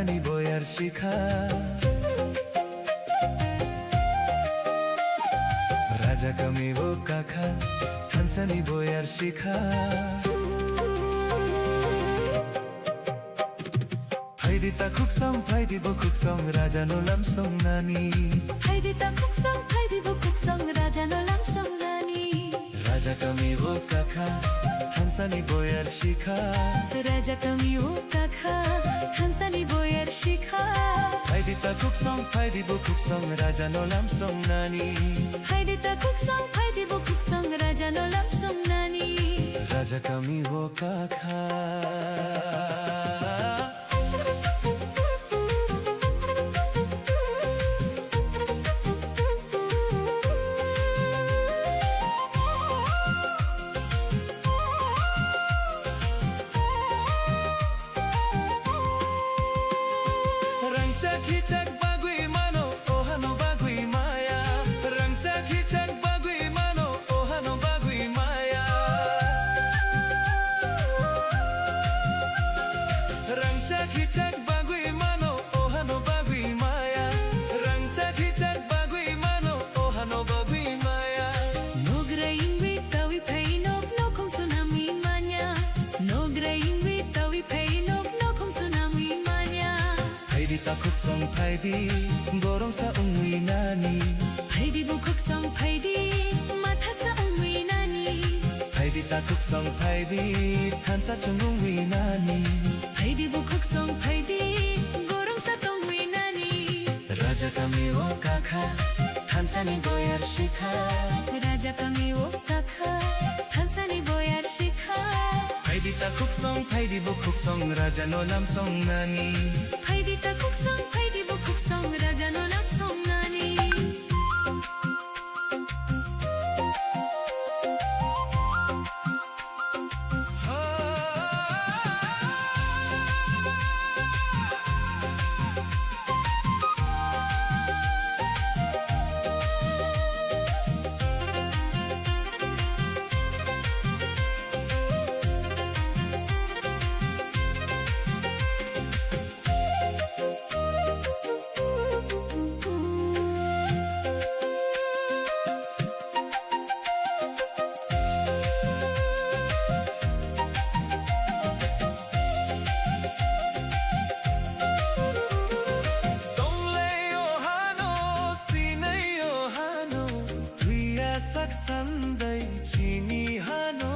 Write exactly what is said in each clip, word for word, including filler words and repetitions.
Thansani boyar sikha. Raja kami o kakha. Thansani boyar sikha. Phaidi ta khuksong, phaidi bukhuksong, raja no lamsong nani. Phaidi ta khuksong, phaidi bukhuksong, raja no lamsong nani. Raja kami o kakha, thansani boyar sikha. Raja kami o kakha, thansani boyar sikha. Phaidi ta khuksong, phaidi bukhuksong, raja no lamsong nani. Phaidi ta khuksong, phaidi bukhuksong, raja no lamsong nani. Raja kami o kakha. Rangchak hichak bagwi mano, ohano bagwi maya. Rangchak hichak bagwi mano, ohano bagwi maya. Rangchak hichak bagwi mano, ohano bagwi maya. Rangchak hichak bagwi mano, ohano bagwi maya. Nogra ingwi tawi phai nok nokhong sunamwi manya. Nogra ingwi tawi phai nok nokhong sunamwi manya. Phaidi ta khuksong phaidi, gorongsa wngwi nani. Phaidi bukhuksong phaidi, mathasa wngwi nani. Phaidi ta khuksong phaidi, thansa chwng wngwi nani. Phaidi bukhuksong phaidi, gorongsa tongwi nani. Raja kami o kakha, thansani boyar sikha. Raja kami o kakha, thansani boyar sikha. Phaidi ta khuksong, phaidi bukhuksong, raja no lamsong nani. Phaidi ta khuksong, phaidi bukhuksong, raja no lamsong nani. Tonglai o hano, sinai o hano, thwiya sak sandai chini hano.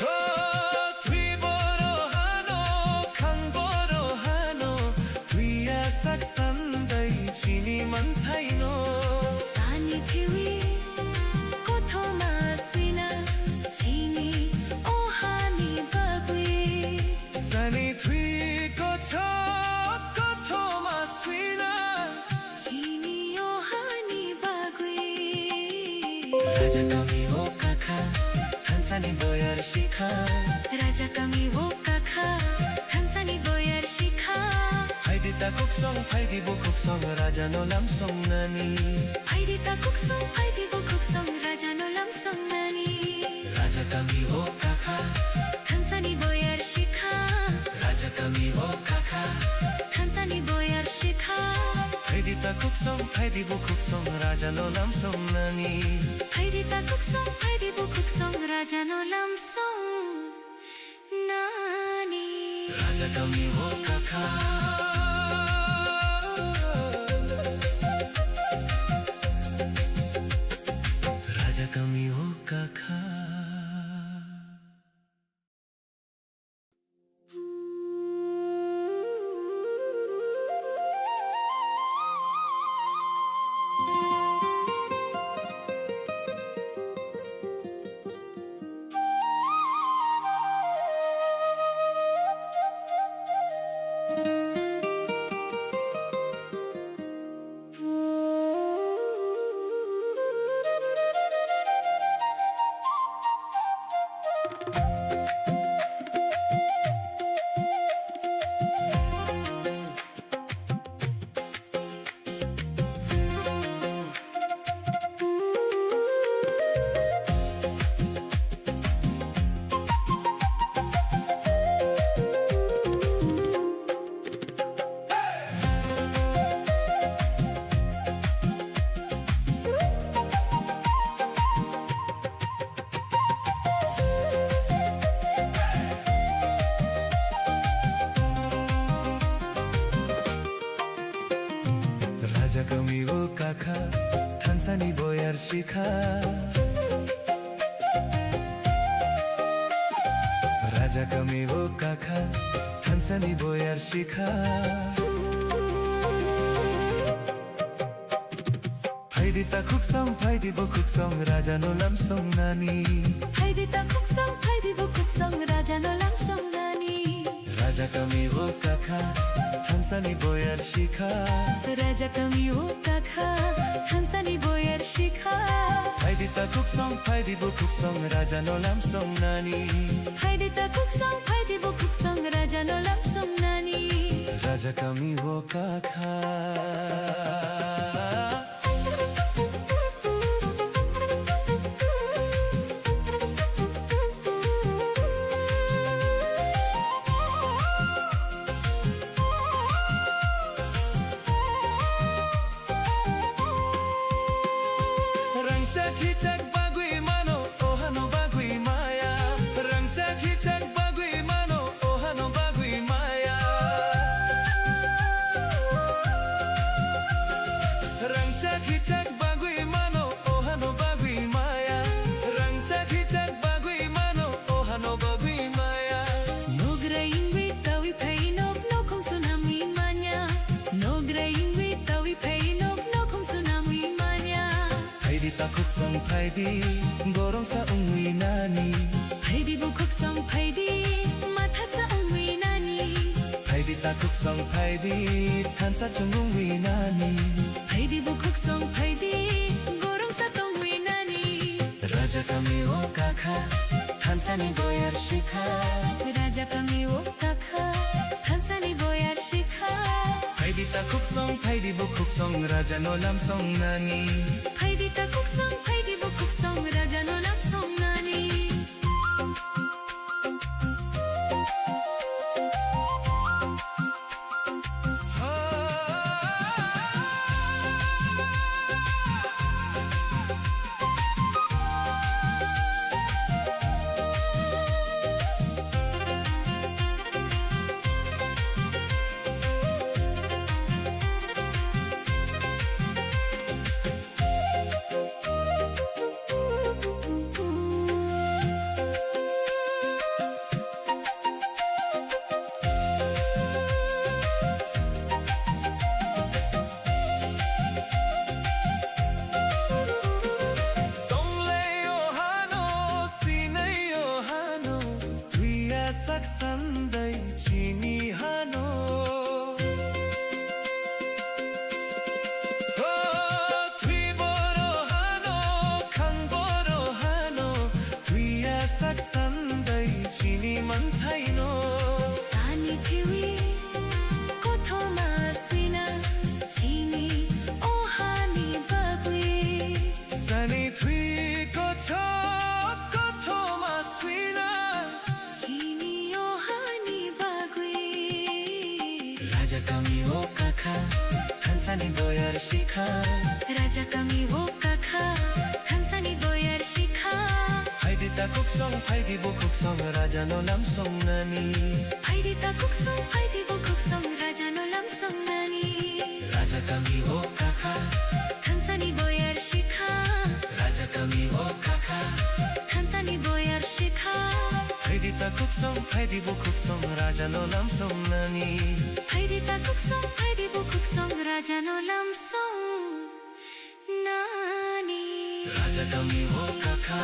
O thwi boro hano, khang boro hano, thwiya sak sandai chini manthaino. Sani thwi kothoma swina chini o hani bagwi. Sani thwi kothok kothoma swina. Chini o hani bagwi. Raja kami o kakha, thansani boyar sikha. Raja kami o kakha, thansani boyar sikha. Phaidi ta khuksong, phaidi bukhuksong, raja no lamsong nani. Phaidi ta khuksong, phaidi bukhuksong, raja no lamsong nani. Raja kami o kakha. Thansani boyar sikha. Raja kami o kakha. Thansani boyar sikha. Phaidi ta khuksong, phaidi bukhuksong, raja no lamsong nani. Phaidi ta khuksong, phaidi bukhuksong, raja no lamsong nani. Raja kami o kakha. Raja kami o kakha. Raja kami o kakha, thansani boyar sikha. Raja kami o kakha, thansani boyar sikha. Phaidi ta khuksong, phaidi bukhuksong, raja no lamsong nani. Phaidi ta khuksong, phaidi bukhuksong, raja no lamsong nani. Raja kami o kakha, thansani boyar sikha. Raja kami o kakha, thansani boyar sikha. Phaidi ta khuksong, phaidi bukhuksong, raja no lamsong nani. Phaidi ta khuksong, phaidi bukhuksong, raja no lamsong nani. Raja kami o kakha. Rangchak hichak bagwi mano, ohano bagwi maya. Rangchak hichak bagwi mano, ohano bagwi maya. Rangchak hichak bagwi mano, ohano bagwi maya. Rangchak hichak bagwi mano, ohano bagwi maya. Nograi wngwi tawi phai nok nokhong sunamwi manya. Nograi wngwi tawi phai nok nokhong sunamwi manya. Phaidi ta khuksong phaidi, gorongsa wngwi nani. Phaidi bukhuksong phaidi, mathasa wngwi nani. Phaidi ta khuksong phaidi, thansa chwng wngwi nani. Phaidi bukhuksong phaidi, gorongsa tongwi nani. Raja kami o kakha, thansani boyar sikha. Raja kami o kakha, thansani boyar sikha. Phaidi ta khuksong, phaidi bukhuksong, raja no lamsong nani. Phaidi ta khuksong, phaidi bukhuksong, raja no lamsong nani. Tonglai o hano, sinai o hano, thwiya sak sandai chini hano. O thwi boro hano, khang boro hano, thwiya sak sandai chini manthaino. Sani thwi kothoma swina chini o hani bagwi. Sani thwi kothok kothoma swina. Chini o hani bagwi. Raja kami o kakha, thansani boyar sikha. Raja kami o kakha, thansani boyar sikha. Phaidi ta khuksong, phaidi bukhuksong, raja no lamsong nani. Phaidi ta khuksong, phaidi bukhuksong, raja no lamsong nani. Raja kami o kakha. Thansani boyar sikha. Raja kami o kakha. Thansani boyar sikha. Phaidi ta khuksong, phaidi bukhuksong, raja no lamsong nani. Phaidi ta khuksong, phaidi bukhuksong, raja no lamsong nani. Raja kami o kakha.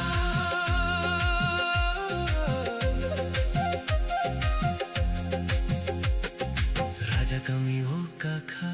Raja kami o kakha.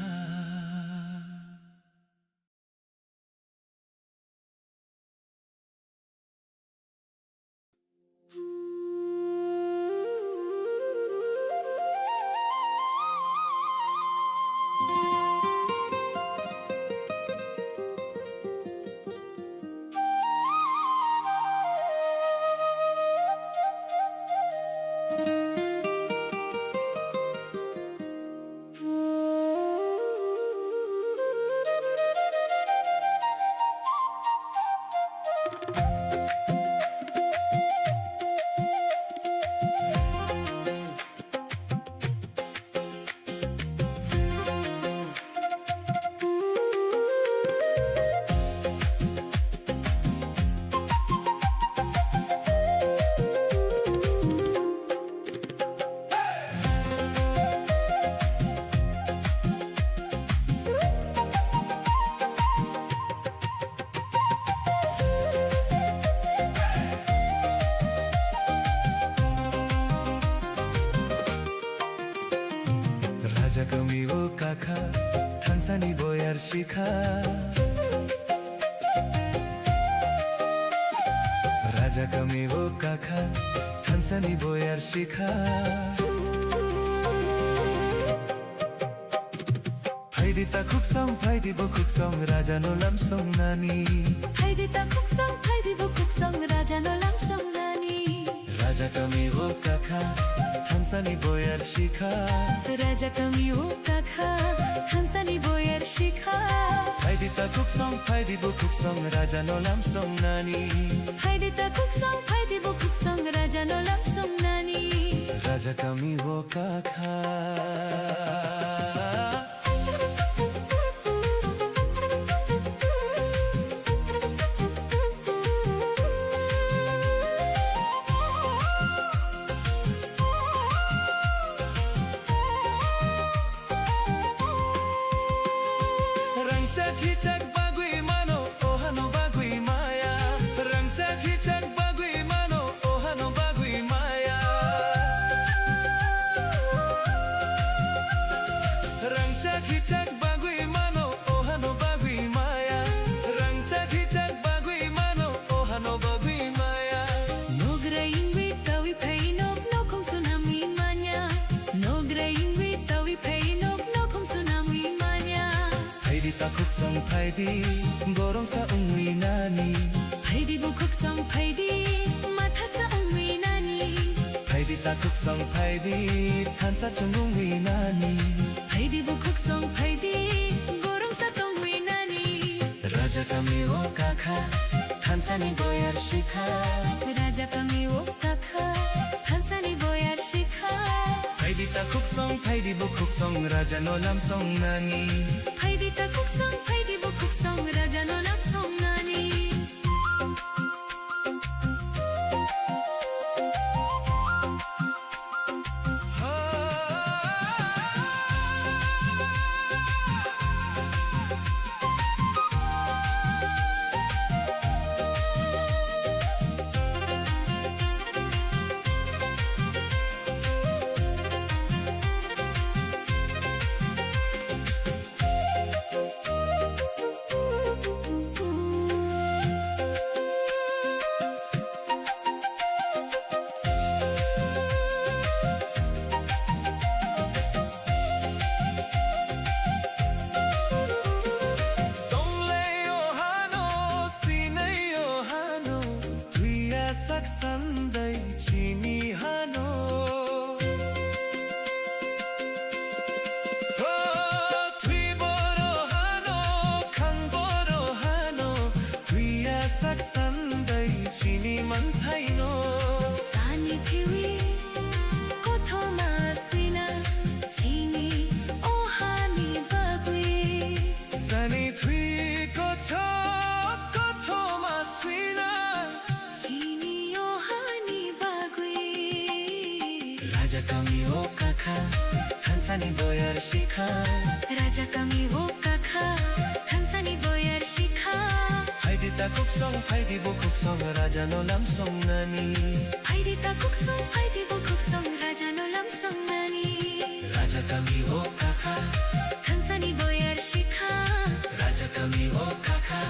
Raja kami o kakha, thansani boyar sikha. Raja kami o kakha, thansani boyar sikha. Phaidi ta khuksong, phaidi bukhuksong, raja no lamsong nani. Phaidi ta khuksong, phaidi bukhuksong, raja no lamsong nani. Raja kami o kakha, thansani boyar sikha. Raja kami o kakha, thansani boyar sikha. Phaidi ta khuksong, phaidi bukhuksong, raja no lamsong nani. Phaidi ta khuksong, phaidi bukhuksong, raja no lamsong nani. Raja kami o kakha. Rangchak hichak bagwi mano, ohano bagwi maya. Rangchak hichak bagwi mano, ohano bagwi maya. Rangchak hichak bagwi mano, ohano bagwi maya. Rangchak hichak bagwi mano, ohano bagwi maya. Nogra ingwi tawi phai nok nokhong sunamwi manya. Nogra ingwi tawi phai nok nokhong sunamwi manya. Phaidi ta khuksong phaidi, gorongsa wngwi nani. Phaidi bukhuksong phaidi, mathasa wngwi nani. Phaidi ta khuksong phaidi, thansa chwng wngwi nani. Phaidi bukhuksong phaidi, gorongsa tongwi nani. Raja kami o kakha, thansani boyar sikha. Raja kami o kakha, thansani boyar sikha. Phaidi ta khuksong, phaidi bukhuksong, raja no lamsong nani. Phaidi ta khuksong, phaidi bukhuksong, raja no lamsong nani. Tonglei o hano, sinei o hano, twiya sak sandai chini hano. O thwi boro hano, khang boro hano, twiya sak sandai chini manthaino. Sani thwi kothoma swina chini o hani bagwi. Sani thwi kochok kothoma swina. Chini o hani bagwi. Raja kami o kakha, thansani boyar sikha. Raja kami o kakha, thansani boyar sikha. Phaidi ta khuksong, phaidi bukhuksong, raja no lamsong nani. Phaidi ta khuksong, phaidi bukhuksong, raja no lamsong nani. Raja kami o kakha, thansani boyar sikha. Raja kami o kakha,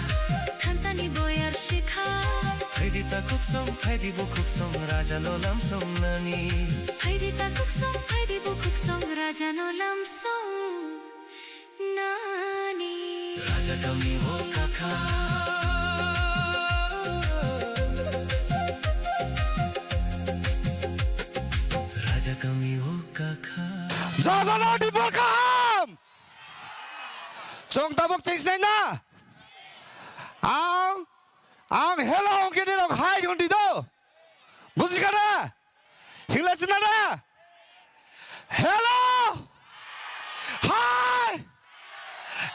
thansani boyar sikha. Phaidi ta khuksong, phaidi bukhuksong, raja no lamsong nani. Phaidi ta khuksong, phaidi bukhuksong, raja no lamsong nani. Raja kami o kakha. Raja kami o kakha. Jogono dibor kaham. Chwng tabuk cheng sinai na? Ang, ang hello hwnkhe nirok hai hwn di do. Buji kha na? Hingla sina na? Hello! Hai!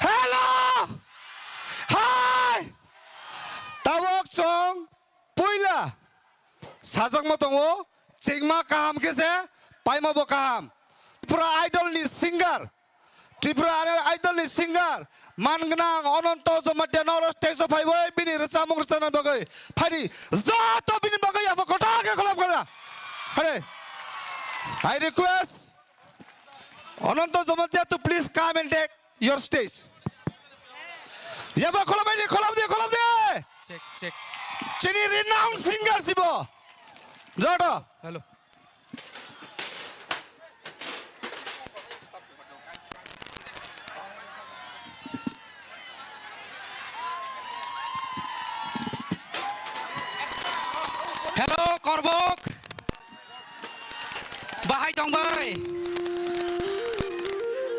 Hello! Hai! Tabuk chwng puila sajakma tongo, chengma kaham khe se, paima bo kaham. Tripura Idol ni singer, Tripura Idol ni singer, man gwnang Ananto Jamatia noro stage o phaiwi bini rwchapmung rwchapna bagwi phaidi joto bini bagwi yapha kwtal khe kholop kha. Hare. I request, Ananto Jamatia come and take your stage. Yaba, kholomai di, kholom di, kholom di. Check, check. Chini renowned singer sibo. Joto. Hello. Hello, Korbok. Bahai tong bai.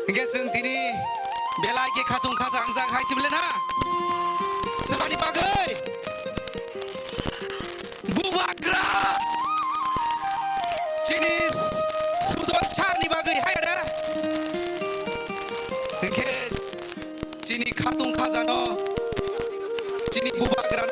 Hingke chwng tini belai khe khatung khaja wngjak hai se bole na? Swmani bagwi? Bubagra! Chini Sujoy sir ni bagwi hai da? Hingke chini khatung khajano, chini bubagra.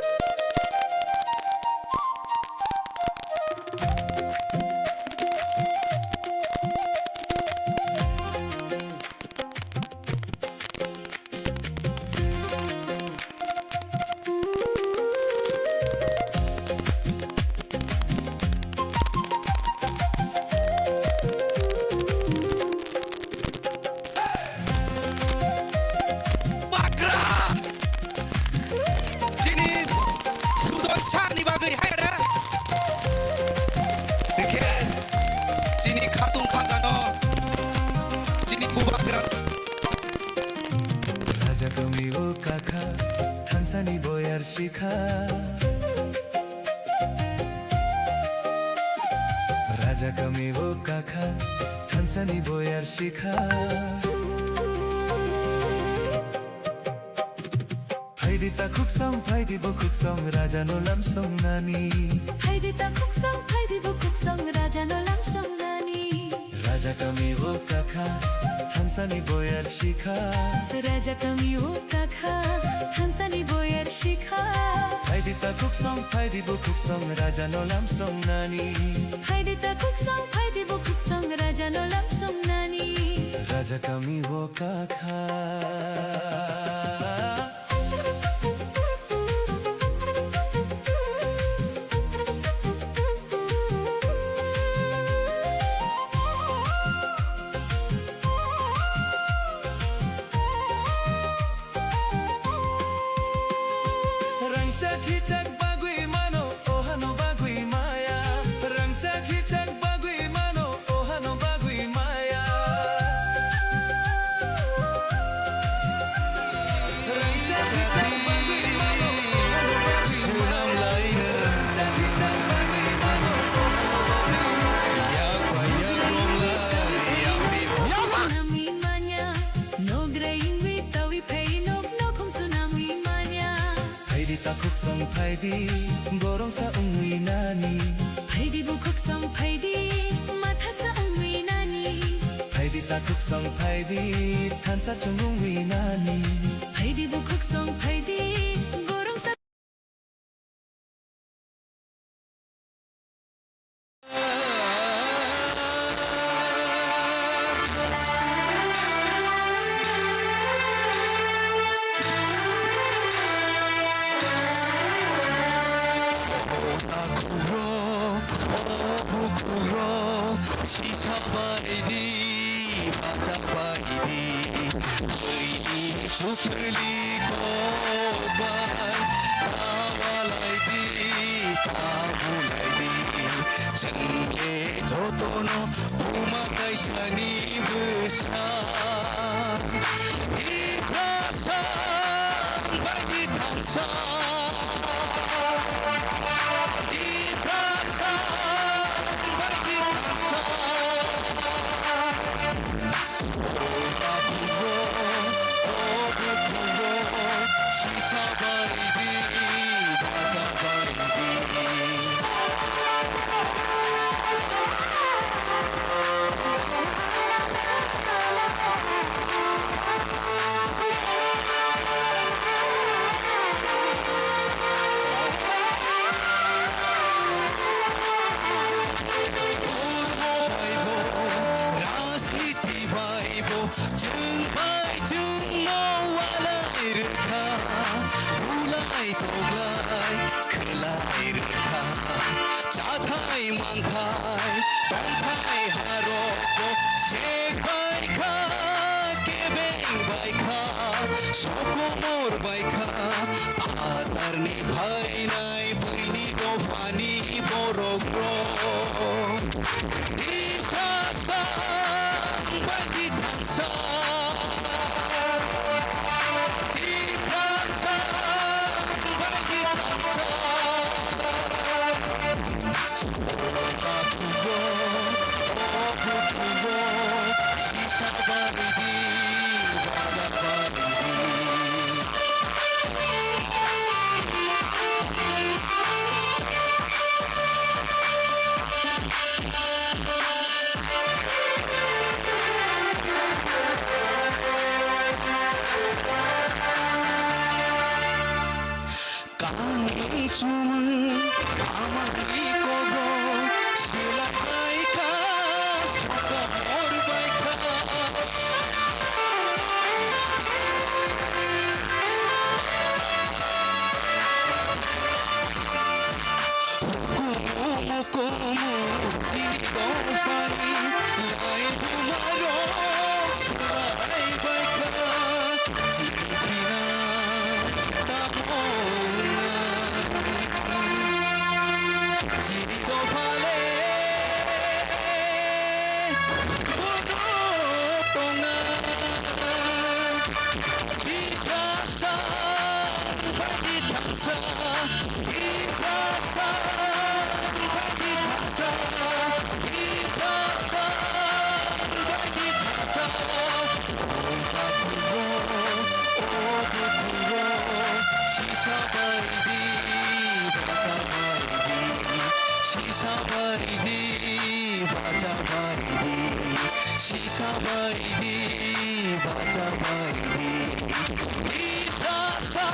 Bagra! Chini Sujoy sir ni bagwi hai da? Hingke chini khatung khajano, chini bubagra. Raja kami o kakha, thansani boyar shikha. Raja kami o kakha, thansani boyar shikha. Phaidi takhuk song, phaidi bukhuk song, raja no lam song nani. Phaidi takhuk song, phaidi bukhuk song, raja no lam song nani. Raja kami o kakha, thansani boyar shikha. Raja kami o kakha, thansani boyar shikha. Phaidi takhuk song, phaidi bukhuk song, raja no lam song nani. Phaidi takhuk song, phaidi bukhuk song, raja no lam song nani. Raja kami o kakha. Rangchak hichak bagwi mano, ohano bagwi maya. Rangchak hichak bagwi mano, ohano bagwi maya. Rangchak hichak bagwi mano, ohano bagwi maya. Rangchak hichak bagwi mano, ohano bagwi maya. Sunamwi manya, nograi wngwi tawi phai nok nokhung sunamwi manya. Phaidi takhuk song phaidi, gorongsa wngwi nani. Phaidi bukhuk song phaidi, mathasa wngwi nani. Phaidi takhuk song phaidi, thansa chwng wngwi nani. Phaidi bukhuk song phaidi, gorongsa. Sisa bai di, bacha bai di, bai di, chukli kok bai, ta walai di, ta bulai di, chwng le jotono buma kaisani bwsa. Tiprasa bai di thansa. Rajniti bai bo chwng bai chwngno walai rwkha, bulai toglai khwlai rwkha, chathai manthai tongthai harok bo sek bai kha, kebe Sokomor bai kha phatarni phainai buini dophani borok rok. Tiprasa bagwi thangsa. Tiprasa bagwi thangsa. Kanmung chumung amani kogo silai bai kha, sokomor bai kha. Kumu kumu chini dophani lai bumaro silai bai kha. Chini thina tamo wngna chini dophale bono tongna. Tiprasa bagwi thangsa, Tiprasa bagwi thangsa, Tiprasa bagwi thangsa. O takhuk o, o bukhuk o, sisa bai di, bacha bai di, sisa bai di, bacha bai di, sisa bai di, bacha bai di. Tiprasa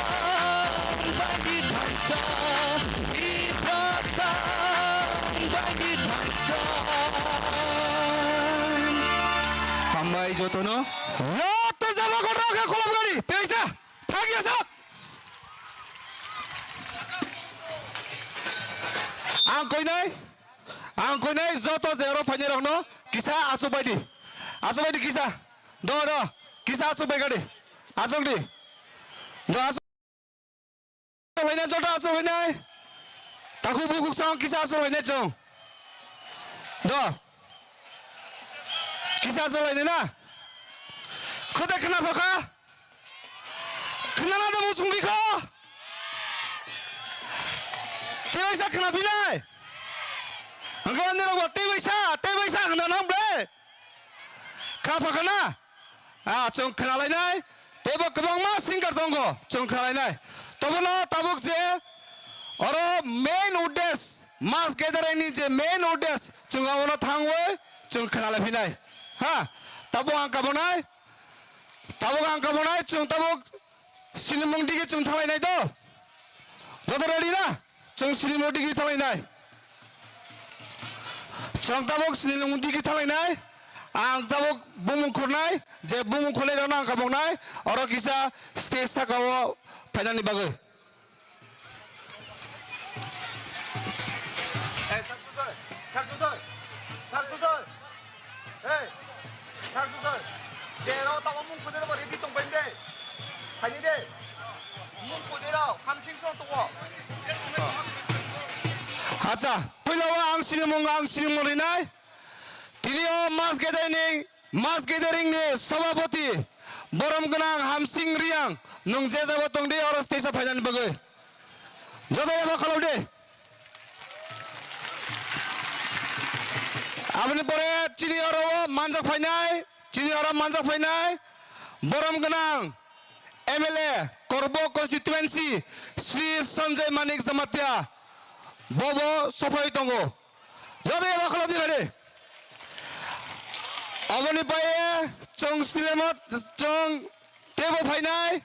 bagwi thangsa, Tiprasa bagwi thangsa. Hambai jotono. Rot jaba kotor khe kholop gari. Teisa. Thagi asa. Ang koinai. Ang koinai joto je oro phainai rokno kisa achuk bai di. Achuk bai di kisa. Do, do. Kisa achuk bai kha di. Achuk di. Do achuk lainai joto achuk lainai. Takhuk bukhuk song kisa achuk lainai chwng. Do. Kisa achuk lainai na. Khode khna thokha. Khna na da musung bikho. Tei waisa khna phinai. Angkhe ani rok tei waisa, tei waisa khna nang ble. Kha pha khana? Ah, chwng khna lainai. Teibo kwbangma singer tongo, chwng khna lainai. Tobono tabuk je oro main udes, mass gathering ni je main udes, chwng abono thangwi chwng khna lai phinai. Ha, tabuk ang kabonai, tabuk ang kabonai, chwng tabuk sinimung digi chwng thang lainai do. Joto ready na? Chwng sinimung digi thang lainai. Chwng tabuk sinimung digi thang lainai. Ang tabuk bumung khurnai, je bumung khurlai rokno ang kaboknai, oro kisa stage saka o phainani bagwi. Eh, sir, sir, sir. Sir, sir, sir. Sir, sir, sir. Hey, sir, sir, sir. Jero tamo mung khudero bo ready tong bai de. Phaini de. Mung khudero khamsing song tongo. Acha, puila o ang sinimung, ang sinimung rinai. Tini o mass gathering ni, mass gathering ni sabapati borom gwnang Hamsing Riang, nwng je jabo tong di oro stage o phainani bagwi. Joto yabo kholop di. Aboni pore chini oro o manjak phainai, chini oro manjak phainai, borom gwnang M L A Korbo constituency Shri Sanjay Manik Jamatia bobo sophai tongo. Joto yabo kholop di bari. Aboni paye chwng silemo chwng teibo phainai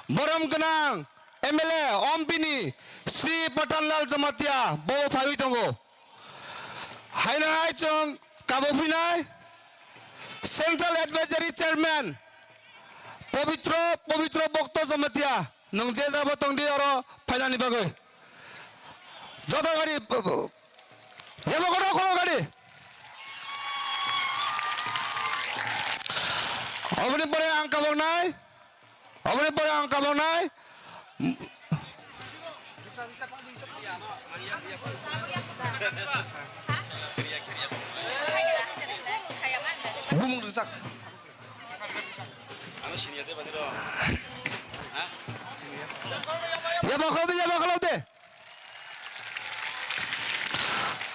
borom gwnang M L A Ompini Sri Patanlal Jamatia bo phaiwi tongo. Haino hai chwng kabo phinai Central Advisory Chairman Pabitro, Pabitro Bhakta Jamatia nwng je jabo tong di oro phainani bagwi. Joto gari yabo kono kono gari. Oboni pore ang kaboknai. Aboni pore ang kaboknai. Bumung rijak. Ano siniya de bani ro. Ha? Yaba kholode, yaba kholode.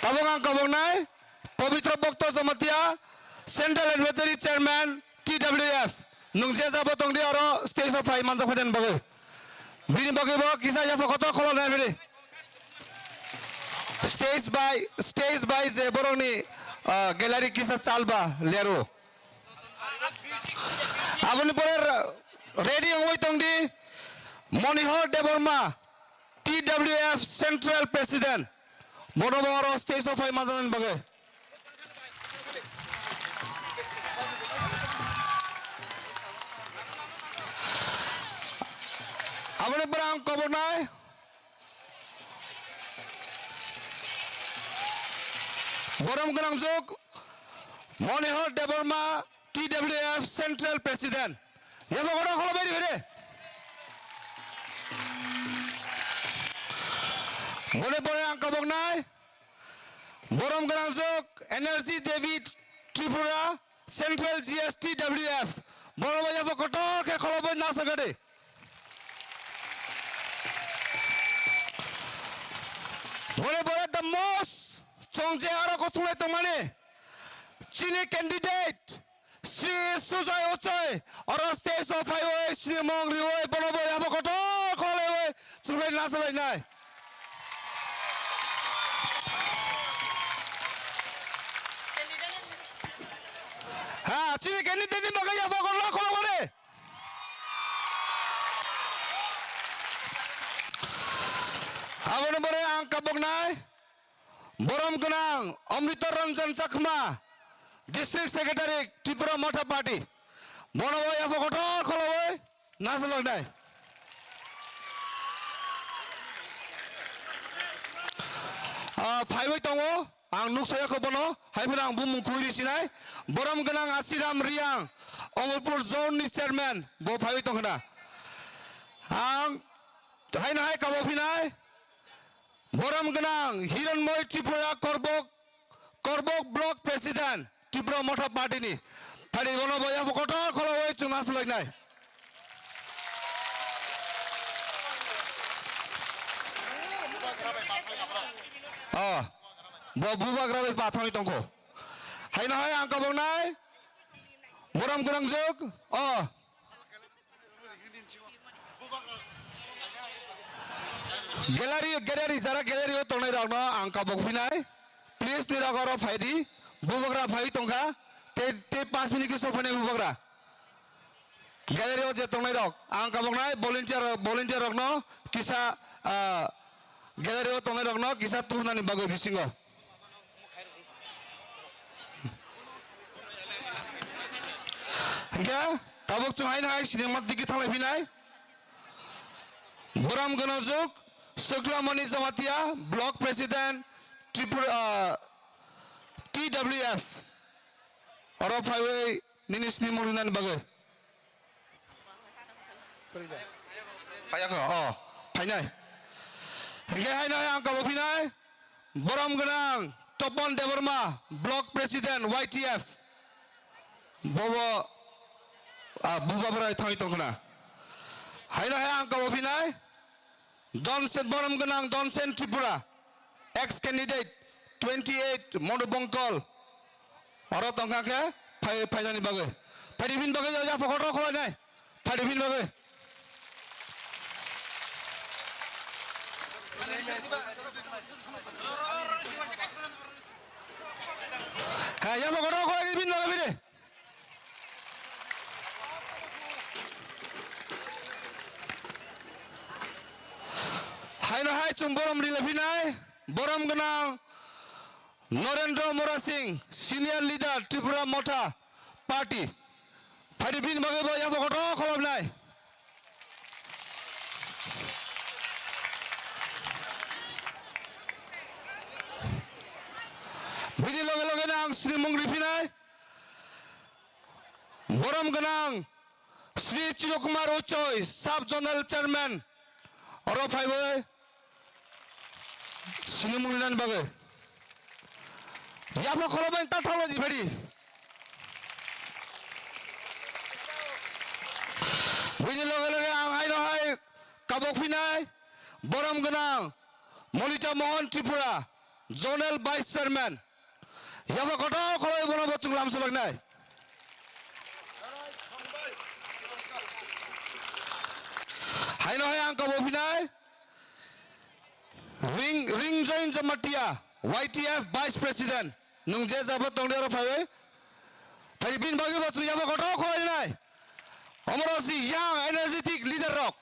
Tabuk ang kaboknai Pabitra Bhakta Jamatia, Central Advisory Chairman, T W F. Nwng je jabo tongdi oro stage o phai manjak phaidani bagwi. Bini bagwi bo kisa yapha kotor kholo nai phidi. Stage by, stage by je borokni, ah, gallery kisa chalba lero. Aboni pore re-, ready wngwi tongdi Monihor Debbarma, T W F Central President. Bono bo oro stage o phai manjaknani bagwi. Aboni pore ang koboknai. Borom gwnangjuk Monihor Debbarma, T W F Central President. Yabo kotor kholo beri beri. Boni pore ang kaboknai. Borom gwnangjuk Energy David Tripura, Central G S T W F. Borom yabo kotor khe kholo beri nasa gadi. Bore bore the most chwng je aro kuthunglai tongmani chini candidate Sri Sujoy Uchoi oro stage o phaiwi sini mong riwi bono bo yabo kotor kholaiwi chwngbai nasalainai. Ha, chini candidate ni bagwi yabo kotor kholaiwi. Aboni pore ang kaboknai borom gwnang Amrita Ranjan Chakma, District Secretary, Tripura Motha Party. Bono bo yapha kotor kholowi nasaloknai. Ah, phaiwi tongo. Ang nuksa yakho bono, hai phano ang bumung khuiri sinai. Borom gwnang Asiram Riang, Omorpur Zone ni Chairman, bo phaiwi tongkhna. Ang haino hai kabo phinai. Borom gwnang Hiranmoy Tripura Korbok, Korbok Block President, Tripura Motha Party ni. Phari bono bo yapha kotor kholowi chwng nasaloknai. Oh, bo bubagra bai pathangwi tongkho. Haino hai ang kaboknai. Borom gwnangjuk. Oh. Gallery, gallery, jara gallery o tongnai rokno ang kabok phinai. Please, nirok oro phaidi. Bubagra phai tongkha. Te, te panch minute khe sophainai bubagra. Gallery o je tongnai rok, ang kaboknai volunteer, volunteer rokno kisa, ah, gallery o tongnai rokno kisa tubunani bagwi bisingo. Hingke tabuk chwng haino hai sinima digi thanglai phinai. Borom gwnangjuk Suklamani Jamatia, Block President, Tripura, ah, T W F. Oro phaiwi nini sini mung rinani bagwi. Phaiya kho, oh, phainai. Hingke haino hai ang kabo phinai. Borom gwnang Topon Debbarma, Block President, Y T F. Bobo, ah, bubagra thangwi tongkhna. Haino hai ang kabo phinai. Donsen, borom gwnang Donsen Tripura, ex candidate twenty eight Monubongkol, oro tongkha khe phai, phainani bagwi. Phaidi bini bagwi ya, ya phokoto khwlainai. Phaidi bini bagwi. Ha, ya phokoto khwlai bini bagwi bini. Haino hai chwng borom rilai phinai, borom gwnang Narendra Mora Singh, senior leader Tripura Motha Party. Phaidi bini bagwi bo yapha kotor kholobnai. Bini loge loge no ang sini mung riphinai. Borom gwnang Sri Chirokumar Uchoi, Sub Zonal Chairman, oro phaiwi sinimung rinani bagwi. Yapha khorokbai ta thangla di phadi. Bini loge loge ang haino hai kabok phinai borom gwnang Molita Mohan Tripura, Zonal Vice Chairman. Yapha kotor khoroi bono bo chwng lam salaknai. Haino hai ang kabok phinai Ring, Ringjoin Jamatia, Y T F Vice President. Nwng je jabo tongdi oro phaiwi. Phai bini bagwi bo chwng yapha kotor khoroi nai. Omoro si young energetic leader rok.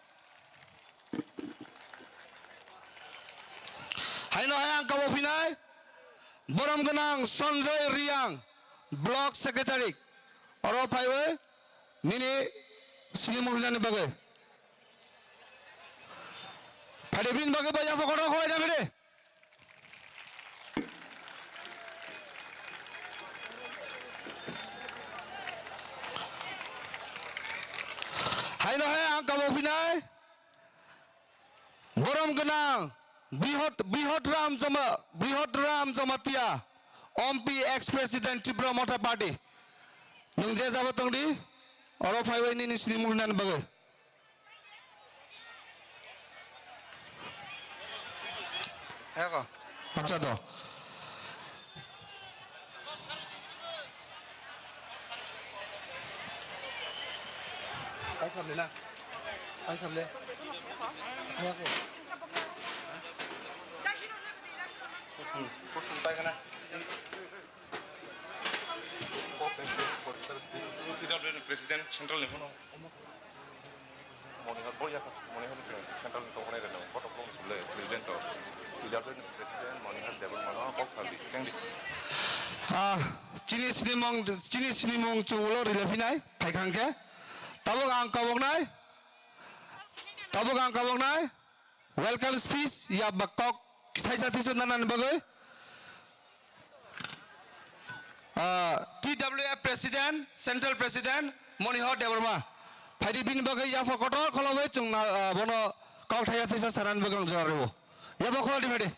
Haino hai ang kabok phinai borom gwnang Sanjoy Riang, Block Secretary. Oro phaiwi nini sinimung rinani bagwi. Phadi bini bagwi bo yapha kotor khoroi nai phadi. Haino hai ang kabok phinai borom gwnang Brihot, Brihot Ram Jama, Brihot Ram Jamatia, Ompi ex President Tipra Motha Party. Nwng je jabo tongdi, oro phaiwi nini sinimung rinani bagwi. Heko. Acha to. Ai kable na. Ai kable. Heko. Hmm. Kok sini pai kana. President Central ni kono. Monihar boya, Monihar ni Central ni tongmani reno, kotok kong sule, President to. President Monihar Debbarma no kok sadi, chengdi. Ah, chini sinimung, chini sinimung chungulo rile phinai, phai khangkhe. Tabuk ang kaboknai, tabuk ang kaboknai, welcome speech, ya bakok, thaisa thaisa nanani bagwi. Ah, T W F President, Central President, Monihar Debbarma. Phaidi bini bagwi yapha kotor kholobai chwng na, ah, bono kok thaya thisa sanani bagwi ang jora rwo. Yapha kholo di phaidi.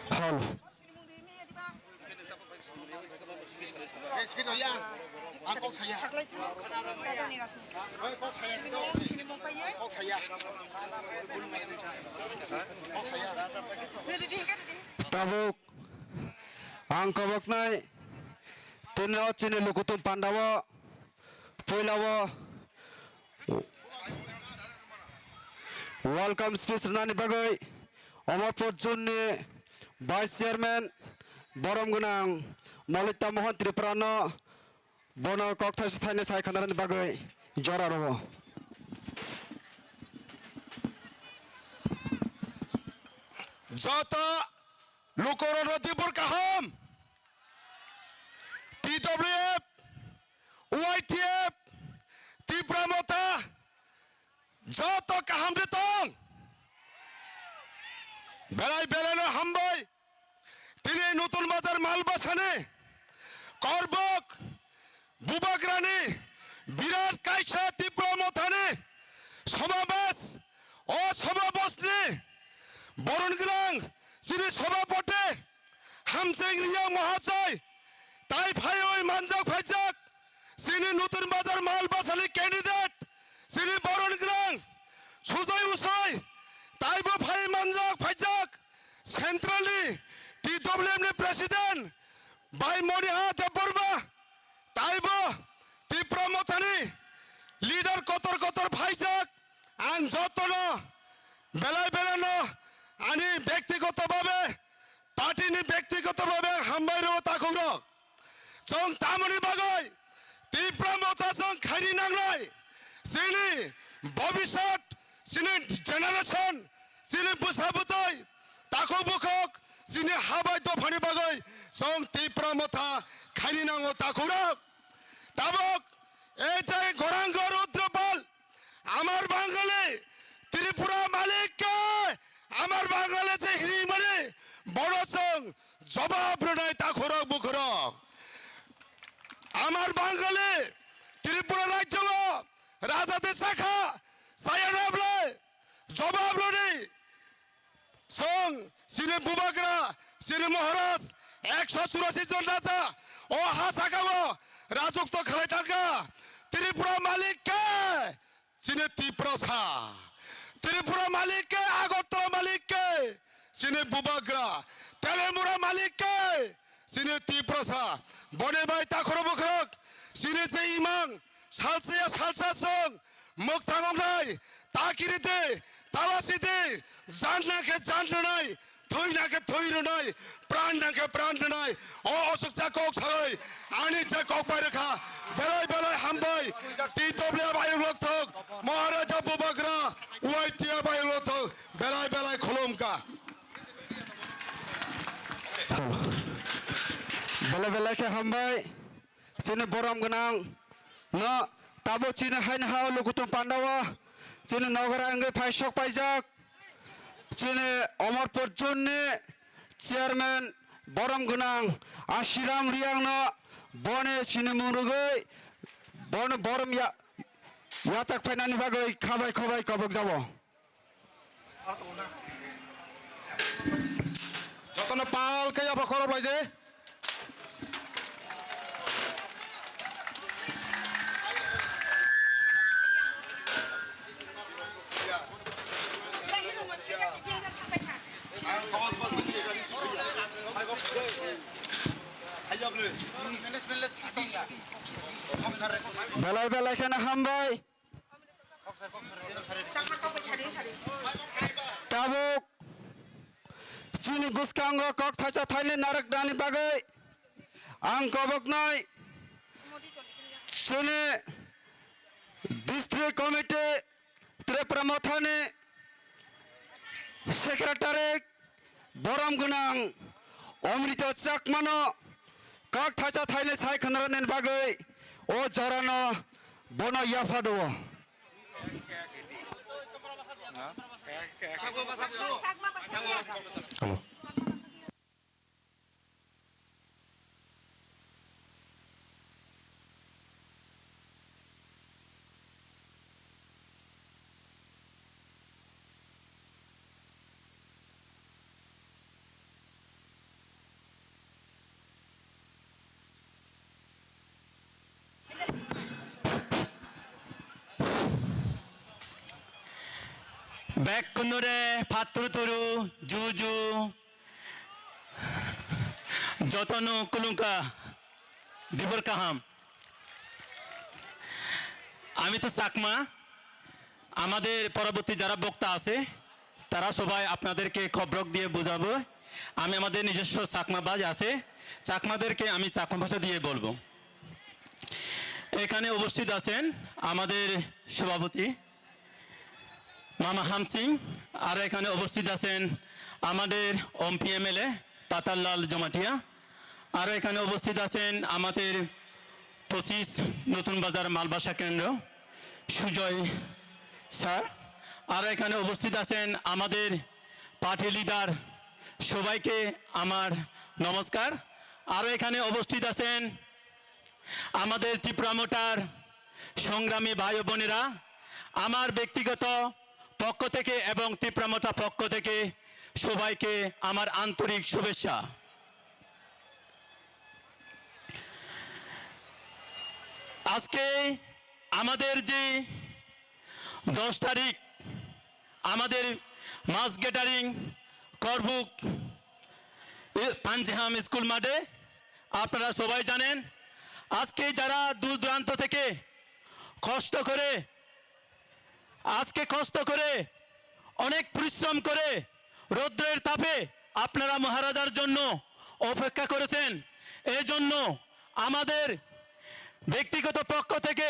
Hol. Tabuk ang koboknai tini o chini lukutung pandao puilao welcome speech rwnani bagwi Amarpur Zone ni Vice Chairman borom gwnang Molita Mohan Tripura no bono kok thaisa thainwi sai khanarani bagwi jora rwo. Joto lukurokno tibur kaham. T W F, Y T F, Tipra Motha, joto kaham de tong. Belai belai no hambai. Tini Nutun Bazar Malbasani Korbok Bubagrani birat kaisa Tipra Mothani somabes, o somabesni boron gwnang chini sobapoti Hamsing Riang Mahasai tai phaiwi manjak phaijak chini Nutun Bazar Malbasani candidate chini boron gwnang Sujai Usai taibo phai manjak phaijak Central ni T W F ni President Bhai Monihar Debbarma, taibo Tipra Mothani leader kotor kotor phaijak, ang jotono belai belai no Ani byaktigoto bhabe, party ni byaktigoto bhabe ang hambai rwo takhukrok. Chwng tamoni bagwi Tipra Motha chwng khaini nangnai? Chini bobisot, chini generation, chini bwsa bwtwi, takhuk bukhuk, chini habai dophani bagwi chwng Tipra Motha khaini nango takhukrok. Tabuk ei je Gorang Rudra Pal, আমার বাঙালি, ত্রিপুরা মালিককে, আমার বাঙালি যে হিরিমণি, বড় চং, জবাব রনাই তাখরক বুখরক। আমার বাঙালি, ত্রিপুরা রাজ্য, রাজাদের শাখা, সায়ানাবলে, জবাব Roni, Chwng chini bubagra, chini Maharaj, ekso churasi jon raja, o ha sakao rajotwo khlai thangkha. Tripura malik ke? Chini Tiprasa. Tripura malik ke? Agartala malik ke? Chini bubagra. Telemura malik ke? Chini Tiprasa, boni bai takhoro bwkhwrwk, chini je imang, salsa ya salsa chwng, mwkthang wngnai, ta kiri di, ta basi di, jan nang khe jan rwnai, thwi nang khe thwi rwnai, pran nang khe pran rwnai, o osuksa kok sawi, ani je kok bai rwkha, belai belai hambai, T W F ayuk lokthok, Maharaja Bubagra, Y T F ayuk lokthok, belai belai khulumkha. Belai belai khe hambai. Chini borom gwnang no tabuk chini haini ha o Lukutung Pandao chini nogra wngwi phai sok paijak. Chini Omorpur zone ni chairman borom gwnang Ashiram Riang no boni chini mung rwgwi bono borom ya-, yachak phainani bagwi khabai khabai kobok jabo. Jotono pal khe yapha khorop lai de. Belai belai kheno hambai. Tabuk chini bwskango kok thaisa thainwi narwknani bagwi ang koboknai chini district committee Tripura Mothani secretary borom gwnang Omrita Chakmano kok thaisa thainwi sai khwnarwknani bagwi o jorano bono yapha do. Hello. Bekkunore patruturu juju jotono kulungka dibor kaham. আমি তো চাকমা, আমাদের পরবর্তী যারা বক্তা আছে, তারা সবাই আপনাদেরকে খবরক দিয়ে বোঝাবো। আমি আমাদের নিজস্ব চাকমা বাজ আছে, চাকমাদেরকে আমি চাকমা ভাষা দিয়ে বলবো। এখানে উপস্থিত আছেন আমাদের সভাপতি মামা হামসিং, আরও এখানে উপস্থিত আছেন আমাদের এমপি এমএলএ পাতাললাল জমাটিয়া, আরও এখানে উপস্থিত আছেন আমাদের পঁচিশ নতুন বাজার মালবাসা কেন্দ্র সুজয় স্যার, আরও এখানে উপস্থিত আছেন আমাদের পার্টি লিডার, সবাইকে আমার নমস্কার। আরও এখানে উপস্থিত আছেন আমাদের তিপ্রা মোটার সংগ্রামী ভাই ও বোনেরা, আমার ব্যক্তিগত পক্ষ থেকে এবং তিপ্রা মোটা পক্ষ থেকে সবাইকে আমার আন্তরিক শুভেচ্ছা। আজকে আমাদের যে দশ তারিখ আমাদের মাস গ্যাদারিং করবুক এ, পাঞ্জেহাম স্কুল মাঠে, আপনারা সবাই জানেন, আজকে যারা দূর দূরান্ত থেকে কষ্ট করে, আজকে কষ্ট করে, অনেক পরিশ্রম করে রৌদ্রের তাপে আপনারা মহারাজার জন্য অপেক্ষা করেছেন। এজন্য আমাদের ব্যক্তিগত পক্ষ থেকে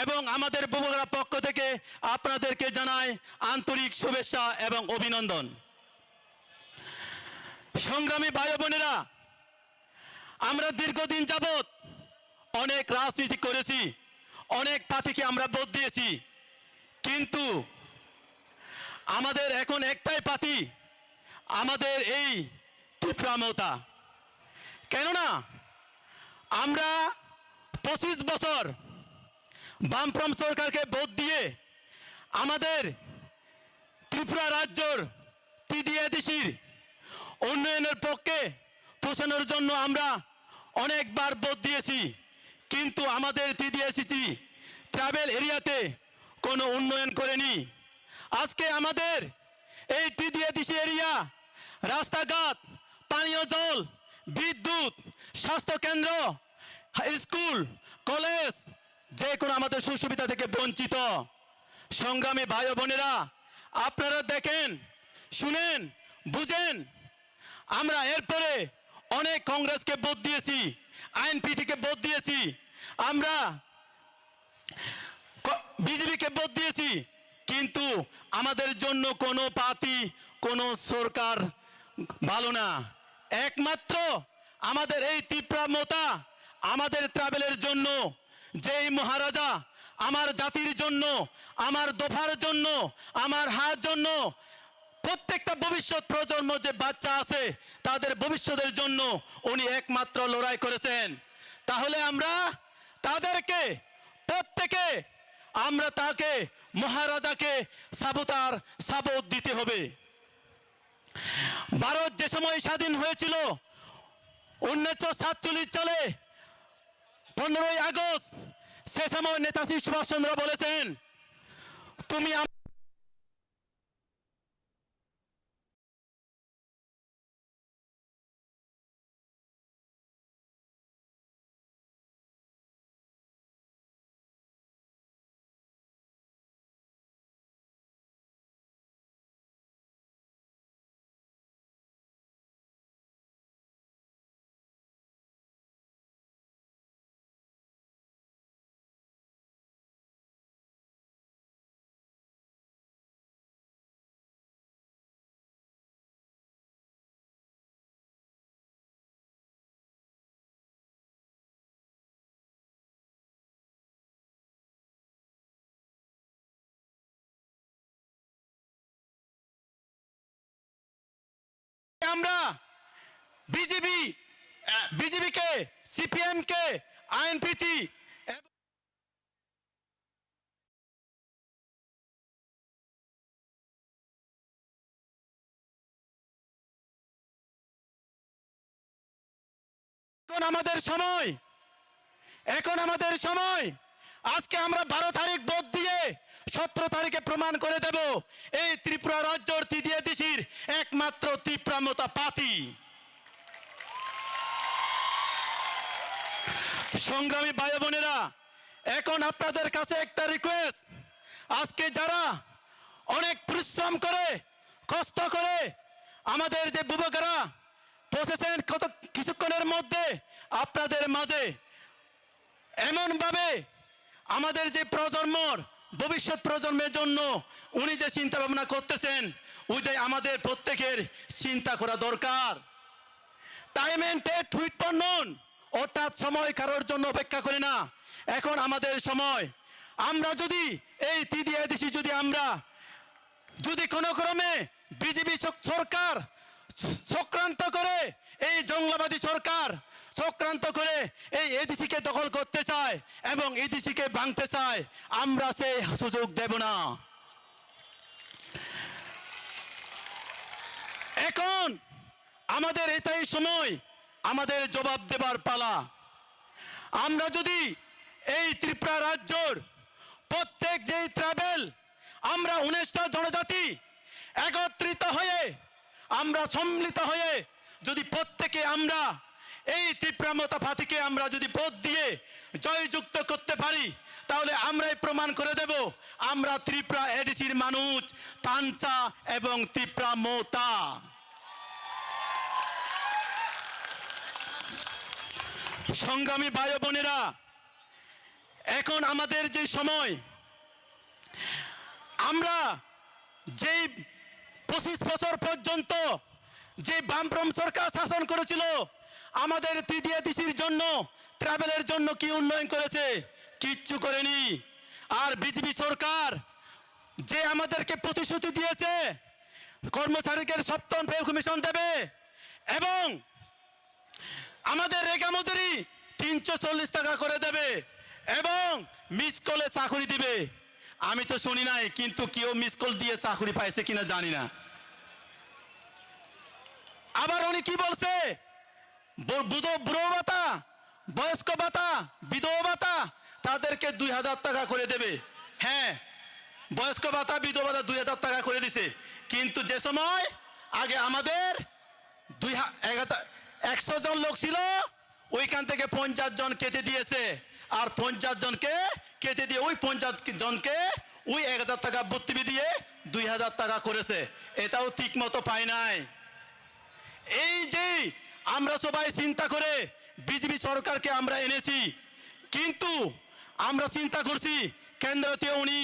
এবং আমাদের বুবগরা পক্ষ থেকে আপনাদেরকে জানাই আন্তরিক শুভেচ্ছা এবং অভিনন্দন। সংগ্রামী ভাই ও বোনেরা, আমরা দীর্ঘদিন যাবত অনেক রাজনীতি করেছি, অনেক প্রার্থীকে আমরা ভোট দিয়েছি, কিন্তু আমাদের এখন একটাই প্রার্থী, আমাদের এই ত্রিপুরা মমতা। কেননা আমরা পঁচিশ বছর বামফ্রন্ট সরকারকে ভোট দিয়ে আমাদের ত্রিপুরা রাজ্যর টিডিএডিসির উন্নয়নের পক্ষে পৌঁছানোর জন্য আমরা অনেকবার ভোট দিয়েছি, কিন্তু আমাদের টিডিএডিসি ট্রাইবাল এরিয়াতে কোনো উন্নয়ন করেনি। আজকে আমাদের এই টিডিএডিসি এরিয়া রাস্তাঘাট, পানীয় জল, বিদ্যুৎ, স্বাস্থ্যকেন্দ্র, স্কুল, কলেজ, যে কোনো আমাদের সুযোগ সুবিধা থেকে বঞ্চিত। সংগ্রামী ভাই ও বোনেরা, আপনারা দেখেন, শুনেন, বুঝেন। আমরা এরপরে অনেক কংগ্রেসকে ভোট দিয়েছি, আইএনপি থেকে ভোট দিয়েছি, আমরা বিজেপিকে ভোট দিয়েছি, কিন্তু আমাদের জন্য কোনো প্রার্থী, কোনো সরকার ভালো না। একমাত্র আমাদের এই ত্রিপুরা মমতা আমাদের ট্রাইবালের জন্য, যেই মহারাজা আমার জাতির জন্য, আমার দফার জন্য, আমার হার জন্য, প্রত্যেকটা ভবিষ্যৎ প্রজন্ম যে বাচ্চা আছে, তাদের ভবিষ্যতের জন্য উনি একমাত্র লড়াই করেছেন। তাহলে আমরা তাদেরকে, প্রত্যেকে আমরা তাকে, মহারাজাকে সাবুতার সাবুত দিতে হবে। ভারত যে সময় স্বাধীন হয়েছিল উনিশশো সাতচল্লিশ সালে, পনেরোই আগস্ট, সে সময় নেতাজি সুভাষচন্দ্র বলেছেন, "তুমি আম-" আমরা বিজেপি, বিজেপিকে, সিপিএমকে, আইএনপিটি এখন আমাদের সময়, এখন আমাদের সময়। আজকে আমরা বারো তারিখ ভোট দিয়ে সতেরো তারিখে প্রমাণ করে দেব এই ত্রিপুরা রাজ্যর টিডিএডিসির একমাত্র ত্রিপুরা মমতা প্রার্থী। সংগ্রামী ভাই বোনেরা, এখন আপনাদের কাছে একটা রিকোয়েস্ট, আজকে যারা অনেক পরিশ্রম করে, কষ্ট করে আমাদের যে বুবগরা পৌঁছেছেন কত কিছুক্ষণের মধ্যে আপনাদের মাঝে, এমনভাবে আমাদের যে প্রজন্মর, ভবিষ্যৎ প্রজন্মের জন্য উনি যে চিন্তা ভাবনা করতেছেন, ওইটাই আমাদের প্রত্যেকের চিন্তা করা দরকার। Time and take wait for none, অর্থাৎ সময় কারোর জন্য অপেক্ষা করে না। এখন আমাদের সময়। আমরা যদি এই টিডিএডিসি যদি আমরা যদি কোনো ক্রমে বিজেপি সক-, সরকার চ-, চক্রান্ত করে, এই জঙ্গলবাদী সরকার চক্রান্ত করে এই এডিসিকে দখল করতে চায় এবং এডিসিকে ভাঙতে চায়, আমরা সেই সুযোগ দেব না। এখন আমাদের এটাই সময়, আমাদের জবাব দেবার পালা। আমরা যদি এই ত্রিপুরা রাজ্যর প্রত্যেক যেই ট্রাইবাল, আমরা উনিশটা জনজাতি একত্রিত হয়ে, আমরা সম্মিলিত হয়ে যদি প্রত্যেকে আমরা এই তিপ্রা মথা পার্টিকে আমরা যদি ভোট দিয়ে জয়যুক্ত করতে পারি, তাহলে আমরাই প্রমাণ করে দেব আমরা ত্রিপুরা এডিসির মানুষ, তানচা এবং তিপ্রা মথা। সংগ্রামী ভাই ও বোনেরা, এখন আমাদের যে সময়, আমরা যেই পঁচিশ বছর পর্যন্ত যে বামফ্রন্ট সরকার শাসন করেছিল, আমাদের ত্রিদিয়া দিশির জন্য, ট্রাইবেলের জন্য কি উন্নয়ন করেছে? কিচ্ছু করেনি। আর বিজেপি সরকার যে আমাদেরকে প্রতিশ্রুতি দিয়েছে, কর্মচারীদের সপ্তম পে কমিশন দেবে এবং আমাদের রেগা মজুরি তিনশো চল্লিশ টাকা করে দেবে এবং মিস কলে চাকরি দিবে। আমি তো শুনি নাই, কিন্তু কেউ মিস কল দিয়ে চাকরি পাইছে কিনা জানি না। আবার উনি কি বলছে, ব-, বুড়ো, বুড়ো ভাতা, বয়স্ক ভাতা, বিধবা ভাতা, তাদেরকে দুই হাজার টাকা করে দেবে। হ্যাঁ, বয়স্ক ভাতা, বিধবা ভাতা দুই হাজার টাকা করে দিছে, কিন্তু যে সময় আগে আমাদের দুই হা-, এক হাজার, একশো জন লোক ছিল, ওইখান থেকে পঞ্চাশ জন কেটে দিয়েছে। আর পঞ্চাশ জনকে কেটে দিয়ে ওই পঞ্চাশ জনকে ওই এক হাজার টাকা ভর্তি দিয়ে দুই হাজার টাকা করেছে। এটাও ঠিক মতো পায় নাই। এই যে আমরা সবাই চিন্তা করে বিজেপি সরকারকে আমরা এনেছি, কিন্তু আমরা চিন্তা করছি কেন্দ্রতে উনি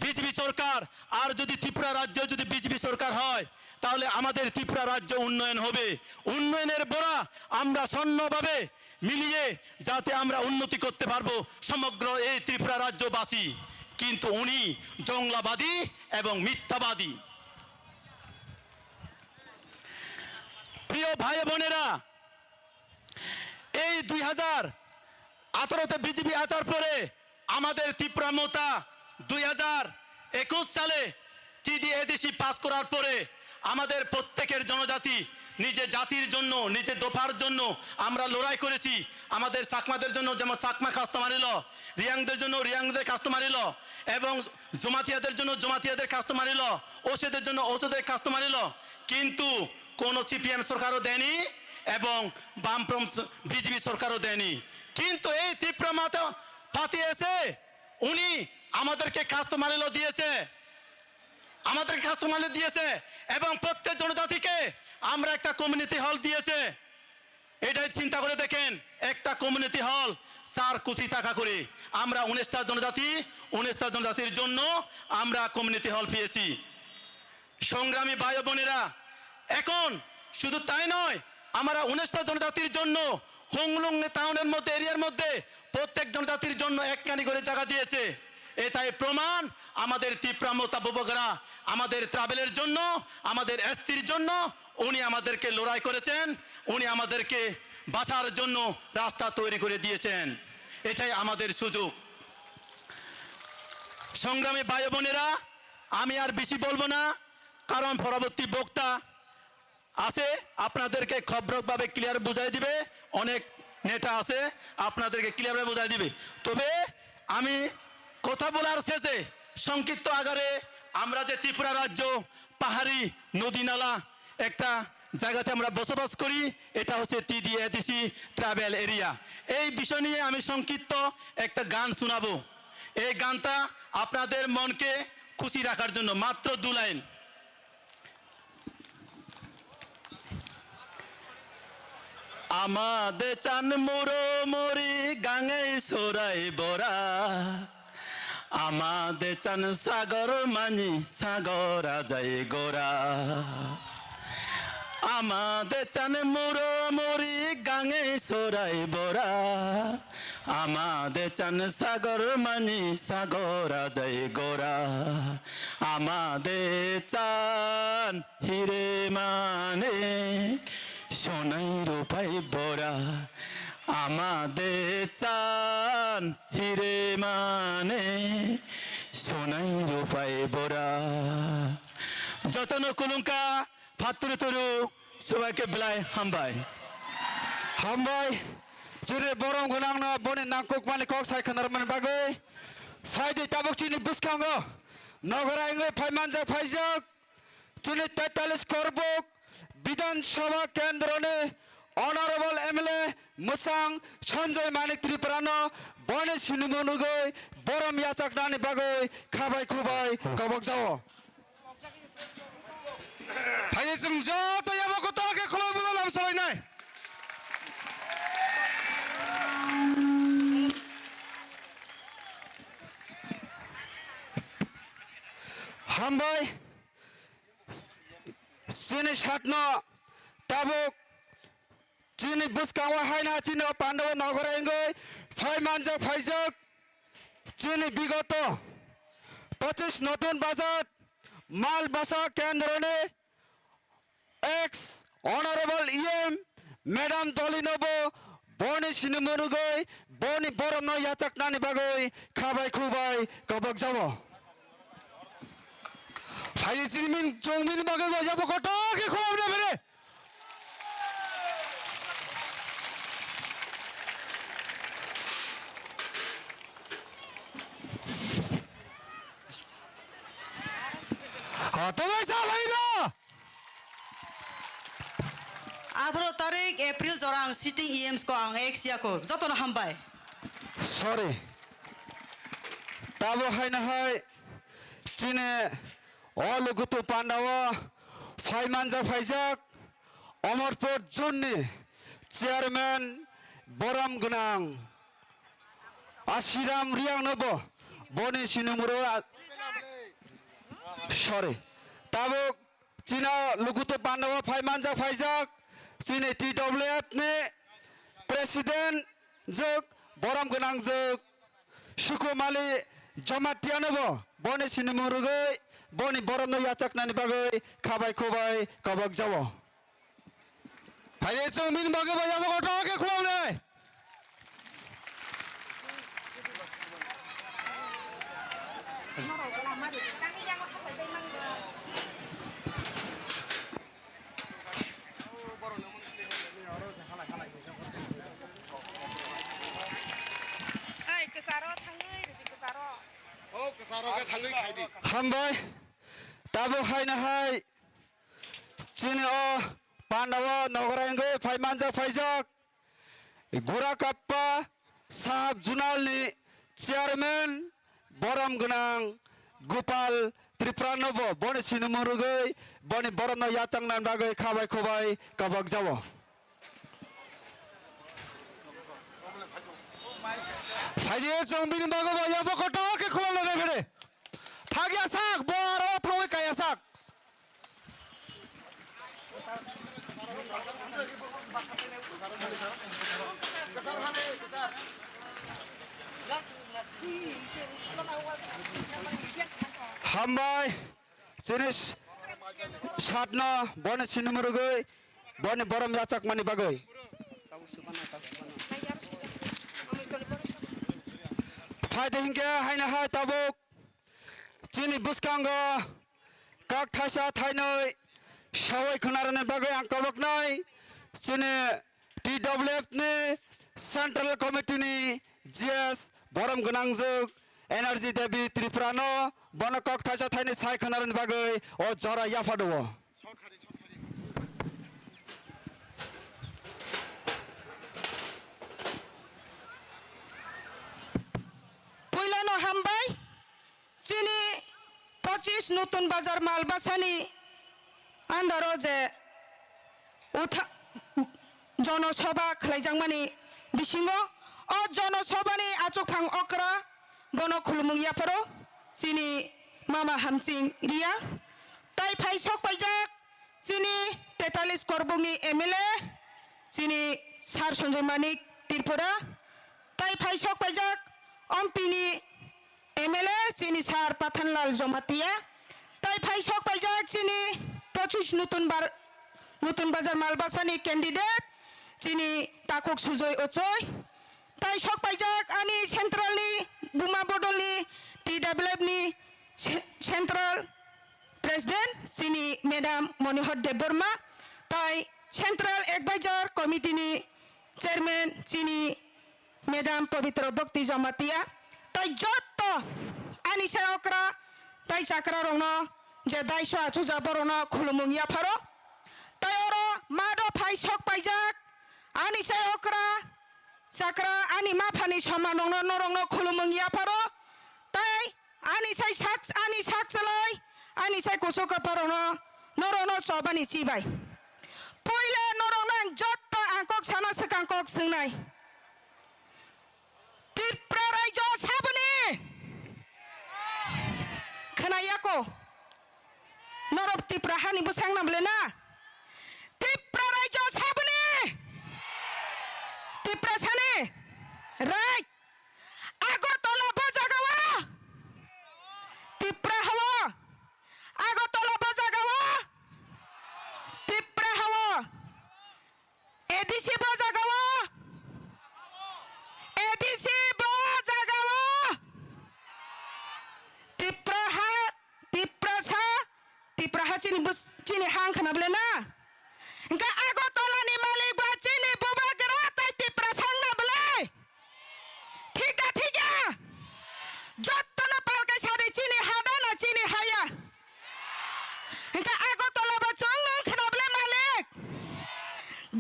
বিজেপি সরকার, আর যদি ত্রিপুরা রাজ্যে যদি বিজেপি সরকার হয়, তাহলে আমাদের ত্রিপুরা রাজ্য উন্নয়ন হবে। উন্নয়নের বড়া আমরা স্বর্ণভাবে মিলিয়ে যাতে আমরা উন্নতি করতে পারবো সমগ্র এই ত্রিপুরা রাজ্যবাসী। কিন্তু উনি জংলাবাদী এবং মিথ্যাবাদী। প্রিয় ভাই বোনেরা, এই দুই হাজার আঠারোতে বিজেপি আসার পরে আমাদের তিপ্রা মথা দুই হাজার একুশ সালে টিডিএডিসি পাস করার পরে আমাদের প্রত্যেকের জনজাতি নিজের জাতির জন্য, নিজের দফার জন্য আমরা লড়াই করেছি। আমাদের চাকমাদের জন্য যেমন চাকমা customary law, রিয়াংদের জন্য রিয়াংদের customary law এবং জমাতিয়াদের জন্য জমাতিয়াদের customary law, ওসিদের জন্য ওসিদের customary law। কিন্তু কোনো সিপিএম সরকারও দেয়নি এবং বামফ্রন্ট বিজেপি সরকারও দেয়নি। কিন্তু এই তিপ্রা মথা পার্টি এসে উনি আমাদেরকে customary law দিয়েছে, আমাদেরকে customary law দিয়েছে এবং প্রত্যেক জনজাতিকে আমরা একটা কমিউনিটি হল দিয়েছে। এটাই চিন্তা করে দেখেন, একটা কমিউনিটি হল চার কোটি টাকা করে। আমরা উনিশটা জনজাতি, উনিশটা জনজাতির জন্য আমরা কমিউনিটি হল পেয়েছি। সংগ্রামী ভাই ও বোনেরা, এখন শুধু তাই নয়, আমরা উনিশটা জনজাতির জন্য হুংলুং টাউনের মধ্যে, এরিয়ার মধ্যে প্রত্যেক জনজাতির জন্য একখানি করে জায়গা দিয়েছে। এটাই প্রমাণ আমাদের তিপ্রা মথা বুবকরা আমাদের ট্রাইবেলের জন্য, আমাদের এসটির জন্য উনি আমাদেরকে লড়াই করেছেন, উনি আমাদেরকে বাঁচার জন্য রাস্তা তৈরি করে দিয়েছেন। এটাই আমাদের সুযোগ। সংগ্রামী ভাই বোনেরা, আমি আর বেশি বলবো না, কারণ পরবর্তী বক্তা আছে, আপনাদেরকে খবরকভাবে ক্লিয়ার বুঝাই দিবে। অনেক নেতা আছে, আপনাদেরকে ক্লিয়ারভাবে বুঝাই দিবে। তবে আমি কথা বলার শেষে সংক্ষিপ্ত আকারে আমরা যে ত্রিপুরা রাজ্য পাহাড়ি নদী নালা একটা জায়গাতে আমরা বসবাস করি, এটা হচ্ছে টিডিএডিসি ট্রাইবেল এরিয়া। এই বিষয় নিয়ে আমি সংক্ষিপ্ত একটা গান শোনাবো। এই গানটা আপনাদের মনকে খুশি রাখার জন্য মাত্র দু line. Ama de chan muro muri gangai sorai bora. Ama de chan sagor mani sagor ajai gora. Ama de chan muro muri gangai sorai bora. Ama de chan sagor mani sagor ajai gora. Ama de chan hire mane sonai rupai bora. Ama de chan hire mane sonai rupai bora. Jotono kulungka, phatturu turu, subaike belai hambai. Hambai, juri borom gwnangno boni nangkukmani kok sai khwnarmani bagwi. Phaidi tabuk chini bwskango nogora wngwi phaimanjak phaijak chini tetalis korbuk Bidhan Sabha kendroni Honorable M L A Mwchang Sanjoy Manik Tripura no boni sinimung nugwi borom yachaknani bagwi khabai khubai kobok jao. Phai chwng joto yabo kotor khe khulumwi lam salainai. Hambai. Chini satno tabuk chini bwskango haino chini o Pandava nogora wngwi phai manjak phaijak chini bigoto pochis Notun Bazar Malbasa Kendroni ex Honorable E M Madam Dolinobo boni sinimung nugwi boni boromno yachaknani bagwi khabai khubai kobok jao. Phai chini min chong min bagwi bo yabo kotor khe khulumna bere. Ha, tongwi sa phai do. Atharo tarik April jora ang sitting E Ms ko ang ex ya ko jotono hambai. Sorry. Tabo haino hai chini o Lugutu Pandao phai manjak phaijak Omorpur zone ni chairman borom gwnang Asiram Riang no bo boni sinimung nugwi a-, sorry. Tabuk chini Lugutu Pandao phai manjak phaijak chini T W F ni president jwk borom gwnang jwk Sukumali Jamatia no bo boni sinimung nugwi boni boromno yachaknani bagwi khabai khubai kobok jao. Phai chwng min bagwi bo yabo kotor khe khulumnai. Ai, kwcharo thangwi rwdi, kwcharo. O, kwcharo khe thangwi khai di. Hambai. Tabuk haino hai chini o Pandao nogora wngwi phai manjak phaijak Gurakappa sub zonal ni chairman borom gwnang Gopal Tripura no bo boni sinimung nugwi boni boromno yachakna bagwi khabai khubai kobok jao. Phai di chwng bini bagwi bo yabo kotor khe khulumnai bere. Thagya sak, bo aro thangwi kaya sak. Hambai, chini satno boni sinimung nugwi boni borom yachakmani bagwi. Phai di hinkhe haino hai tabuk. Chini bwskango kak thaisa thainwi sawai khwnarwni bagwi ang koboknai chini T W F ni Central Committee ni G S borom gwnangjwk Energy Devi Tripura no bono kok thaisa thainwi sai khwnarwni bagwi o jora yapha do. Puilano hambai. Chini pochis Nutun Bazar Malbasani andaro je utha-, jonosobha khlaijakmani bisingo o jonosobhani achukphang okra bono khulumung yapharo chini mama Hamsing Riya. Tai phai sok paijak chini tetalis korbukni M L A chini Sir Sanjoy Manik Tripura. Tai phai sok paijak Ompini M L A chini Sir Pathanlal Jamatia, tai phai sok paijak chini pochis Nutun Bar-, Nutun Bazar Malbasani candidate chini Takhuk Sujoy Ochoi, tai sok paijak ani central ni Buma Bodol ni T W F ni ce-, central president chini Madam Monihar Debbarma, tai central advisor committee ni chairman chini Madam Pabitra Bhakti Jamatia, tai jotto ani sai okra tai chakra rokno je daiso achukjak borokno khulumung yapharo. Tai oro mado phai sok paijak Ani sai okra, chakra, ani maphani somanrokno norokno khulumung yapharo, tei ani sai sak, ani sak chalai, ani sai kuchuk kwpharokno norokno chobani chibai. Puila norokno ang jotto ang kok sana swkang kok swngnai. Tripura raijo saboni khwnayako. Norok Tripura hani bwsang na bwle na? Tripura raijo saboni. Tripura sani. Right. Agartala bo jagao. Tripura hao. Agartala bo jagao. Tripura hao. A D C bo jagao. A D C bo jagao. Tripura ha, Tripura sa, Tripura ha chini bus, chini hang khana bwle na? Hingke Agartala ni malik ba chini bubagra tai Tripura sang na bwle? Thik da thik ya? Jottono palkai sadi chini ha da na chini ha ya? Hingke Agartala bo chwng wng khna bwle malik?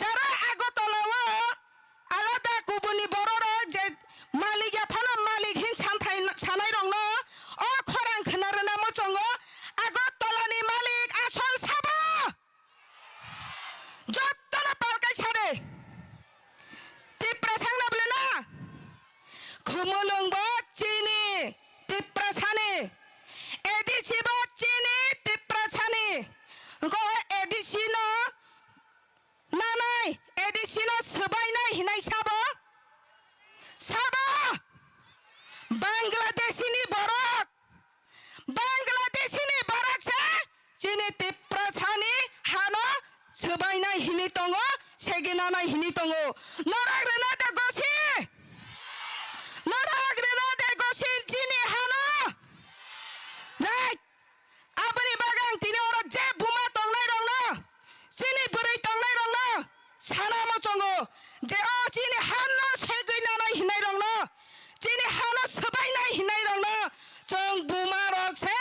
Jara Agartala o alada kubuni bororok je malik ya phano malik hin santhai, sanairokno o khorang khna rwna muchungo Agartala ni malik asol sabo? Jottono palkai sade. Tiprasa wngna bwle na? Khumulwng bo chini Tiprasani. A D C bo chini Tiprasani. Wngkha o A D C no nanai, A D C no swbainai hinai sabo? Sabo? Bangladeshi ni borok. Bangladeshi ni barak se chini Tiprasani hano swbainai hini tongo, seginanai hini tongo. Norok rwna de gosi? Norok rwna de gosi chini hano? Right. Aboni bagwi ang tini oro je buma tongnairokno, chini bwrwi tongnairokno sana muchungo je o chini hano segwi nanai hinnairokno, chini hano swbainai hinnairokno chwng bumarok se,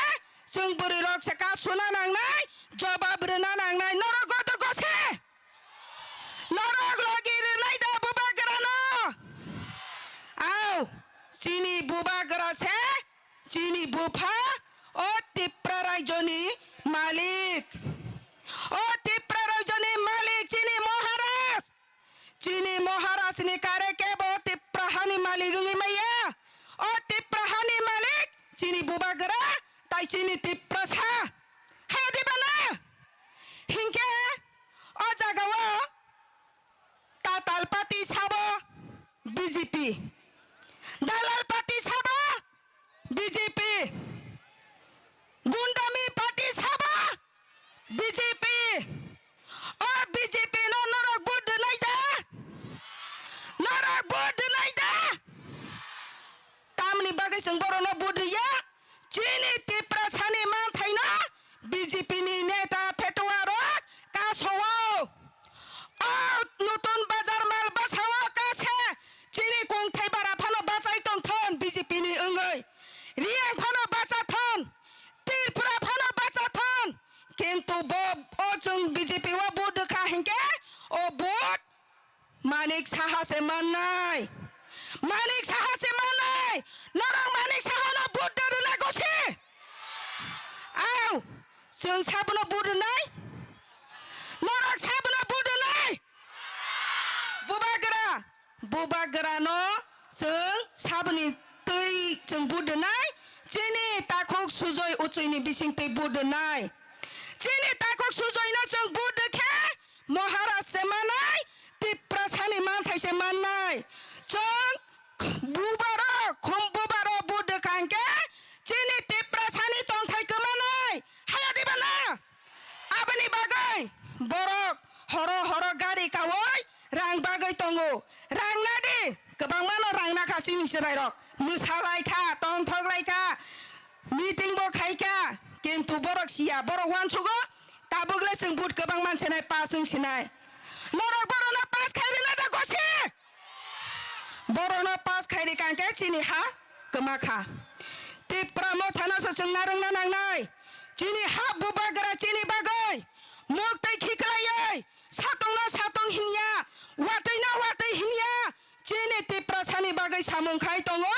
chwng bwrwirok se kasuna nangnai, jobab rwna nangnai. Norok goto gose? Norok logi rwnai da bubagrano? Au, chini bubagra se chini bupha, o Tipra raijoni malik. O Tipra raijoni malik chini Maharaj. Chini Maharaj ni kare kebo Tipra hani malik wngwi maya. O Tipra hani malik chini bubagra tai chini Tiprasa. Hai di bana? Hinkhe o jagao Tatal party sabo B J P. Dalal party sabo B J P. Gundami party sabo B J P. O B J P no norok vote rwnai da? Norok vote rwnai da? Tamni bagwi chwng borokno vote rwya? Chini Tiprasani manthaino B J P ni neta phetuarok kasao. O Nutun Bazar mal bwsao kase chini kungthai bara phano bachai tongthon B J P ni wngwi. Riyang phano bachathon, Tripura phano bachathon. Kintu bo o chwng B J P o vote rwkha hinkhe o vote Manik Saha se mannai. Manik Saha se mannai. Norok Manik Saha no vote da rwna gosi? Au, chwng sabono vote rwnai? Norok sabono vote rwnai? Bubagra, bubagra no chwng saboni twi chwng vote rwnai. Chini takhuk sujoi uchoi ni bising twi vote rwnai. Chini takhuk sujoi no chwng vote rwkhe Maharaj se manai, Tiprasani manthai se mannai. Chwng bubarok, khum bubarok vote rwkha hinkhe chini Tiprasani tongthai kwmanai. Haya diba na? Aboni bagwi borok horo horo gari kawi rang bagwi tongo. Rang nadi, kwbangmano rang nakha chini chwrairok. Mwsa laikha, tongthok laikha, meeting bo khaikha, kintu borok siya, borok uansugo. Tabuk le chwng vote kwbang mansinai, pass wngsinai. Norok borokno pass khai rwna da gosi? Borokno pass khai rwkha hinkhe chini ha kwma kha. Tipra mothano se chwng narwkna nangnai. Chini ha bubagra chini bagwi muktwi khiklaiwi, satungno satung hinya, watwino wngkhai tongo,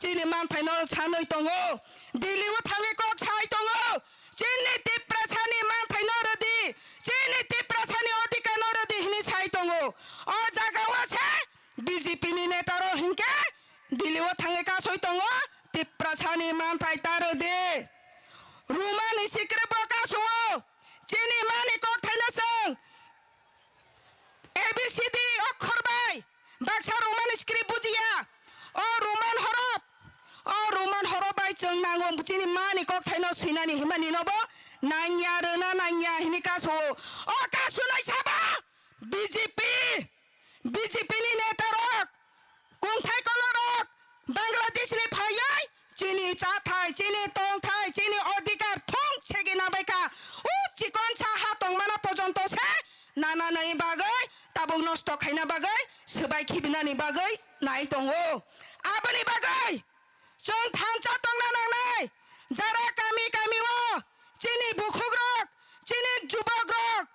chini manthaino sanwi tongo. Delhi o thangwi kok sai tongo, chini Tiprasani manthaino rwdi, chini Tiprasani odhikarno rwdi hwnwi sai tongo. O jagao se B J P ni neta rok hinkhe Delhi o thangwi kasoi tongo, Tiprasani manthai ta rwdi. Romani script bo kasongo, chini mani kokthaino chwng A B C D okhor bai baksa Romani script bujiya. O Roman horop, o Roman horop bai chwng nango chini mani kokthaino swinani himani nobo nangya rwna nangya hini kaso. O kasunai sabo B J P, B J P ni neta rok, kungthai kolorok, Bangladesh ni phaiwi chini chathai, chini tongthai, chini odhikar thung segina baikha. O chikon sa ha tongmana pojonto se nana nai bagwi, tabuk nosto khaina bagwi, swbai khibinani bagwi nai tongo. Aboni bagwi chwng thansa tongna nangnai. Jara kami kami o chini bukhukrok, chini jubokrok,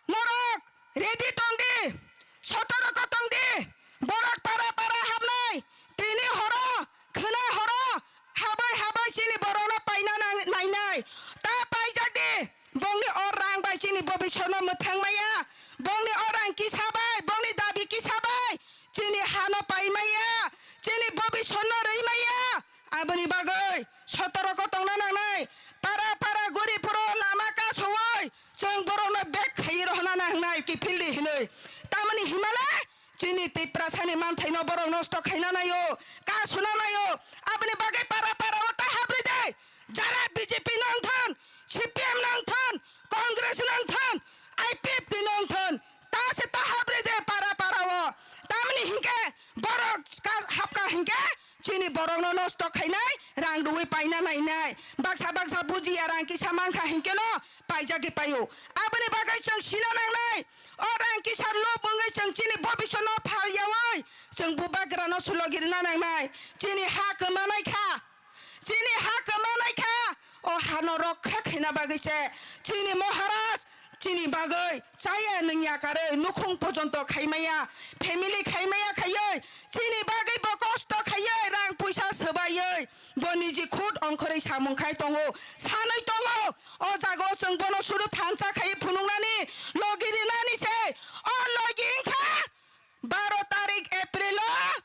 norok ready tongdi, sotoroko tongdi, borok para para habnai, tini horo, khwnai horo, habai habai chini borokno paina nang-, nainai, ta paijakdi, bongni o rang bai chini bobiswrno mwthang maya, bongni o rang kisa bai, bongni dabi kisa bai, chini hano pai maya, chini bobiswrno rwi maya, Aboni bagwi sotoroko tongna nangnai, para para guri phuru lama kasowoi chwng borokno bek khaiwi rohna nangnai kiphildi hinwi. Tamoni himale chini Tiprasani manthaino borok nosto khaina naio, kasuna naio. Aboni bagwi para para o ta habri de, jara B J P no wngthon, C P M no wngthon, Congress no wngthon, I P F T no wngthon, ta se ta habri de para para o. Tamoni hinkhe borok ka-, hapka hinkhe chini borokno nosto khainai, rang rwui paina nainai. Baksa baksa bujiya rang kisa mankha hinkhe no paijagwi paio. Aboni bagwi chwng sina nangnai. O rang kisa lub wngwi chwng chini bobiswrno phal yaui chwng bubagrano sulogirina nangnai. Chini ha kwmanai kha. Chini ha kwmanai kha, o hano rokha khaina bagwi se chini Maharaj chini bagwi chaya nwng yakarwi nukhung pojonto khaimaya, family khaimaya khaiwi chini bagwi bo kosto khaiwi rang puisa swbaiwi bo niji khud ongkhorwi samung khai tongo, sanwi tongo. O jaga o chwng bono suru thansa khaiwi phunuknani logi rinani se o logi wngkha baro tarik April o.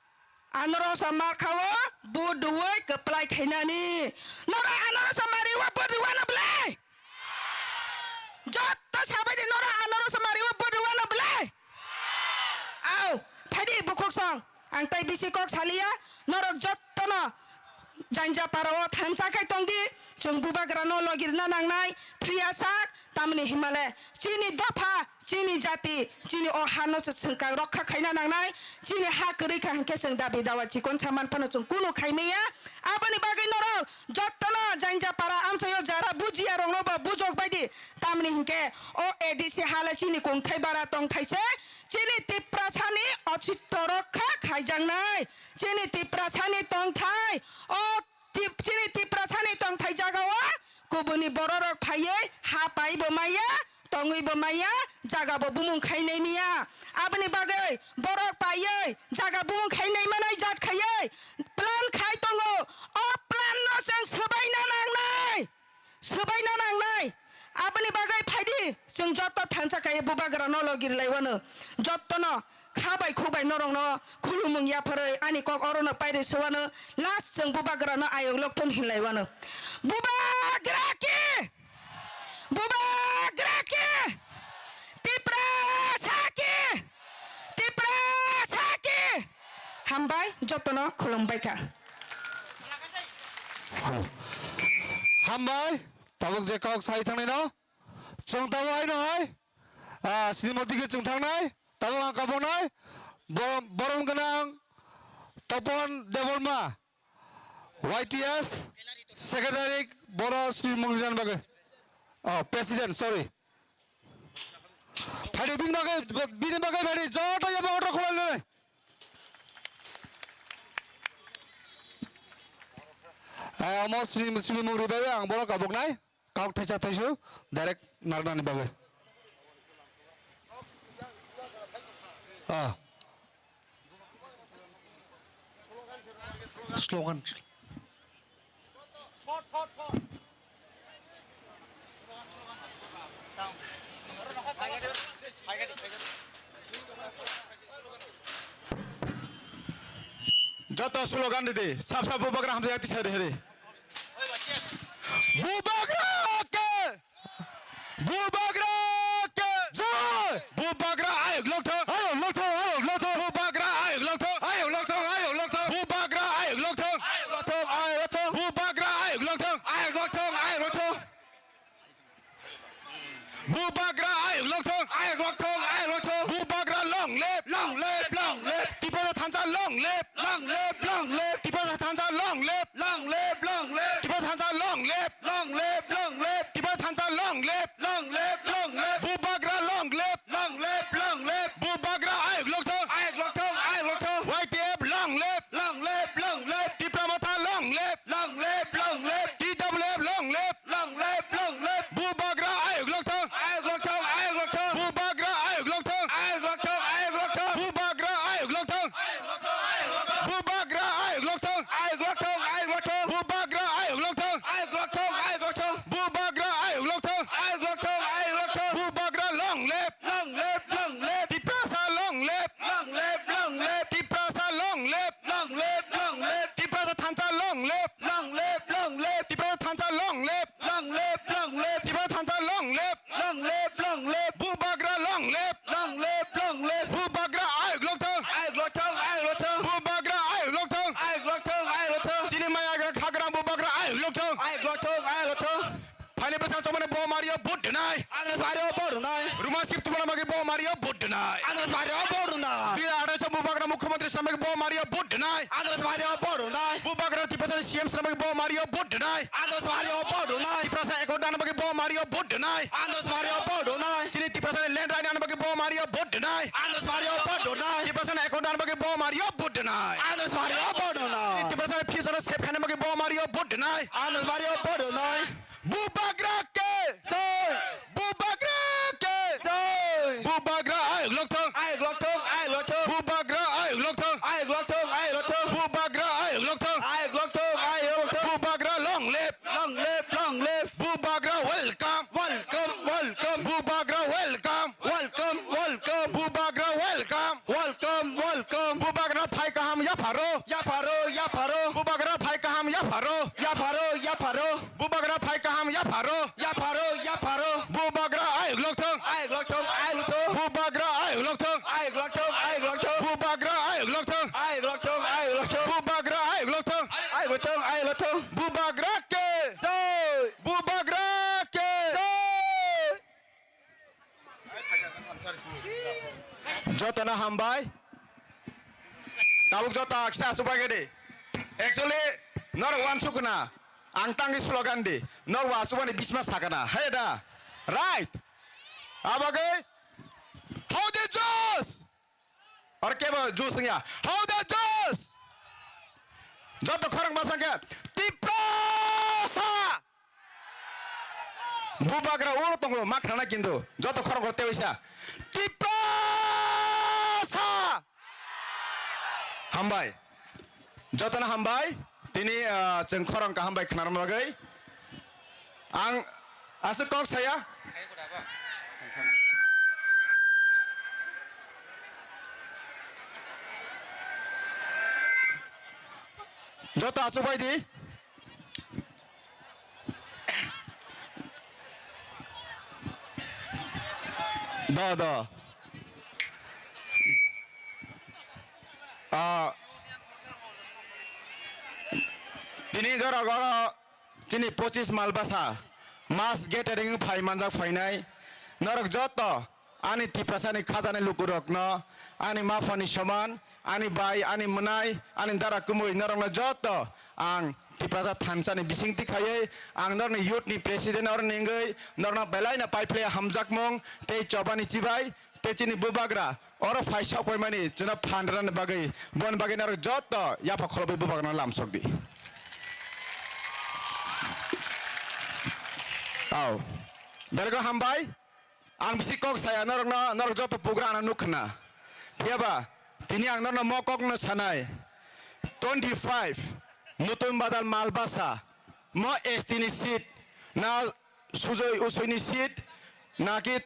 Anorosa markha o vote rwui kwplai khainani. Norok anorosa mari o vote rwano belai? Jotto sabai di norok anorosa mari o vote rwano belai? Au, phaidi bukhuk song. Ang tai bisi kok saliya. Norok jottono Jainjapara o thansa khai tongdi. Chwng bubagrano logirna nangnai. Thwiya sak, tamni himale. Chini dopha. Chini jati, chini o hano se chwng kang rokha khaina nangnai, chini ha kwrwi kha hinkhe chwng dabi dawa chikon saman phano chwng kunu khaimaya. Aboni bagwi norok jottono Jainjapara amchaio jara bujiya rokno bo bujok baidi. Tamni hinkhe o A D C hale chini kungthai bara tongthai se chini Tiprasani ositto rokha khaijaknai. Chini Tiprasani tongthai o Tip-, chini Tiprasani tongthai jagao kubuni bororok phaiwi ha paibo maya, tongwibo maya, jagabo bumung khainai miya. Aboni bagwi borok paiwi jaga bumung khainai manai jat khaiwi plan khai tongo. O plan no chwng swbaina nangnai. Swbaina nangnai. Aboni bagwi phaidi chwng jotto thansa kaiwi bubagrano logi rwlaiwano. Jottono kha bai khuk bai norokno khulumung yapharwi ani kok orono pairi sowano, last chwng bubagrano ayok lokthon hinlaiwano. Bubagra ki! Bubagra ki! Tiprasa ki! Tiprasa ki! Hambai, jottono khulumbaikha. Hambai, tabuk je kok sai thangnai no. Chwng tabuk haino hai, ah, Srimoti khe chwng thangnai, tabuk ang kaboknai, borom, borom gwnang Topon Debbarma, Y T F secretary, boro Sri Mungriran bagwi, oh, president, sorry. Phaidi bini bagwi, bini bagwi phaidi, joto yabo order khulai le. Ah, omo Sri, Sri Mungri bagwi ang boro kaboknai. Kok thaisa thaisu direct narnani bagwi. Ah. Slogan. Joto slogan ridi, sab sab Bubagra hamjak tisa de hede. Bubagra ke! Bubagra ke jai! Bubagra ayuk lokthong! Ayuk lokthong, ayuk lokthong! Bubagra ayuk lokthong! Ayuk lokthong, ayuk lokthong! Bubagra ayuk lokthong! Ayuk lokthong, ayuk lokthong! Bubagra ayuk lokthong! Ayuk lokthong, ayuk lokthong! Bubagra ayuk lokthong! Ayuk lokthong, ayuk lokthong! Bubagra long live! Long live, long live! Tiprasa thansa long live! Long live, long live! Tiprasa thansa long live! Long live, long live! Tiprasa thansa long live! Long live, long live! Tiprasa thansa long live! Long live, long live! Bubagra long live! Long live, long live! Bubagra ayuk lokthong! Ayuk lokthong, ayuk lokthong! Y T F long live! Long live, long live! Tipra Motha long live! Long live, long live! T W F long live! Long live, long live! Bubagra ayuk lokthong! Ayuk lokthong, ayuk lokthong! Bubagra ayuk lokthong! Ayuk lokthong, ayuk lokthong! Bubagra ayuk lokthong! Bubagra ayuk lokthong! Ayuk lokthong, ayuk lokthong! Bubagra ayuk lokthong! Ayuk lokthong, ayuk lokthong! Bubagra ayuk lokthong! Ayuk lokthong, ayuk lokthong! Bubagra long live! Long live, long live! Tiprasa long live! Long live, long live! Tiprasa long live! Long live, long live! Tiprasa thansa long live! Long live, long live! Tiprasa thansa long live! Long live, long live! Tiprasa thansa long live! Long live, long live! Bubagra long live! Long live, long live! Bubagra ayuk lokthong! Ayuk lokthong, ayuk lokthong! Bubagra ayuk lokthong! Ayuk lokthong, ayuk lokthong! Chini maya gra khagra Bubagra ayuk lokthong! Ayuk lokthong, ayuk lokthong! Phaini bwskango chongmani bo mario vote rwnai. Andros mario vote rwnai. Ruma sip tubuna magi bo mario vote rwnai. Andros mario vote rwnai. Dui hajar atharo Bubagra mukhyamantri samagi bo mario vote rwnai. Andros mario vote rwnai. Bubagra Tiprasani C M samagi bo mario vote rwnai. Andros mario vote rwnai. Tiprasa account ana magi bo mario vote rwnai. Andros mario vote rwnai. Chini Tiprasani land right ana magi bo mario vote rwnai. Andros mario vote rwnai. Tiprasani account ana magi bo mario vote rwnai. Andros mario vote rwnai. Tiprasani future safe khaina magi bo mario vote rwnai. Andros mario vote rwnai. Bubagra ke! Jai! Bubagra ke! Jai! Bubagra ayuk lokthong! Ayuk lokthong, ayuk lokthong! Bubagra ayuk lokthong! Ayuk lokthong, ayuk lokthong! Bubagra ayuk lokthong! Ayuk lokthong, ayuk lokthong! Bubagra long live! Long live, long live! Bubagra welcome! Welcome, welcome! Bubagra welcome! Welcome, welcome! Bubagra welcome! Welcome, welcome! Bubagra phai kaham yapharo! Yapharo, yapharo! Bubagra phai kaham yapharo! Yapharo, yapharo! Bubagra phai kaham yapharo! Yapharo, yapharo! Bubagra ayuk lokthong! Ayuk lokthong, ayuk lokthong! Bubagra ayuk lokthong! Ayuk lokthong, ayuk lokthong! Bubagra ayuk lokthong! Ayuk lokthong, ayuk lokthong! Bubagra ayuk lokthong! Ayuk lokthong, ayuk lokthong! Bubagra ke! Jai! Bubagra ke! Jai! Jotono hambai. Tabuk joto aksa asubagede. Actually, norok wansukna. Ang tangwi slogan di. Norok asubani bisma sakana. Hai da. Right. Abagwi. How the Josh? Or kebo Josh ya. How the Josh? Joto khorang masangke. Tiprasa. Bubagra uro tongo, ma khrana kintu. Joto khorang kor tewi sa. Tiprasa! Hambai. Jotono hambai. Tini, ah, chwng khorang kaham bai khwnarma bagwi. Ang aswk kok saya. Joto achuk bai di. Do, do. Ah, tini jorok oro chini pochis mal basa mas gathering phai manjak phainai norok joto. Ani Tiprasani khajani lukurokno, ani maphani soman, ani bai, ani mwnai, ani dara kumui norokno joto ang Tiprasa thansani bisingtwi khaiwi ang norokni youth ni president oroni wngwi norokno belaino paiphlai hamjakmung tei chobani chibai tei chini bubagra oro phai sok phaimani chwngno phan rwnani bagwi boni bagwi norok joto yapha kholobwi bubagrano lamsokdi. Au. Belgo hambai. Ang bisi kok saya norokno, norok joto pugra ano nuk khna. Phiyaba, tini ang norokno mo kokno sanai. Twenty five, Nutun Bazar Malbasa, mo S T ni seat, na Sujoi Usoi ni seat, naki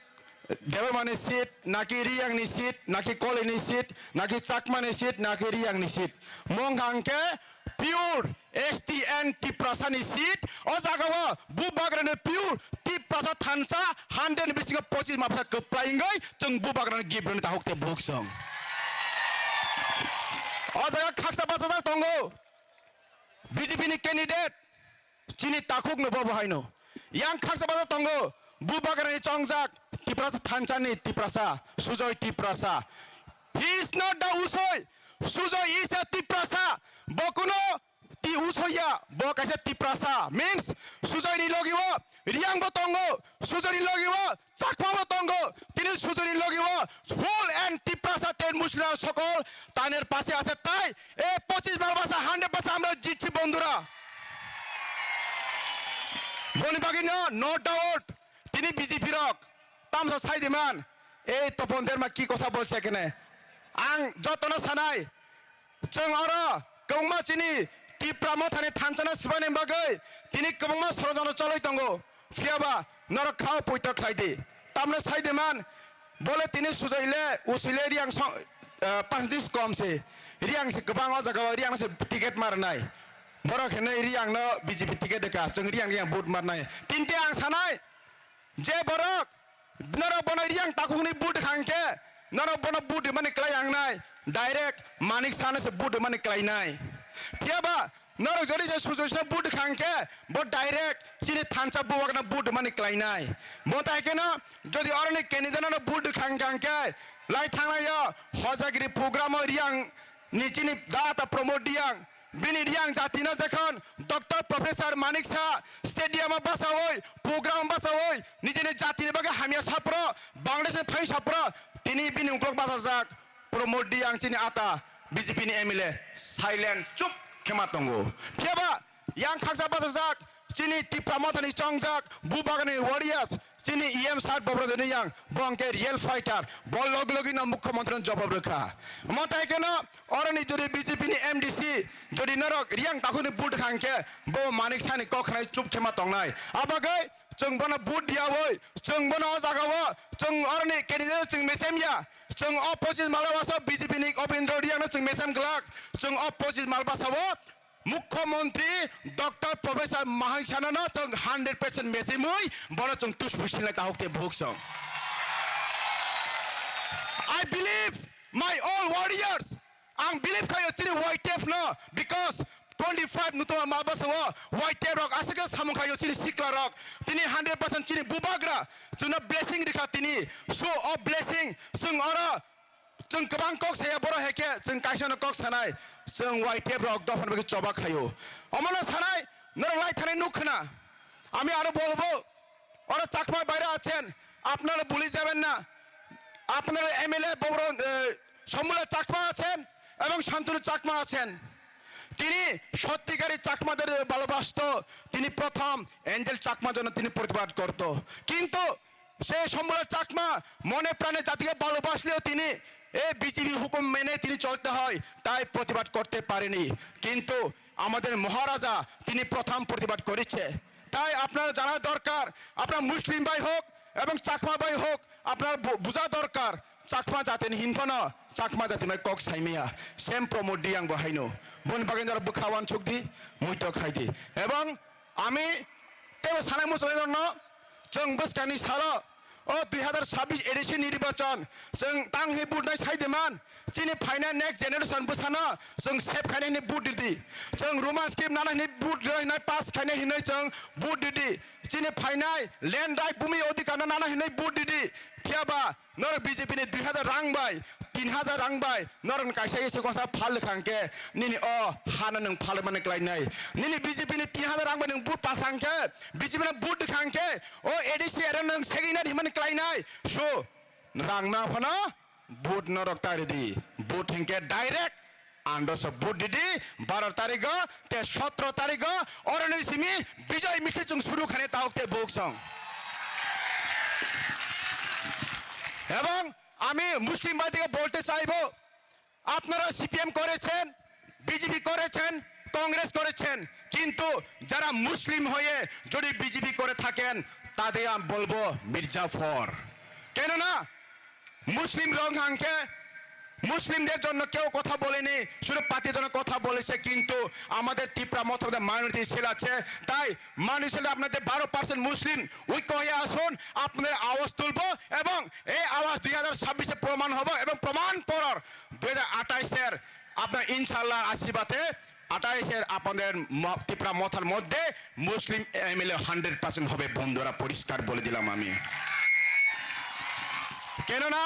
Debbarma ni seat, naki Riyang ni seat, naki Koli ni seat, naki Chakma ni seat, naki Riyang ni seat. Mong hangke pure S T and Tiprasa ni seat, o jaga o Bubagra ni pure Tiprasa thansa hundred ni bisingo pochis malbasa kwplai wngwi chwng Bubagra ni gift rwni tahuk te buk chwng. O jaga khaksa bachajak tongo B J P ni candidate, chini takhuk no bobo haino. Yang khaksa bachajak tongo Bubagra ni chongjak Tiprasa thansa ni Tiprasa, Sujoi Tiprasa. He is not the Usoi. Sujoi is a Tiprasa. Bo kuno Ti Usoi ya, bo kaisa Tiprasa, means Sujoi ni logi o Riyang bo tongo, Sujoi ni logi o Chakma bo tongo, tini Sujoi ni logi o whole and Tiprasa ten Muslim sokol taner pase ase tai, e pochis malbasa hundred percent amra jitchi bondhura. Boni bagwi no, no doubt, tini B J P rok tamsa sai di man, ei Topon Derma ki kotha bolse kene. Ang jotono sanai, chwng oro kwbangma chini Tipra Mothani thansa no swbaini bagwi tini kwbangma sorojono choloi tongo. Phiyaba norok khao poito khlai di. Tamno sai di man, bole tini Sujoi le, Usoi le Riyang song, eh, percentage kom se. Riyang se kwbang o jaga o Riyang se ticket marnai. Borok hinwi Riyang no B J P ticket deka, chwng Riyang Riyang vote marnai. Tinte ang sanai, je borok norok bono Riyang takhukni vote kha hwnkhe, norok bono vote rwmani kwlai ang nai, direct Manik Sahano se vote rwmani kwlai nai. Phiyaba norok jodi se Sujoi Sahano vote kha hwnkhe, bo direct chini thansa Bubagrano vote rwmani kwlai nai. Bo tai kheno jodi oroni candidate no vote kha hwnkhe, lai thanglai o Hojagiri program o Riyang ni chini data Pramod Riyang, bini Riyang jatino jekhon Doctor Professor Manik Saha stadium o bachawi, program bachawi, nijini jatini bagwi hamya sapro, Bangladesh ni phai sapro, tini bini uklok bachajak Pramod Riyang chini ata B J P ni M L A silent chup khema tongo. Phiyaba yang khaksa bachajak chini Tipra Mothani chongjak Bubagrani warriors, chini E M sir Bobrodoni yang, bo hwnkhe real fighter, bo logi logi no mukhyamantri no jawab rwkha. Omo tai kheno oroni jodi B J P ni M D C jodi norok Riyang takhukni vote kha hwnkhe bo Manik Sahani kok khnai chup khema tongnai. Abagwi chwng bono vote diyawi, chwng bono o jaga o, chwng oroni candidate chwng mechem ya, chwng o pochis malbasa B J P ni Obindro Riyang no chwng mechem glak, chwng o pochis malbasa o Mukhyamantri Doctor Professor Manik Sahano no chwng hundred percent mechimwi bono chwng tusbu sinlai tahuk te buhuk chwng. I believe my all warriors. Ang believe khaio chini Y T F no, because twenty five Nutun Bazar Malbasa o Y T F rok aswk khe samung khaio chini sikla rok. Tini hundred percent chini Bubagra chwngno blessing rikha tini. So o blessing chwng oro Chwng kwbang kok saya, borok hai khe chwng kaisano kok sanai, chwng Y T F rok dophani bagwi choba khaio. Omono sanai, norok lai thani nuk khna. আমি আরো বলবো, ওরা চাকমা বাইরে আছেন, আপনারা ভুলে যাবেন না। আপনারা এমএলএ বড়, এ, সমুলা চাকমা আছেন এবং শান্তনু চাকমা আছেন। তিনি সত্যিকারী চাকমাদের ভালোবাসতো। তিনি প্রথম এঞ্জেল চাকমার জন্য তিনি প্রতিবাদ করত। কিন্তু সে সম্বুলা চাকমা মনে প্রাণে জাতিকে ভালোবাসলেও তিনি এই বিজেপি হুকুম মেনে তিনি চলতে হয়, তাই প্রতিবাদ করতে পারেনি। কিন্তু আমাদের মহারাজা তিনি প্রথম প্রতিবাদ করেছে। তাই আপনারা জানা দরকার, আপনার মুসলিম ভাই হোক এবং চাকমা ভাই হোক, আপনার বু-, বোঝা দরকার, চাকমা জাতির হিংসা না, চাকমা জাতি নয় কক সাইমিয়া, সেম প্রমোদ ডিয়াং বহাইনো, বন বাগাইনার বুখাওয়ান ছুকদি, মুইতো খাইদি। এবং Ami teibo sanai muchungwi norokno, chwng bwskangni salo o dui hazar chabbish A D C nirbachon chwng tang hwnwi vote nai sai de man. Chini phainai next generation bwsano chwng save khainai hwnwi vote ridi. Chwng Roman script nana hwnwi vote rwinai pass khainai hwnwi chwng vote ridi. Chini phainai land right bumi odhikar no nana hwnwi vote ridi. Phiyaba Norok B J P ni dui hazar rang bai, tin hazar rang bai, norok ni kaisa ese konsa phal kha hwnkhe, nini o hano nwng phal mani klai nai. Nini B J P ni tin hazar rang bai nwng vote pal kha hwnkhe, B J P no vote kha hwnkhe, o A D C area nwng segwi nani himani klai nai. So, rang na phano vote norok ta ridi. Vote hwnkhe direct Androso vote didi, baro tarigo, te sotro tarigo, oroni simi bijoi misil chwng suru khane tahok te buk song. এবং আমি মুসলিম ভাইদেরকে বলতে চাইবো, আপনারা সিপিএম করেছেন, বিজেপি করেছেন, কংগ্রেস করেছেন, কিন্তু যারা মুসলিম হয়ে যদি বিজেপি করে থাকেন, তাদের আমি বলবো মির্জাফর। কেননা মুসলিম রং হাঙ্কে মুসলিমদের জন্য কেউ কথা বলেনি, শুধু পার্টির জন্য কথা বলেছে। কিন্তু আমাদের তিপ্রা মথা মাইনরিটি সেল আছে, তাই মাইনরিটি সেল আপনাদের বারো পার্সেন্ট মুসলিম ঐক্য হয়ে আসুন, আপনাদের আওয়াজ তুলবো এবং এই আওয়াজ দুই হাজার ছাব্বিশে প্রমাণ হবো এবং প্রমাণ পড়ার দুই হাজার আঠাইশের আপনার ইনশাআল্লাহ আশীর্বাদে আঠাইশের আপনাদের ম-, তিপ্রা মথার মধ্যে মুসলিম এমএলএ হান্ড্রেড পার্সেন্ট হবে বন্ধুরা, পরিষ্কার বলে দিলাম আমি। কেননা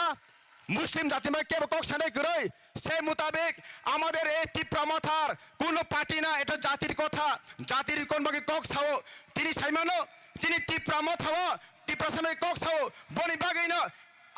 মুসলিম জাতির মধ্যে কেউ কক সানাই করই, সেই মোতাবেক আমাদের এই তিপ্রা মথার কোনো পার্টি না, এটা জাতির কথা। জাতির কোন বাকি কক সাও, তিনি সাইমানো, তিনি তিপ্রা মথাও, তিপ্রা সামে কক সাও, বনি বাগিনো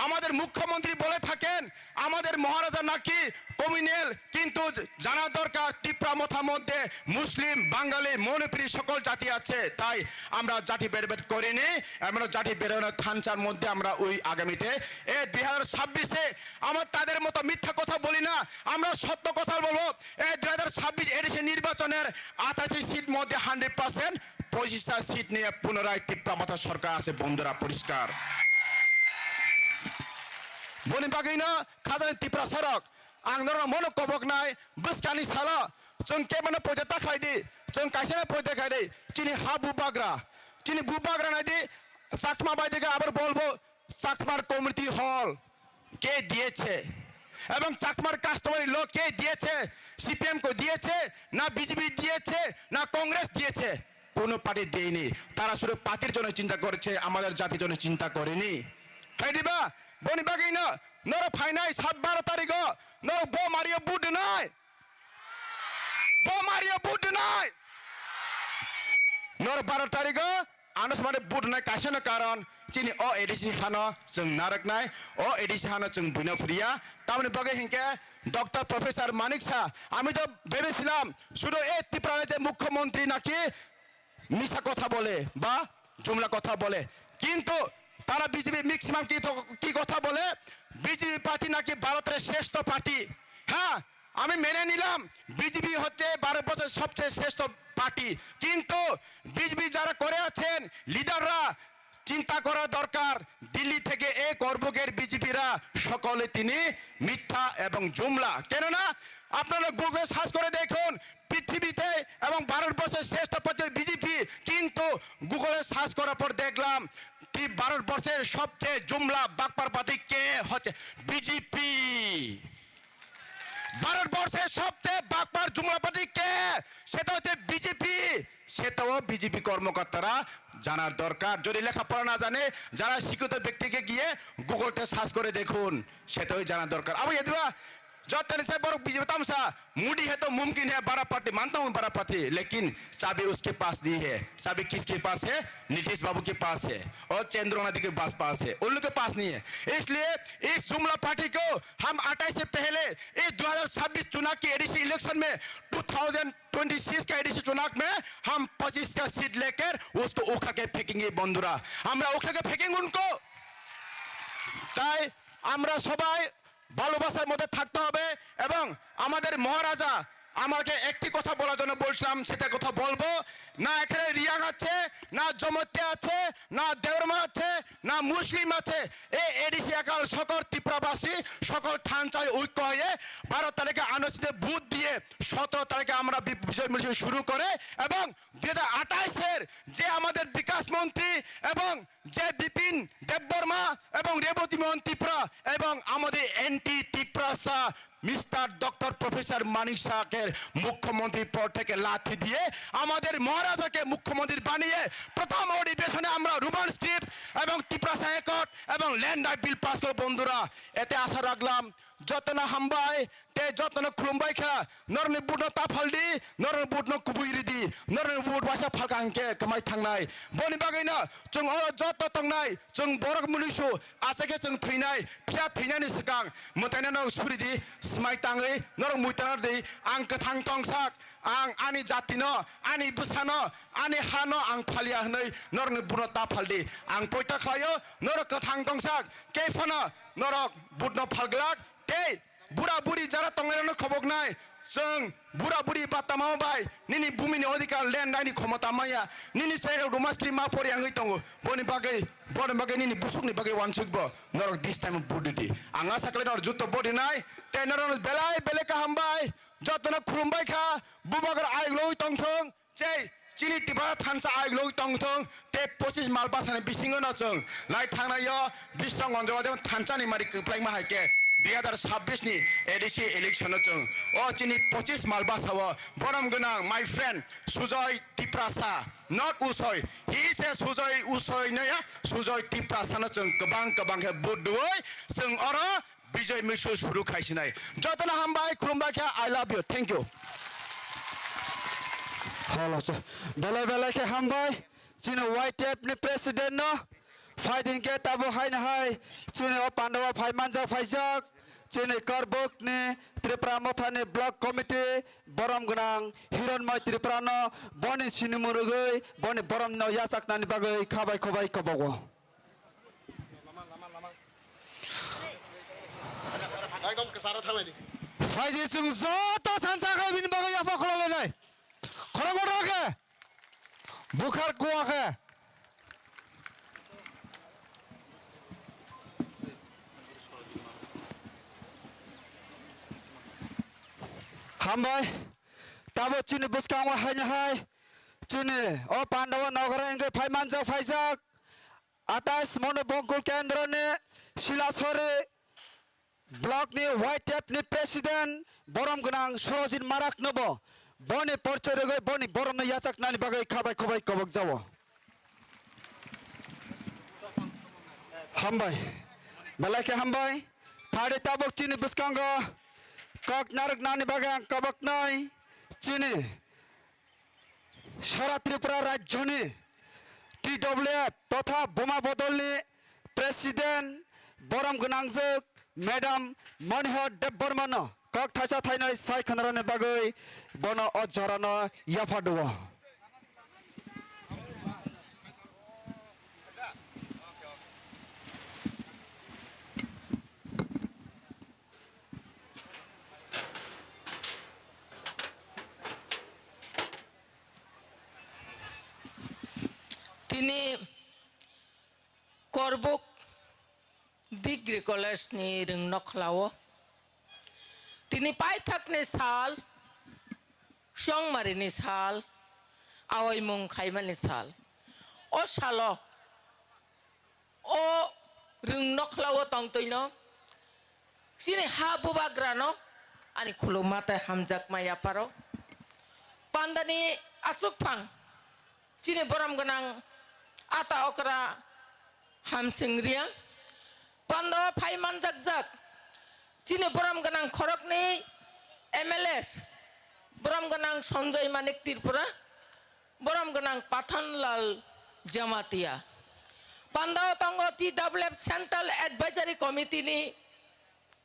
আমাদের মুখ্যমন্ত্রী বলে থাকেন, আমাদের মহারাজা নাকি কমিউনাল, কিন্তু জানা দরকার তিপ্রা মথার মধ্যে মুসলিম, বাঙালি, মণিপুরি সকল জাতি আছে। তাই আমরা জাতি ভেদাভেদ করিনি, আমরা জাতি ভেদাভেদ থানচার মধ্যে আমরা ওই আগামীতে এ দুই হাজার ছাব্বিশে আমরা তাদের মতো মিথ্যা কথা বলি না, আমরা সত্য কথা বলবো। এই দুই হাজার ছাব্বিশ এডিসি নির্বাচনের আঠাশি সিট মধ্যে হান্ড্রেড পার্সেন্ট পঁচিশটা সিট নিয়ে পুনরায় তিপ্রা মথা সরকার আছে বন্ধুরা, পরিষ্কার। Boni bagwino khajani Tiprasa rok, ang norok mono kobok nai, bwskani salo chwng kebono poito ta khai di, chwng kaisano poito khai di, chini ha bubagra, chini bubagra nai di, Chakma bai diga abar bolbo Chakmar community hall ke diyese, ebong Chakmar customary law ke diyese, CPM ko diyese, na BJP diyese, na Congress diyese, কোনো পার্টি দেয়নি। তারা শুধু পার্টির জন্য চিন্তা করেছে, আমাদের জাতির জন্য চিন্তা করেনি। Hai diba? Boni bagwino norok phainai sat baro tarikho norok bo mario vote rwnai. Bo mario vote rwnai. Norok baro tarikho ano samani vote rwnai kaisano karon chini o ADC hano chwng narwknai, o ADC hano chwng buino phriya. Tamoni bagwi hinkhe Doctor Professor Manik Saha, আমি তো ভেবেছিলাম শুধু এই ত্রিপুরার যে মুখ্যমন্ত্রী নাকি মিছা কথা বলে বা জুমলা কথা বলে, কিন্তু তারা বিজেপি ম্যাক্সিমাম কি থ-, কি কথা বলে, বিজেপি পার্টি নাকি ভারতের শ্রেষ্ঠ পার্টি। হ্যাঁ, আমি মেনে নিলাম বিজেপি হচ্ছে ভারতবর্ষের সবচেয়ে শ্রেষ্ঠ পার্টি, কিন্তু বিজেপি যারা করে আছেন লিডাররা চিন্তা করা দরকার। দিল্লি থেকে এ করবুকের বিজেপিরা সকলে তিনি মিথ্যা এবং জুমলা। কেননা আপনারা গুগলে সার্চ করে দেখুন, পৃথিবীতে এবং ভারতবর্ষের শ্রেষ্ঠ পার্টি বিজেপি, কিন্তু গুগলে সার্চ করার পর দেখলাম কি ভারতবর্ষের সবচেয়ে জুমলা বাটপার পার্টি কে হচ্ছে বিজেপি। ভারতবর্ষের সবচেয়ে বাটপার জুমলা পার্টি কে, সেটা হচ্ছে বিজেপি। সেটাও বিজেপি কর্মকর্তারা জানার দরকার। যদি লেখাপড়া না জানে, যারা শিক্ষিত ব্যক্তিকে গিয়ে গুগলতে সার্চ করে দেখুন, সেটাও জানা দরকার। Abo yadiba jottoni se borok B J P tamsa Modi hai to mumkin hai, bada party manta hum bada party, lekin chabi uske paas nahi hai. Chabi kiske paas hai? Nitish Babu ke paas hai aur Chandra Nadi ke paas, paas hai, उन लोग के पास नहीं है। इसलिए इस जुमला पार्टी को हम अट्ठाईस से पहले इस दो हज़ार छब्बीस चुनाव की एडीसी इलेक्शन में, दो हज़ार तेईस का एडीसी चुनाव में हम पच्चीस का सीट लेकर उसको उठा के फेंकेंगे बंधुरा, আমরা উঠাকে ফেকেং উনকো। তাই আমরা সবাই ভালোবাসার মধ্যে থাকতে হবে। এবং আমাদের মহারাজা আমাকে একটি কথা বলার জন্য বলছিলাম, সেটা কথা বলবো না। এখানে রিয়াং আছে, না জমাতিয়া আছে, না দেওরমা আছে, না মুসলিম আছে। এই এডিসি একাল সকল ত্রিপুরাবাসী, সকল থানচাই ঐক্য হয়ে বারো তারিখে আনুষ্ঠানিক ভোট দিয়ে সতেরো তারিখে আমরা বি-, বিজয় মিছিল শুরু করে এবং দুই হাজার আঠাইশের যে আমাদের বিকাশ মন্ত্রী এবং যে বিপিন দেববর্মা এবং রেবতী মোহন ত্রিপুরা এবং আমাদের অ্যান্টি ত্রিপুরাসা মিস্টার ডক্টর প্রফেসর মানিক সাহাকে মুখ্যমন্ত্রী পদ থেকে লাথি দিয়ে আমাদের মহারাজাকে মুখ্যমন্ত্রী বানিয়ে প্রথম অধিবেশনে আমরা রোমান স্ক্রিপ্ট এবং ত্রিপুরাসা অ্যাকর্ড এবং ল্যান্ড রাইট বিল পাস করব বন্ধুরা। এতে আশা রাখলাম। যত না হামবাই, te jotono khulumbai kha, norokni vote no ta phaldi, norokni vote no kubui ridi, norokni vote waisa phalka hinkhe kwmai thangnai. Boni bagwino chwng oro joto tongnai, chwng borok munuisu, aswk khe chwng thwinai, phiya thwinani swkang mwtaino norok suridi, swmai tangwi norok muitana di, ang kwthang tongsak, ang ani jatino, ani bwsano, ani hano ang phalia hwnwi norokni vote no ta phaldi. Ang poito khlaio, norok kwthang tongsak, kei phano norok vote no phalglak, tei bura buri jara tongnairokno khoboknai, Chwng bura buri ba tama bai nini bumini odhikar land naini khomota maya, nini chwrairok ruma screen ma pori wngwi tongo, boni bagwi, boni bagwi nini busukni bagwi wansuk bo norok this time vote ridi. Ang asa khlai norok joto vote rinai, tei norok belai belai kaham bai jotono khulumbai kha, bubagra ayuk logwi tongthung. Chei, chini Tipra thansa ayuk logwi tongthung, tei pochis mal bwsani bisingo no chwng lai thangnaio Bisramganjo o jemon thansa ni mari kwplaima hai khe dui hazar sabbish ni A D C election o chwng o chini pochis mal bwsa o borom gwnang my friend Sujoy Tiprasa, not Usoi, he is a Sujoy Usoi no ya, Sujoy Tiprasa no chwng kwbang kwbang khe vote rwui chwng oro Bijoy Misil suru khaisinai. Jotono hambai, khulumbai khe, I love you. Thank you. Holo, belai belai khe hambai. Chini Y T F ni president no phaiding khe tabo haino hai chini o pandao phai manjak phaijak. Chini Korbuk ni Tripura Motha ni block committee borom gwnang Hironmoi Tripura no boni sinimung rwgwi boni borom no yachaknani bagwi khabai khubai kobogo. Ekdom kwcharo thanglaidi. Phaidi chwng joto thansa khe bini bagwi yapha khuloknai. Khoroknwi rw khe. Bukhar kuwa khe. Hambai. Tabo chini bwskango haino hai. Chini o pandao nogra wngwi phai manjak phaijak. Atais Monu Bongkul Kendroni Silasori Block ni Y T F ni President borom gwnang Surojit Marak nobo boni porchoi rwgwi boni borom no yachaknani bagwi khabai khubai kobok jao. Hambai. Belai khe hambai. Phari tabuk chini bwskango kok narwknani bagwi ang koboknai chini Sara Tripura Rajyoni T W F totha Buma Bodolni President borom gwnangjwk Madam Manihar Debbarmano kok thaisa thainwi sai khwnarani bagwi bono o jorano yapharduo. Tini Korbuk Degree College ni rwng nokhlao tini paithakni sal, chongmarini sal, aoimung khaimani sal. O salo O rwng nokhlao tongtwino chini ha bubagrano ani khuluma tei hamjakma yapharo. Pandani aswkphang chini borom gwnang ata okra Hamsing Riang, pandao phai manjakjak chini borom gwnang khoroknwi M L A, borom gwnang Sanjoy Manik Tripura, borom gwnang Pathanlal Jamatia. Pandao tongo T W F Central Advisory Committee ni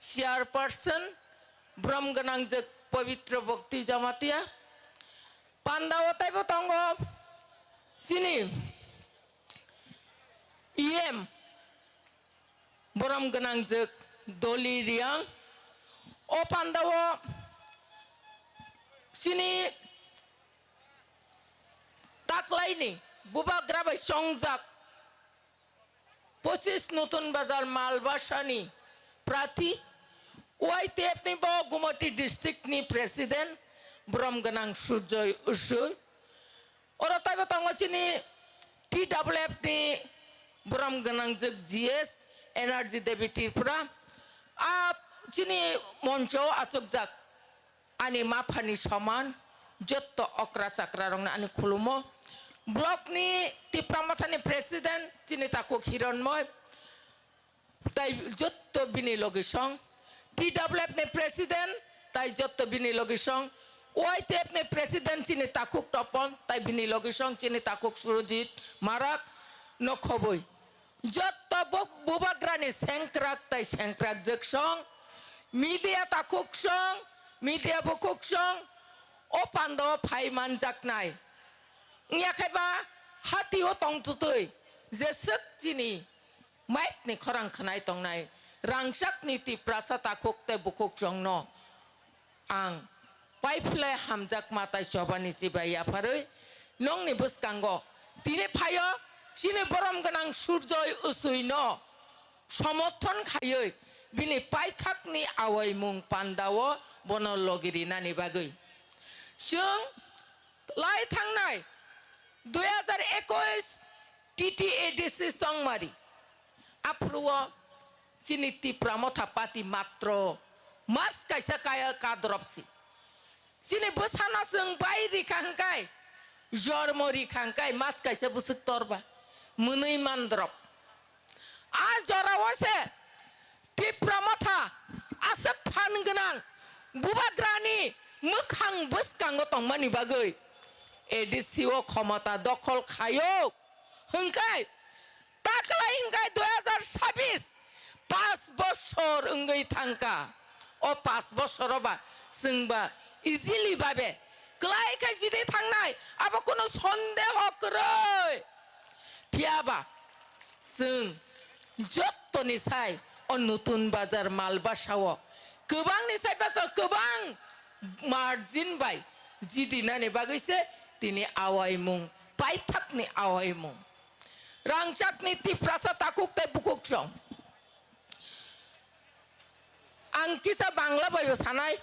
Chairperson, borom gwnang jwk Pabitra Bhakti Jamatia. Pandao taibo tongo chini E M, borom gwnang jwk Doli Riang. O pandao chini taklaini bubagra bai chongjak pochis Nutun Bazar Malbasani prathi, Y T F ni bo Gumati district ni president, borom gwnang Surjoy Usoi. Oro taibo tongo chini T W F ni borom gwnang jwk G S Energy Devi Tripura. A chini moncho achukjak ani maphani soman jotto okra chakra rokno ani khulumo. Block ni Tipra Mothani president chini takhuk Hironmoi, tai jotto bini logi song. T W F ni president tai jotto bini logi song. Y T F ni president chini takhuk Topon tai bini logi song chini takhuk Surojit Marak no khoboi. Jotto bu-, bubagrani sengkrak tai sengkrak jwk song, media takhuk song, media bukhuk song, o pandao phai manjaknai. Wngya khe ba hati o tongtwtwi jeswk chini mic ni khorang khwnai tongnai rangchak ni Tiprasa takhuk tei bukhuk songno ang paiphlai hamjak matai chobani chibai yapharwi nongni bwskango tini phaio chini borom gwnang Surjoy Usuino somorthon khaiwi bini paithakni awaimung pandao bono logirinani bagwi. Chwng lai thangnai dui hajar ekush T T A D C Chongmari. Aphuru o chini Tipra Motha Party matro mas kaisa kaya kadrop si. Chini bwsano chwng bai rikha hwnkhe, jormo rikha hwnkhe mas kaisa bwswk torba mwnwi mandrop. A jorao se Tipra Motha aswk phan gwnang bubagrani mwkhang bwskango tongmani bagwi A D C o khomota dokhol khayo hwnkhe, taklai hwnkhe dui hajar sabis, pas bosor wngwi thangkha. O pas bosoro ba chwng ba easily babe klai khai jidi thangnai, abo kono sondeho kwrwi. Phiya ba chwng jottoni sai o Nutun Bazar Malbasao kwbangni sai ba kwbang margin bai jidinani bagwi se tini awaimung, paithakni awaimung. Rangchakni Tiprasa takhuk tei bukhuk song. Ang kisa Bangla baio sanai.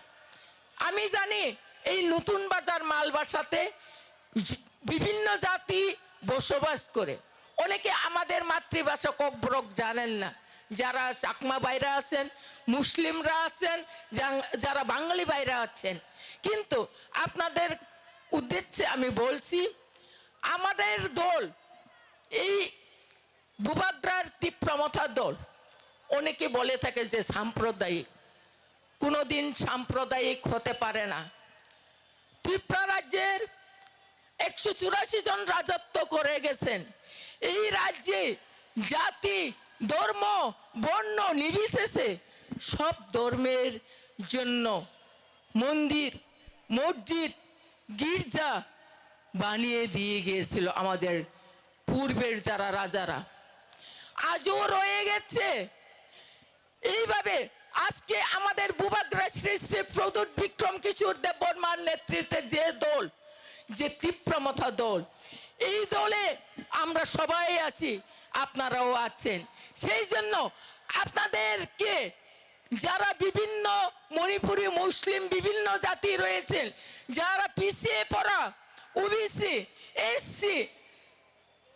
আমি জানি এই নতুন বাজার মালবাসাতে বিভিন্ন জাতি বসবাস করে। অনেকে আমাদের মাতৃভাষা ককবরক জানেন না। যারা চাকমা ভাইরা আছেন, মুসলিমরা আছেন, যাং-, যারা বাঙালি ভাইরা আছেন। কিন্তু আপনাদের উদ্দেশ্যে আমি বলছি, আমাদের দল এই বুবাগ্রার তিপ্রা মথা দল অনেকে বলে থাকে যে সাম্প্রদায়িক, কোনোদিন সাম্প্রদায়িক হতে পারে না। ত্রিপুরা রাজ্যের একশো চুরাশি জন রাজত্ব করে গেছেন। এই রাজ্যে জাতি, ধর্ম, বর্ণ নির্বিশেষে সব ধর্মের জন্য মন্দির, মসজিদ, গির্জা বানিয়ে দিয়ে গিয়েছিল আমাদের পূর্বের যারা রাজারা। আজও রয়ে গেছে। এইভাবে আজকে আমাদের বুবাগ্রা শ্রী শ্রী প্রদ্যুৎ বিক্রম কিশোর দেববর্মার নেতৃত্বে যে দল, যে তিপ্রা মথা দল, এই দলে আমরা সবাই আছি, আপনারাও আছেন। সেই জন্য আপনাদেরকে যারা বিভিন্ন মণিপুরি, মুসলিম, বিভিন্ন জাতি রয়েছেন, যারা পিছিয়ে পড়া, ওবিসি, এসসি,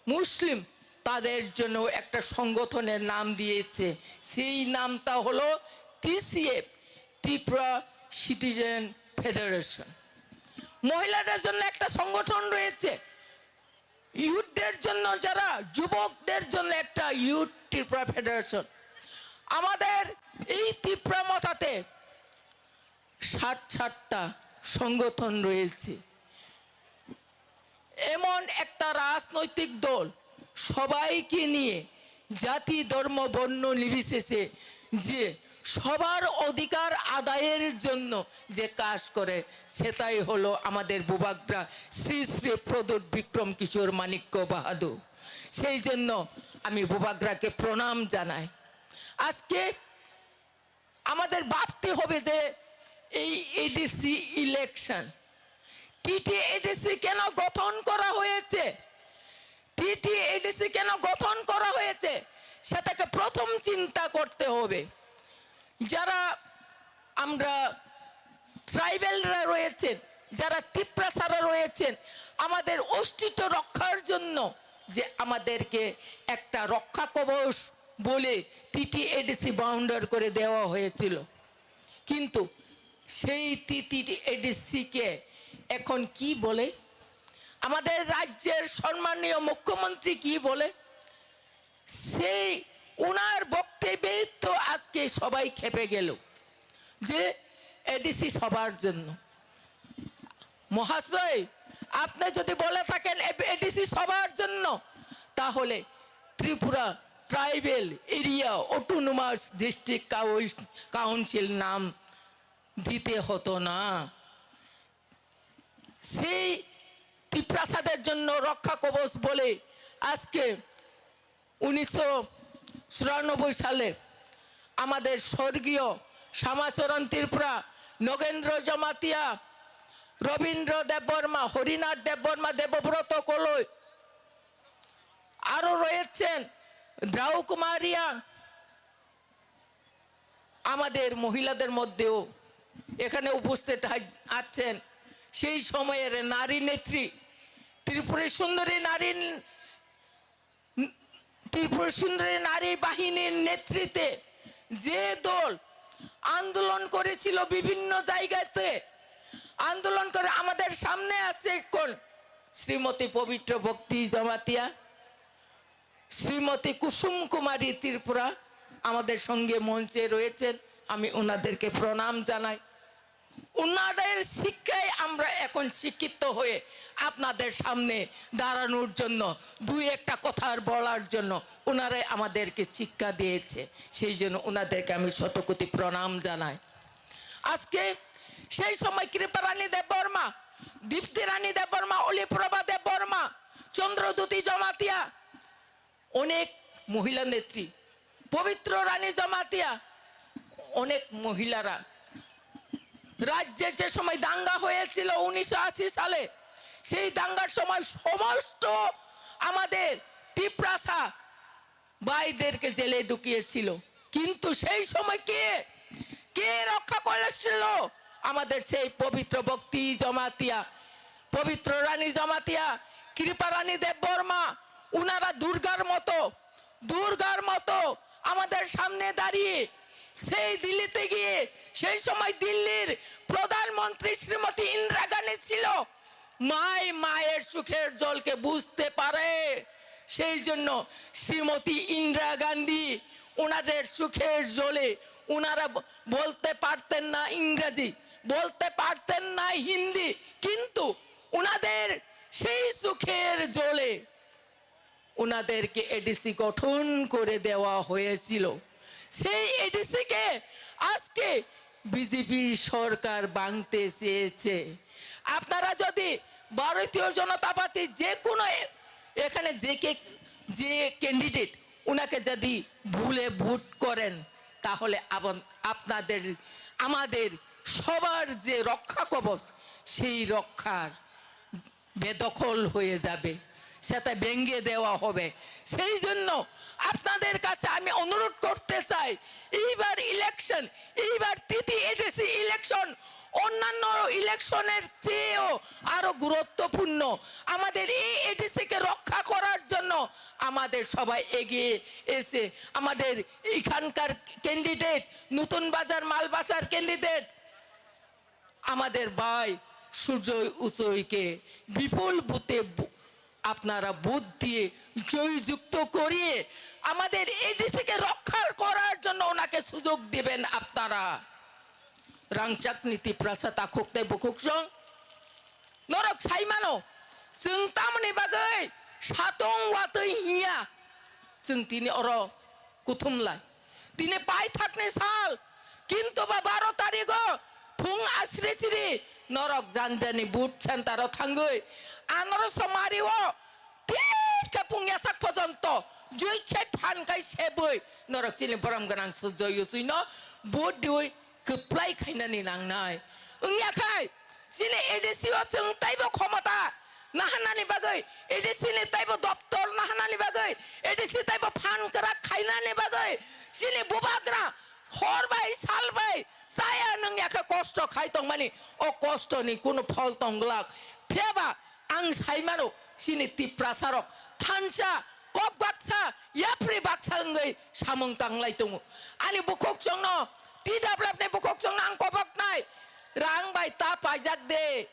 মুসলিম, তাদের জন্য একটা সংগঠনের নাম দিয়েছে। সেই নামটা হলো টিসিএফ, ত্রিপুরা সিটিজেন ফেডারেশন। মহিলাদের জন্য একটা সংগঠন রয়েছে, ইউথদের জন্য, যারা যুবকদের জন্য একটা ইউথ ত্রিপুরা ফেডারেশন। আমাদের এই ত্রিপুরা মথাতে সাত সাতটা সংগঠন রয়েছে। এমন একটা রাজনৈতিক দল সবাইকে নিয়ে, জাতি, ধর্ম, বর্ণ নির্বিশেষে, যে সবার অধিকার আদায়ের জন্য যে কাজ করে, সেটাই হলো আমাদের বুবাগ্রা শ্রী শ্রী প্রদ্যুৎ বিক্রম কিশোর মাণিক্য বাহাদুর। সেই জন্য আমি বুবাগ্রাকে প্রণাম জানাই। আজকে আমাদের ভাবতে হবে যে এই এডিসি ইলেকশন, টিটিএডিসি কেন গঠন করা হয়েছে, টিটিএডিসি কেন গঠন করা হয়েছে, সেটাকে প্রথম চিন্তা করতে হবে। যারা আমরা ট্রাইবেলরা রয়েছেন, যারা তিপ্রাসারা রয়েছেন, আমাদের অস্তিত্ব রক্ষার জন্য যে আমাদেরকে একটা রক্ষা কবচ বলে টিটিএডিসি বাউন্ডার করে দেওয়া হয়েছিল, কিন্তু সেই টিটিএডিসিকে এখন কি বলে? আমাদের রাজ্যের সম্মানীয় মুখ্যমন্ত্রী কি বলে? সেই ওনার বক্তব্যে তো আজকে সবাই খেপে গেল যে এডিসি সবার জন্য। মহাশয়, আপনি যদি বলে থাকেন এ-, এডিসি সবার জন্য, তাহলে Tripura tribal area autonomous district council নাম দিতে হতো না। সেই তিপ্রাসাদের জন্য রক্ষা কবচ বলে আজকে উনিশশো চুরানব্বই সালে আমাদের স্বর্গীয় শ্যামাচরণ ত্রিপুরা, নগেন্দ্র জমাতিয়া, রবীন্দ্র দেববর্মা, হরিনাথ দেববর্মা, দেবব্রত কলই, আরো রয়েছেন দ্রাউ কুমারিয়া। আমাদের মহিলাদের মধ্যেও এখানে উপস্থিত আছেন সেই সময়ের নারী নেত্রী, ত্রিপুরী সুন্দরী নারী, ত্রিপুরী সুন্দরী নারী বাহিনীর নেতৃত্বে যে দল আন্দোলন করেছিল বিভিন্ন জায়গাতে, আন্দোলন করে আমাদের সামনে আছে এখন শ্রীমতী পবিত্র ভক্তি জমাতিয়া, শ্রীমতী কুসুম কুমারী ত্রিপুরা আমাদের সঙ্গে মঞ্চে রয়েছেন, আমি ওনাদেরকে প্রণাম জানাই। ওনাদের শিক্ষায় আমরা এখন শিক্ষিত হয়ে আপনাদের সামনে দাঁড়ানোর জন্য, দুই একটা কথার বলার জন্য ওনারাই আমাদেরকে শিক্ষা দিয়েছে, সেই জন্য ওনাদেরকে আমি শতকোটি প্রণাম জানাই। আজকে সেই সময় কৃপারানী দেববর্মা, দীপ্তি রানী দেববর্মা, অলিপ্রভা দেববর্মা, চন্দ্রদ্যুতি জমাতিয়া, অনেক মহিলা নেত্রী, পবিত্র রানী জমাতিয়া, অনেক মহিলারা রাজ্যে যে সময় দাঙ্গা হয়েছিল উনিশশো আশি সালে, সেই দাঙ্গার সময় সমস্ত আমাদের তিপ্রাসা ভাইদেরকে জেলে ঢুকিয়েছিল। কিন্তু সেই সময় কে, কে রক্ষা করেছিল? আমাদের সেই পবিত্র ভক্তি জমাতিয়া, পবিত্র রানী জমাতিয়া, কৃপা রানী দেববর্মা, উনারা দুর্গার মতো, দুর্গার মতো আমাদের সামনে দাঁড়িয়ে সেই দিল্লিতে গিয়ে, সেই সময় দিল্লির প্রধানমন্ত্রী শ্রীমতী ইন্দিরা গান্ধী ছিল, মাই মায়ের সুখের জলকে বুঝতে পারে। সেই জন্য শ্রীমতী ইন্দিরা গান্ধী ওনাদের সুখের জলে, ওনারা ব-, বলতে পারতেন না ইংরেজি, বলতে পারতেন না হিন্দি, কিন্তু ওনাদের সেই সুখের জলে ওনাদেরকে এডিসি গঠন করে দেওয়া হয়েছিল। সেই এডিসিকে আজকে বিজেপি সরকার ভাঙতে চেয়েছে। আপনারা যদি ভারতীয় জনতা পার্টি যে কোনো এ-, এখানে যে কে, যে ক্যান্ডিডেট ওনাকে যদি ভুলে ভোট করেন, তাহলে আবন-, আপনাদের, আমাদের সবার যে রক্ষা কবচ, সেই রক্ষার বেদখল হয়ে যাবে, সেটা ভেঙে দেওয়া হবে। সেই জন্য আপনাদের কাছে আমি অনুরোধ করতে চাই, এইবার ইলেকশন, এইবার তিতি এডিসি ইলেকশন অন্যান্য ইলেকশনের চেয়েও আরো গুরুত্বপূর্ণ। আমাদের এই এডিসিকে রক্ষা করার জন্য আমাদের সবাই এগিয়ে এসে আমাদের এখানকার ক্যান্ডিডেট, নতুন বাজার মালবাসার ক্যান্ডিডেট, আমাদের ভাই সুজয় উচয়কে বিপুল ভোটে ভো-, আপনারা ভোট দিয়ে জয়যুক্ত করিয়ে আমাদের এডিসিকে রক্ষা করার জন্য ওনাকে সুযোগ দিবেন আপনারা। Rangchak ni Tiprasa takhuk tei bukhuk song norok sai mano, chwng tamoni bagwi satong watwi hinya, chwng tini oro kuthum lai. Tini paithakni sal, kintu ba baro tarigo phung asri siri norok janjani vote center o thangwi anoro somari o thik khe pung yasak pojonto jui khe phan kai sebwi norok chini borom gwnang Sujoy Ucui no vote diwi kwplai khainani nangnai. Wngya khai chini A D C o chwng taibo khomota nahanani bagwi, A D C ni taibo doptor nahanani bagwi, A D C taibo phan kwrak khainani bagwi chini bubagra hor bai sal bai chaya nungya khe kosto khai tongmani, o kostoni kunu phol tongglak. Phiyaba ang sai mano, chini Tiprasarok thansa, kok baksa, yapri baksa wngwi samung tanglai tongo. Ani bukhuk chwngno, T W F ni bukhuk chwngno ang koboknai, rang bai ta paijak de,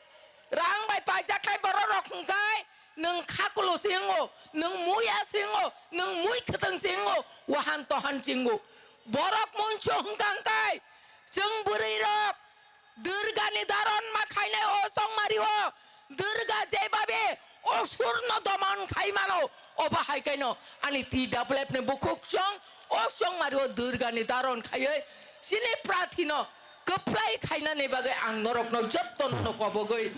rang bai paijaknai bororok hwnkhe nwng khakulo se wngo, nwng muya se wngo, nwng mui kwthwng se wngo, wahan tohan se wngo. Borok munso hwnkha hwnkhe chwng bwrwirok Durgani daron ma khainai o chongmari o Durga jebabe o surno domon khai mano, obo hai kaino ani T W F ni bukhuk chwng o chongmari o Durgani daron khaiwi chini prathino kwplai khainani bagwi ang norokno jottono kobogwi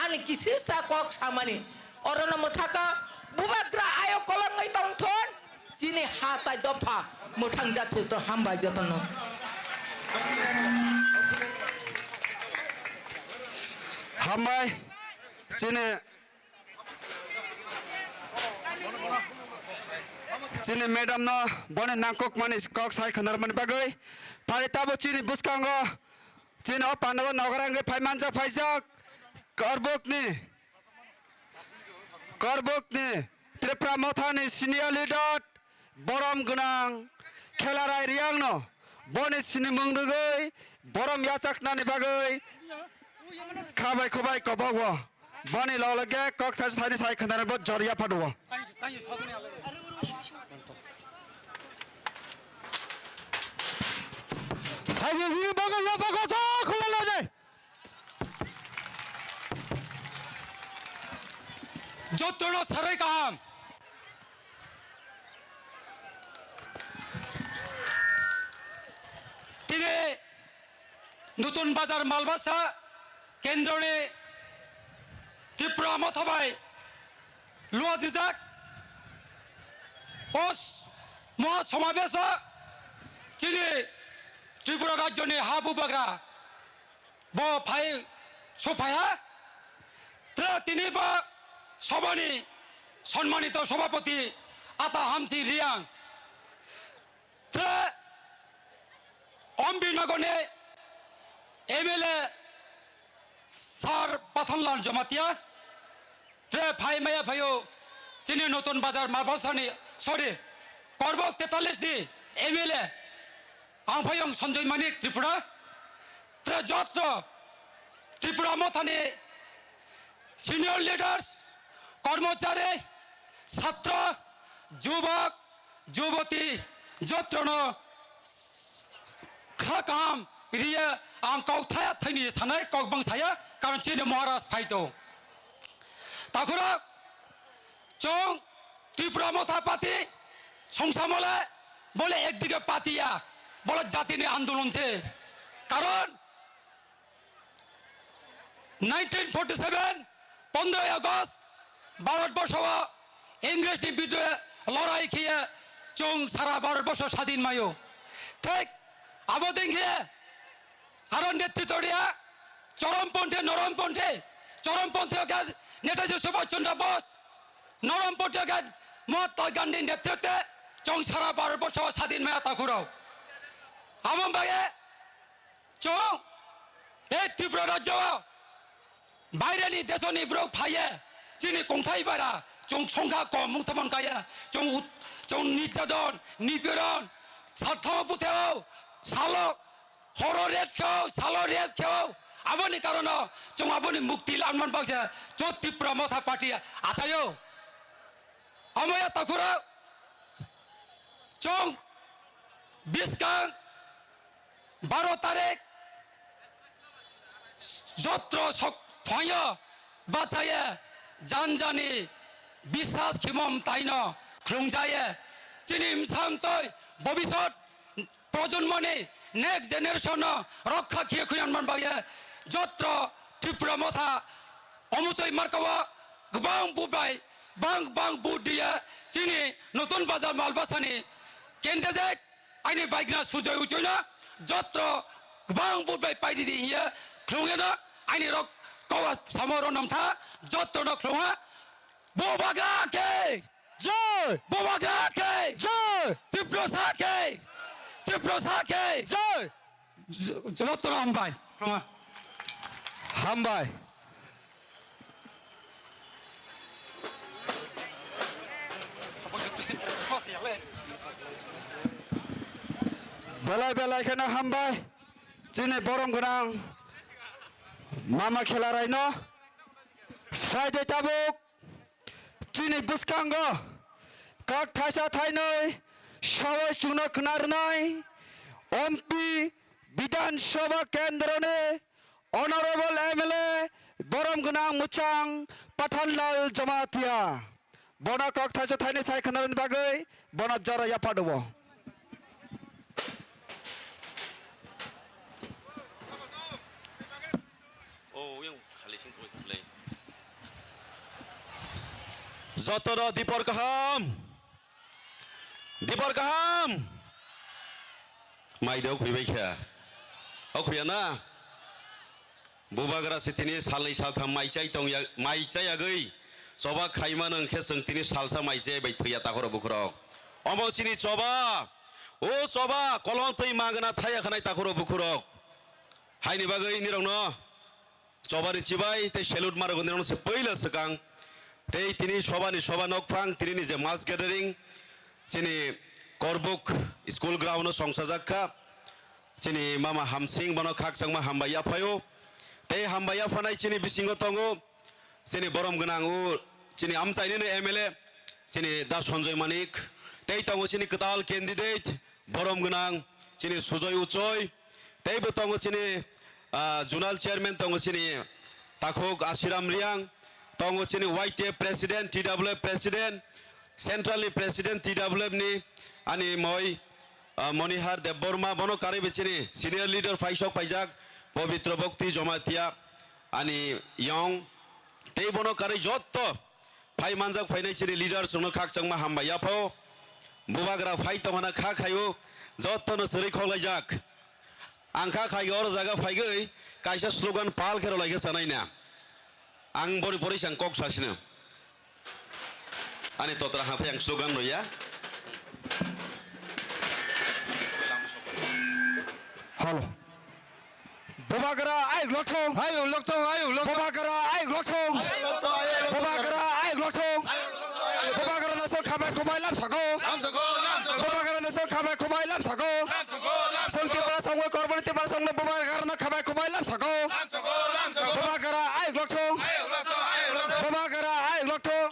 ani kisisa kok samani orono mwthaka bubagra ayok kolongwi tongthon. Chini ha tai dopha mwthang jathosto hambai jotono. Hambai, chini, chini madam no boni nangkukmani kok sai khwnarmani bagwi. Phai tabuk chini bwskango, chini o pandao nogra wngwi phai manjak phaijak Korbukni, Korbukni Tripura Mothani senior leader, borom gwnang Khelarai Riangno boni sinimung rwgwi borom yachaknani bagwi khabai khubai kobokbo boni log loge kok thaisa thaini sai khwnarwi bo jor yapha duo. Jotono sarai kaham. Tini Nutun Bazar Malbasa kendroni Tripura Motha bai luajijak o s-, moha somabeso chini Tripura rajyoni ha bubagra bo phai sophaiha. Tere tini bo sobani sonmanito sobapoti Ata Hamsi Riang, tere Ombi Nogorni M L A Sir Pathanlal Jamatia, tere phai maya phaio chini Nutun Bazar Malbasani, sorry, Korbok tetallis ni M L A ang phaiyong Sanjoy Manik Tripura, tere jotto Tripura Mothani senior leaders, kormochari, chhatro, jubok, juboti, jotono kha kaham riya ang kok thaya thaini sanai kok bang saya, karon chini Maharaj phaito. Takhurok, chwng Tripura Motha Party songsamole bole ekdige party ya, bole jatini andolon se. Karon nineteen forty seven, pondroi August, Bharat borsho o Ingres ni biruddhe lorai khiye chwng sara Bharat borsho sadin mayo. Thik abo dengkhe aro netritto riya, chorom ponthi, norom ponthi, chorom ponthi o khe Netaji Subhash Chandra Bose, norom ponthi o khe Mahatma Gandhi netritwe chwng sara Bharat borsho sadin maya takhurok. Abo bagwi chwng ei Tripura rajyo o baireni desoni borok phaiye chini kongthai bara chwng songkha kom mungthomon kaya chwng ut-, chwng nirjadon, nipiron, sarthamo putheo, salo, horo ret kheo, salo ret kheo, aboni karono chwng aboni mukti lanman bagse chwng Tripura Motha Party achaio. Amaya takhura chwng biskang baro tarik jotro sok phaio bachaye janjani bisas khimom taino khlungjaye chini msam toi bobisot projonmoni next generation no rokha khiye khuyan man bagye jotro Tripura Motha omutoi markao kwbang bubai bang bang bu diya chini Nutun Bazar Malbasani candidate aini baigna Sujoy Ujoino jotro kwbang bubai paidi di hiya khlungeno aini rok kawa samo ro nomtha jotro no khlungha. Bubagra khe jai! Bubagra khe jai! Tiprasa khe! Tiprasa khe jai! J-, jotono hambai. Hambai. Belai belai kheno hambai. Chini borom gwnang Mama Khelarai no. Friday tabuk. Chini bwskango kok thaisa thainwi sawai chwngno khna rwnai M P Bidhan Sabha Kendroni Honorable M L A borom gwnang mwchang Pathanlal Jamatia. Bono kok thaisa thainwi sai khna rwni bagwi bono jora yapha rwo. O, yang khali sing thoi khlai. Jotono dipor kaham. Dipor kaham. Mai de o khuibai kha. O khuya na. Bubagra se tini salnwi saltham mai chai tongya, mai chayagwi choba khaimano hwnkhe chwng tini salsa mai chaya bai thwiya takhorok bukhurok. Omo chini choba, o choba kolong twi magwna thaya khanai takhorok bukhurok. Haini bagwi nirokno chobani chibai tei salute ma rwgwi nirokno se puila swkang. Tei tini sobani soba nokphang, tinini je mass gathering, chini Korbuk school ground o songsajak kha. Chini mama Hamsing bono khakchangma hambai yaphaio. Tei hambai yaphanai chini bisingo tongo chini borom gwnang o chini amchainino M L A chini Da Sanjoy Manik. Tei tongo chini kwtal candidate borom gwnang chini Sujoy Uchoi. Teibo tongo chini, ah, zonal chairman tongo chini takhuk Asiram Riang. Tongo chini Y T F president, T W F president, central ni president T W F ni ani moi, ah, Monihar Debbarma, bono karwi bo chini senior leader paisok paijak Pabitra Bhakti Jamatia ani yong. Tei bono karwi jotto phai manjak phainai chini leaders rokno khakchangma hambai yapho. Bubagra phai tongmana kha khaio, jottono chwrwi khoklaijak. Ang kha khaigwi oro jaga phaigwi kaisa slogan pal khe rwlaikhe chanaina. Ang boni poroi sang kok sasino. Ani totra hathai ang slogan rwya. Hello. Bubagra ayuk lokthong. Ayuk lokthong, ayuk lokthong. Bubagra ayuk lokthong. Ayuk lokthong, ayuk lokthong. Bubagra ayuk lokthong. Ayuk lokthong, ayuk lokthong. Bubagra naso khabai khumbai lam sako. Lam sako, lam sako. Bubagra naso khabai khumbai lam sako. Lam sako, lam sako. Song Tipra songwi korboni Tipra songno Bubagra na khabai khumbai lam sako. Lam sako, lam sako. Bubagra ayuk lokthong. Ayuk lokthong, ayuk lokthong. Bubagra ayuk lokthong.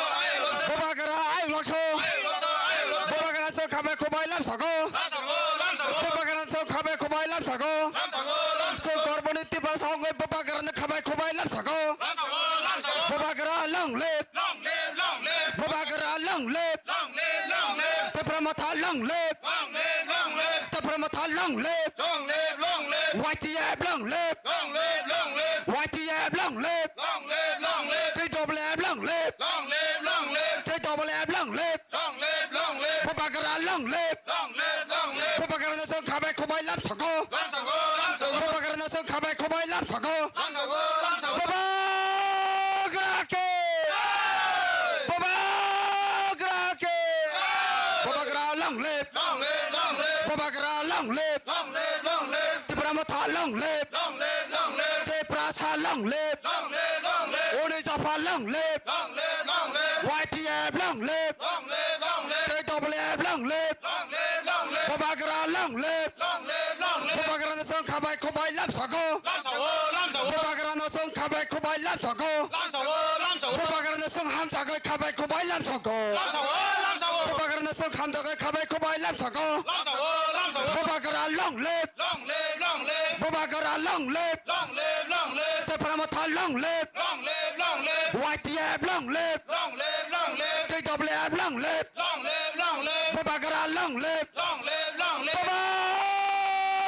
Ayuk lokthong, ayuk lokthong. Bubagra ayuk lokthong. Ayuk lokthong, ayuk lokthong. Bubagra naso khabai khumbai lam sako. Lam sako, lam sako. Bubagra naso khabai khumbai lam sako. Lam sako, lam sako. Song korboni Tipra songwi Bubagra na khabai khumbai lam sako. Lam sako, lam sako. Bubagra long live. Long live, long live. Bubagra long live. Long live, long live. Tipra Motha long live. Long live, long live. Tipra Motha long live. Long live, long live. Y T F long live. Long live, long live. Y T F long live. Long live, long live. T W F long live. Long live, long live. T W F long live. Long live, long live. Bubagra long live. Long live, long live. Bubagra naso khabai khumbai lam sako. Lam sako, lam sako. Bubagra naso khabai khumbai lam sako. Lam sako, lam sako. Bubagra ke. Jai. Bubagra ke. Jai. Bubagra long live. Long live, long live. Bubagra long live. Long live, long live. Tipra Motha long live. Long live, long live. Tiprasa long live. Long live, long live. Oni Dapha long live. Long live, long live. Y T F long live. Long live, long live. T W F long live. Long live, long live. Bubagra long live. Long live, long live. Bubagra naso khabai khumbai lam sako. Lam sako, lam sako. Bubagra naso khabai khumbai lam sako. Lam sako, lam sako. Bubagra naso hamjagwi khabai khumbai lam sako. Lam sako, lam sako. Bubagra naso hamjagwi khabai khumbai lam sako. Lam sako, lam sako. Bubagra long live. Long live, long live. Bubagra long live. Long live, long live. Tipra Motha long live. Long live, long live. Y T F long live. Long live, long live. T W F long live. Long live, long live. Bubagra long live. Long live, long live.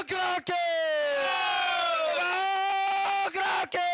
Bubagra ke. Jai. Bubagra ke.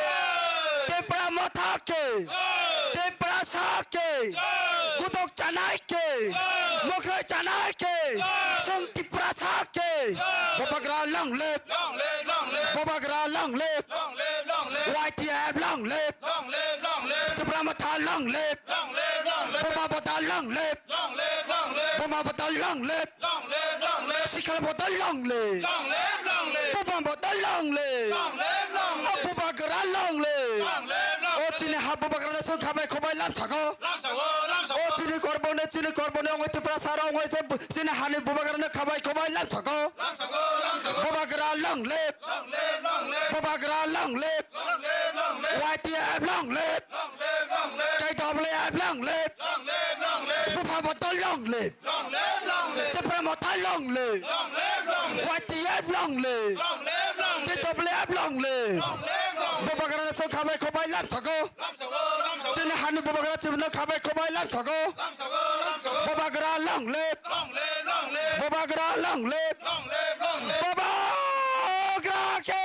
Jai. Tipra Motha ke. Jai. Tiprasa ke. Jai. Kutok chanai ke. Jai. Mokrai chanai ke. Jai. Song Tiprasa ke. Jai. Bubagra long live. Long live, long live. Bubagra long live. Long live, long live. Y T F long live. Long live, long live. Tipra Motha long live. Long live, long live. Buma Bodol long live. Long live, long live. Buma Bodol long live. Long live, long live. Sikhal Bodol long live. Long live, long live. Buma Bodol long live. Long live, long live. O Bubagra long live. Long live, long live. O chini ha Bubagra naso khabai khumbai lam sako. Lam sako, lam sako. O chini korboni, chini korboni ongwi Tiprasa rok ongwi se chini hani Bubagra no khabai khumbai lam sako. Lam sako, lam sako. Bubagra long live. Long live, long live. Bubagra long live. Long live, long live. Y T F long live. Long live, long live. T W F long live. Long live, long live. Buma Bodol long live. Long live, long live. Tipra Motha long live. Long live, long live. Y T F long live. Long live, long live. T W F long live. Long live, long live. Bubagra naso khabai khumbai lam sako. Lam sako, lam sako. Chini hani Bubagra chibino khabai khumbai lam sako. Lam sako, lam sako. Bubagra long live. Long live, long live. Bubagra long live. Long live, long live. Bubagra ke.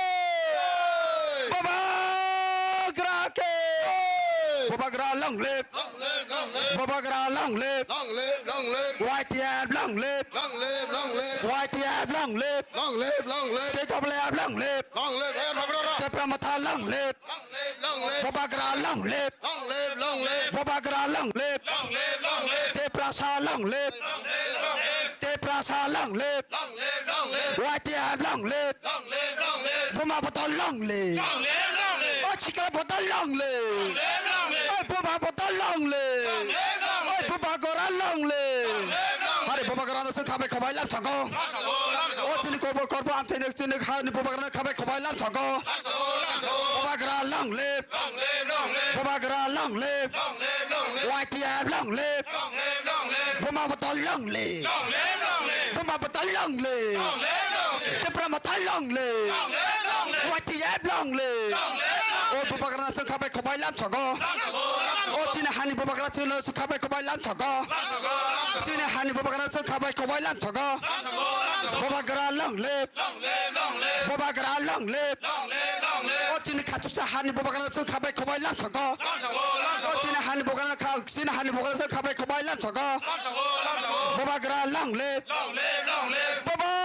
Jai. Bubagra ke. Jai. Bubagra long live. Long live, long live. Bubagra long live. Long live, long live. Y T F long live. Long live, long live. Y T F long live. Long live, long live. T W F long live. Long live, eh, Bubagra. Tipra Motha long live. Long live, long live. Bubagra long live. Long live, long live. Bubagra long live. Long live, long live. Tiprasa long live. Long live, long live. Tiprasa long live. Long live, long live. Y T F long live. Long live, long live. Buma Bodol long live. Long live, long live. O Chikla Bodol long live. Long live, long live. O Buma Bodol long live. Long live, long live. O Bubagra long live. Long live, long live. Hari Bubagra no sung khabai khobai lam thago. Lam thago, lam thago. O chini korbo korbo amthai nek chini hani Bubagra no khabai khobai lam thago. Lam thago, lam thago. Bubagra long live. Long live, long live. Bubagra long live. Long live, long live. Y T F long live. Long live, long live. Buma Bodol long live. Long live, long live. Buma Bodol long live. Long live, long live. Tipra Motha long live. Long live, long live. Y T F long live. Long live, long live. O Bubagra no sung khabai khobai lam thago. Lam thago, lam thago. O chini hani Bubagra chini sung khabai khobai lam thago. Lam thago, lam thago. Chini hani Bubagra sung khabai khobai lam thago. Lam thago, lam thago. Bubagra long live. Long live, long live. Bubagra long live. Long live, long live. O chini khachusa hani Bubagra sung khabai khobai lam thago. Lam thago, lam thago. O chini hani Bubagra kha-, chini hani Bubagra sung khabai khobai lam thago. Lam thago, lam thago. Bubagra long live. Long live, long live. Bubagra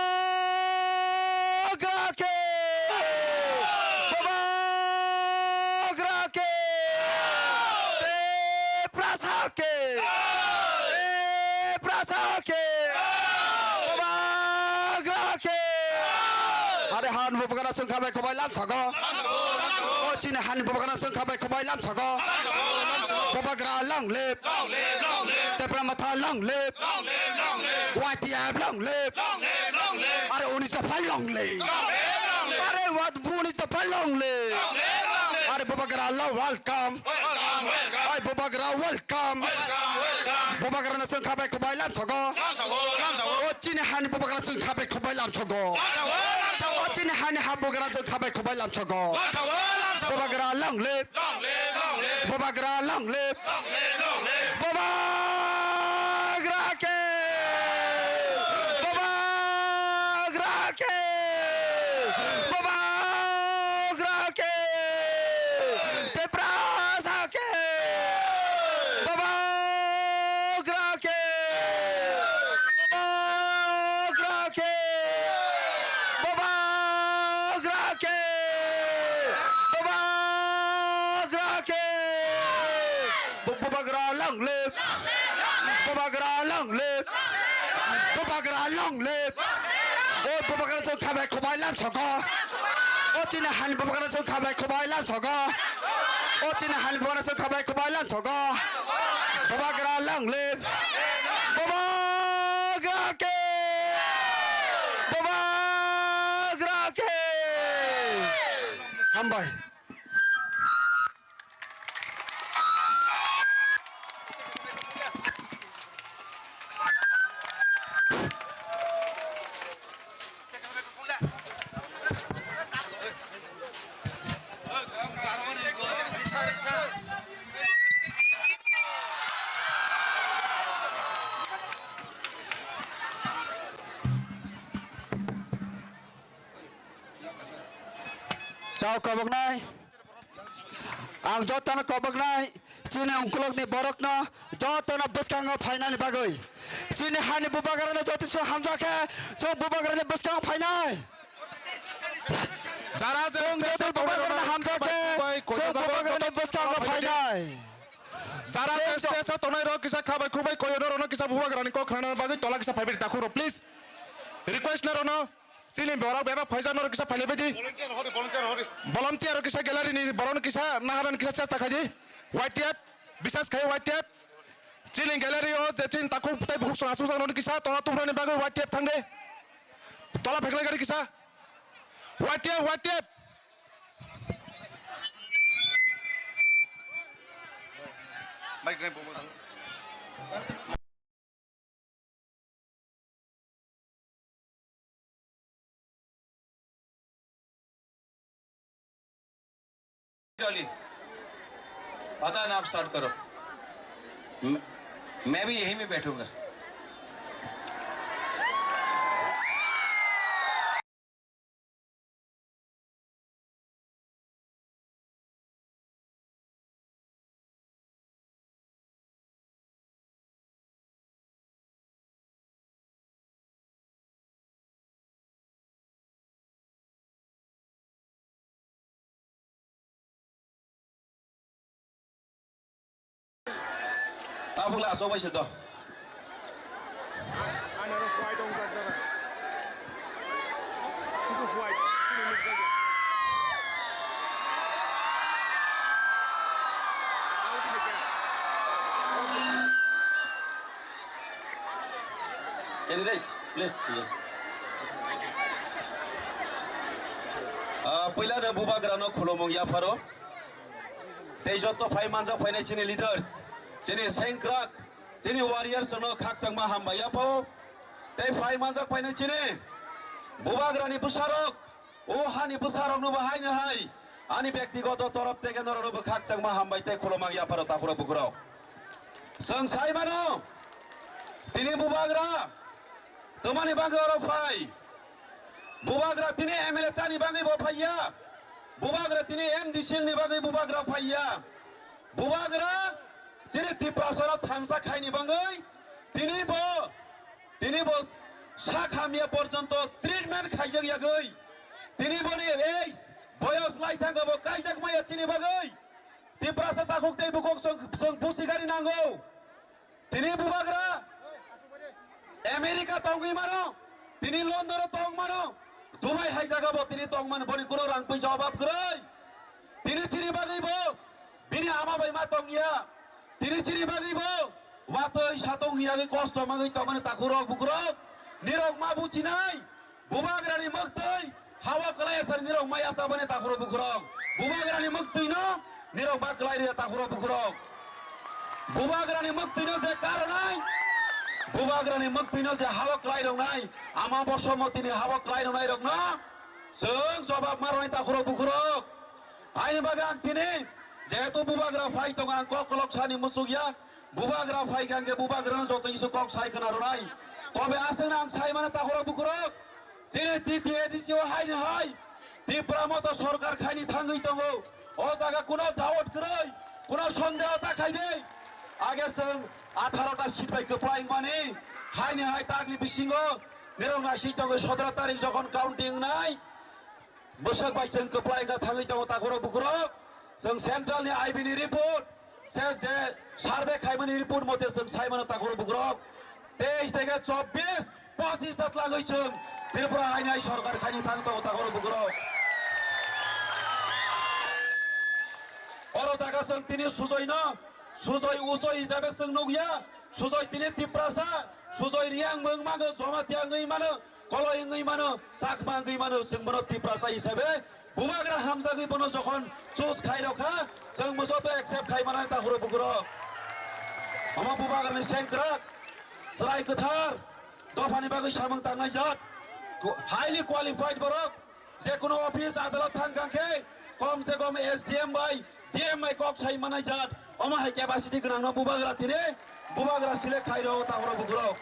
ke. Bubagra ke. Tiprasa ke. Tiprasa ke. Bubagra ke. Hari han Bubagra sung khabai khobai lam thago. O chini han Bubagra sung khabai khobai lam thago. Bubagra long live. Tipra Motha long live. Y T F long live. Are unis dopha long live. Are wat unis dopha long live. Are Bubagra long welcome. Welcome, welcome. Oi, Bubagra, welcome. Welcome, welcome. Bubagra no sung khabai khobai lam thago. Lam thago, lam thago. O chini hani Bubagra sung khabai khobai lam thago. Lam thago, lam thago. O chini hani ha Bubagra sung khabai khobai lam thago. Lam thago, lam thago. Bubagra long live. Long live, long live. Bubagra long live. Long live, long live. Bubagra ke. Bubagra ke. Bubagra ke. Tiprasa ke. Bubagra ke. Bubagra ke. Bubagra ke. Bubagra ke. Bu-, Bubagra long live. Bubagra long live. Bubagra long live. O Bubagra sung khabai khobai lam thago. O chini hani Bubagra sung khabai khobai lam thago. O chini hani Bubagra sung khabai khobai lam thago. Bubagra long live. Bubagra ke. Bubagra ke. Hambai. Tao koboknai. Ang jotono koboknai. Chini ungkulukni borokno jotono bwskango phainani bagwi. Chini hani Bubagrano joto se hamjakhe, chwng Bubagrani bwskango phainai. Jara je chwng stage-o joto tongnai Bubagrano rokno hamjakhe, khabai khwbai chwng koijago Bubagrani joto bwskango phainai. Jara je stage-o tongnai rok kisa khabai khwbai koiyo norokno kisa Bubagrani kok khnana bagwi tola kisa phaibai di takhuk rok, please. Request norokno. Chini borok bebak phaijak norok kisa phailaibai di. Volunteer hori, volunteer hori. Volunteer kisa gallery ni borok no kisa naharani kisa chesta khai di. Y T F, bisas khai Y T F. Chini gallery o je chini takhuk tei bukhuk song asuk jak norok kisa tola tubrani bagwi Y T F thang de. Tola pheklai gari kisa. Y T F, Y T F. Mic drive. चलिए, पता ना, आप स्टार्ट करो। मैं, मैं भी यहीं में बैठूंगा। Tabuk le aswk bai se to. Ani aro white wng jak dara. Sudu white, sudu nuk jak. Out hai khe. Candidate, please. Ah, puila no bubagra no khulumung yapharo. Tei joto phai manjak phainai chini leaders, chini sengkrak, chini warriors no khakchangma hambai yaphao. Tei phai manjak phainai chini bubagrani bwsarok, o hani bwsarok no bo haino hai ani byaktigoto torop theke norok no bo khakchangma hambai tei khulumang yapharo takhurok bukhurok. Chwng sai mano, tini bubagra tomani bagwi oro phai. Bubagra tini M L A chani bagwi bo phaiya. Bubagra tini M D C ni bagwi bubagra phaiya. Bubagra chini Tiprasano thangsa khaini bagwi tini bo, tini bo sak hamya porjonto treatment khaijak yagwi. Tini boni age boyos lai thangkha bo kaijak maya chini bagwi. Tiprasa takhuk tei bukhuk chwng, chwng busi gari nango. Tini bubagra America tongwi mano, tini London o tong mano, Dubai hai jaga bo tini tong mano, boni kuno rang pui jawab kwrwi. Tini chini bagwi bo bini ama bai ma tongya, tini chini bagwi bo watwi satong yagwi kosto magwi tongmani takhurok bukhurok nirok ma buchinai. Bubagrani mwktwi hawa kwlai asar nirok maya sabani takhurok bukhurok. Bubagrani mwktwino nirok ba kwlai rwya takhurok bukhurok. Bubagrani mwktwino je karonai, bubagrani mwktwino je hawa kwlai roknai, ama Bosomotini hawa kwlai roknai rokno chwng jobab ma rwnai takhurok bukhurok. Haini bagwi ang tini jehetu bubagra phai tongo, ang kok kolok sani muchukya. Bubagra phai kha hwnkhe bubagrano joto kisa kok sai khna rwnai. Tobe aswkno ang sai mano takhurok bukhurok. Chini T T A D C o haini hai Tipra Motha sorkar khaini thangwi tongo. O jaga kuno doubt kwrwi, kuno sondeho ta khai di. Age chwng atharo ta seat bai kwplai wngmani haini hai takni bisingo nirok naising tongo sotoro tarik jokhon counting wngnai. Bwswk bai chwng kwplai wngkha thangwi tongo takhurok bukhurok. Chwng central ni I B ni report, se je survey khaimani report mote chwng sai mano takhurok bukhurok. Teis theke chobbish, pochis ta twlangwi chwng Tripura haini hai sorkar khaini thang tongo takhurok bukhurok. Oro jaga chwng tini sujoino, sujoi uchoi hisabe chwng nukya, sujoi tini Tiprasa, sujoi Riyang mwng mago Jamatia wngwi mano. Koloi wngwi mano, Chakma wngwi mano, chwng bono Tiprasa hisabe bubagra hamjagwi bono jokhon choose khai rokha, chwng bo joto accept khai mano takhurok bukhurok. Omo bubagrani sengkrak, chwrai kwthar, dophani bagwi samung tangnai jat, highly qualified borok, je kono office adalat thang kha khe kom se kom S D M bai D M bai kok sai manai jat, omo hai capacity gwnangno bubagra tini bubagra select khairo takhurok bukhurok.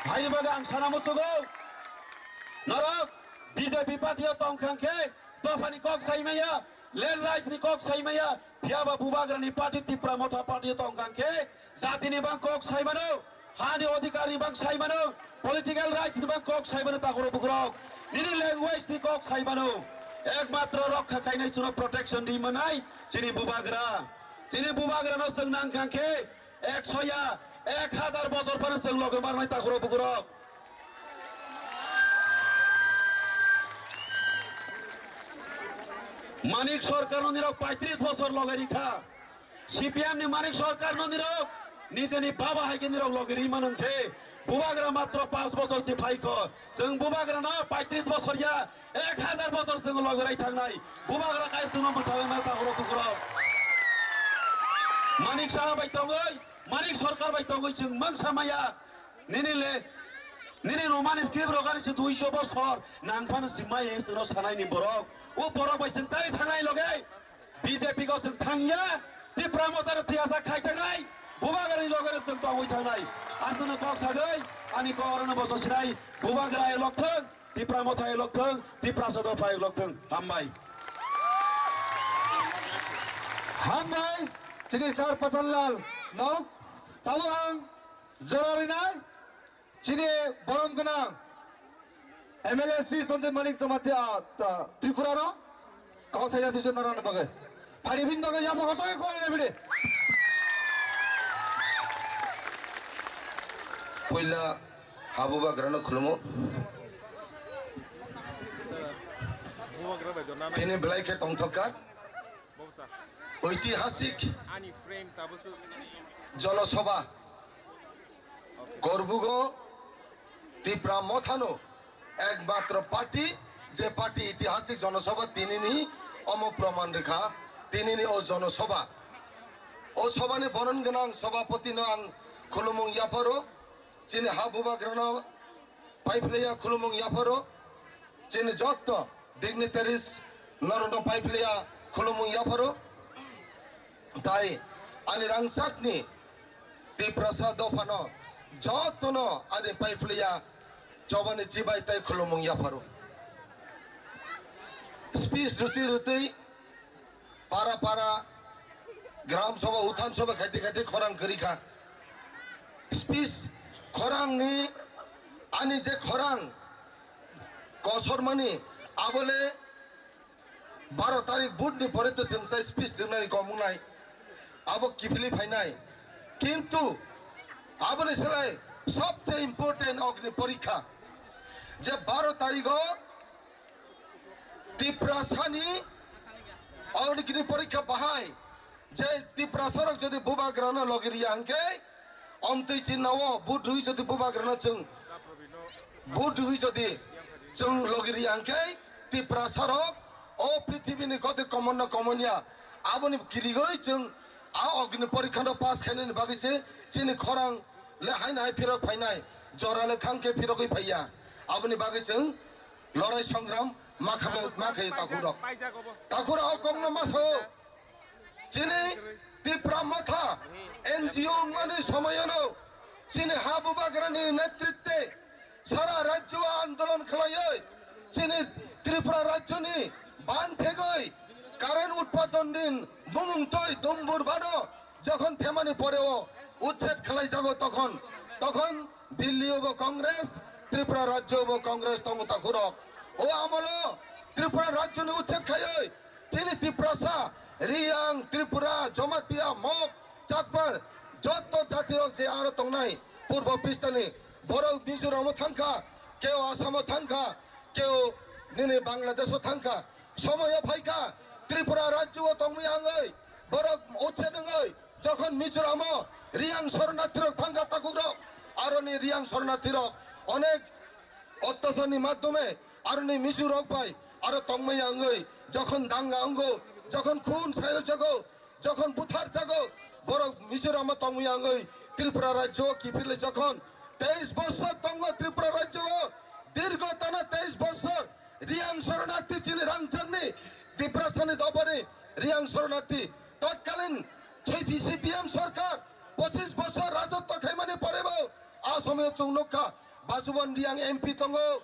Haini bagwi ang sana muchugo, norok B J P party o tong kha khe dophani kok sai maya, land rights ni kok sai maya, phiyaba bubagrani party Tipra Motha party o tong kha khe jatini bang kok sai mano, hani odhikar ni bang sai mano, political rights ni bang kok sai mano takhurok bukhurok, nini language ni kok sai mano, ekmatro rokha khainai chwngno protection ri manai chini bubagra, chini bubagra no chwng nang kha khe ekso ya ek hazar bojor phano chwng loge marnai takhurok bukhurok. Manik Sarkar no nirok paitris bosor loge rikha. C P M ni Manik Sarkar no nirok nijeni baba hai khe nirok loge ri mano khe bubagra matro panch bosor si phaikho. Chwng bubagra no paitris bosor ya ek hazar bosor chwng loge rai thangnai. Bubagra kai chwngno mwthagwi mano takhurok bukhurok. Manik Saha bai tongwi, Manik Sarkar bai tongwi chwng mungsa maya. Nini le, nini romani script rok ani se duiso bosor nang phano si mai he chwngno sanai ni borok. O borok bai chwng tari thangnai loge B J P go chwng thangya, Tipra Motha no thiyasa khai thangnai, bubagrani loge no chwng tongwi thangnai. Aswkno kok sagwi ani kok orono boso sinai, bubagra elok thwng, Tipra Motha elok thwng, Tiprasa dopha elok thwng. Hambai. Hambai, chini Sir Patanlal no, tamo ang jora rinai. Chini borom gwnang M L A Sri Sanjay Manik Jamatia, ah, ta, Tripura no kok thai jati se narang bagwi. Phari bin bagwi yapha koto koi na bide. Puila ha bubagrano khulumo. Tini belai khe tongthokka. Oitihasik Jonosabha. Gorbugo Tipra Mothano ekmatro party, je party itihasik Jonosabha tinini omo proman rikha, tinini o Jonosabha. O sobhani boron gwnang sobhapotino ang khulumung yapharo, chini ha bubagrano paiphlaiya khulumung yapharo, chini jotto dignitaries norokno paiphlaiya khulumung yapharo. Tai ani rangchakni Tiprasa dophano jotono ani paiphlaiya chobani chibai tai khulumung yapharo. Speech rwtwi rwtwi para para gram sabha, uthan sabha khaiti khaiti khorang kwrwi kha. Speech khorangni ani je khorang kosormani abole baro tarik vote ni pore to chwng sai speech rwnani kom wngnai, abo kiphilwi phainai. Kintu aboni slai sobse important Agni Porikha, je baro tarigo Tiprasani Agni Porikha bahai je Tiprasarok jodi bubagrano logi riya hwnkhe, omtwi chinao vote rwi jodi bubagrano chwng vote rwi jodi chwng logi riya hwnkhe, Tiprasarok o prithibini koti komonno komonya aboni kirigwi chwng a Agni Porikhano pass khainani bagwi se chini khorang le haino hai phirok phainai, jora le thangkhe phirogwi phaiya. Aboni bagwi chwng lorai songram ma kha-, ma khaio takhurok. Takhurok o kokno ma sao. Chini Tipra Motha N G O wngmani somoyono chini ha bubagrani netritwe sara rajyo andolon khlaiwi chini Tripura rajyoni ban phegwi current utpadon din bumung twi dumbur bano jokhon themani poreo uchched khlaijago tokhon, tokhon Delhi obo Congress, Tripura rajyo obo Congress tongo takhurok. O amolo Tripura rajyoni uchched khaiwi chini Tiprasa, Riyang, Tripura, Jamatia, Mok, Chakma, jotto jatirok je aro tongnai Purbo Pistani, borok Mizoramo thangkha, keo Asamo thangkha, keo nini Bangladesho thangkha. Somoyo phaikha, Tripura rajyo o tongwi angwi, borok uchched wngwi, jokhon Mizoramo Riyang sornathirok thangkha takhurok, aroni Riyang sornathirok onek ottacharni madhyome aroni Mizorok bai aro tongmaya wngwi jokhon danga wngo, jokhon khun sayojago, jokhon butharjago, borok Mizoramo tongmaya wngwi Tripura rajyo kiphilwi jokhon teis bochor tongo Tripura rajyo o, dirgho tana teis bochor Riyang sornathi chini rangchakni Tiprasani dobani Riyang sornathi totkalin C P M sorkar pochis bochor rajotwo khaimani porebo a somoyo chwng nukha Basuban Riyang M P tongo,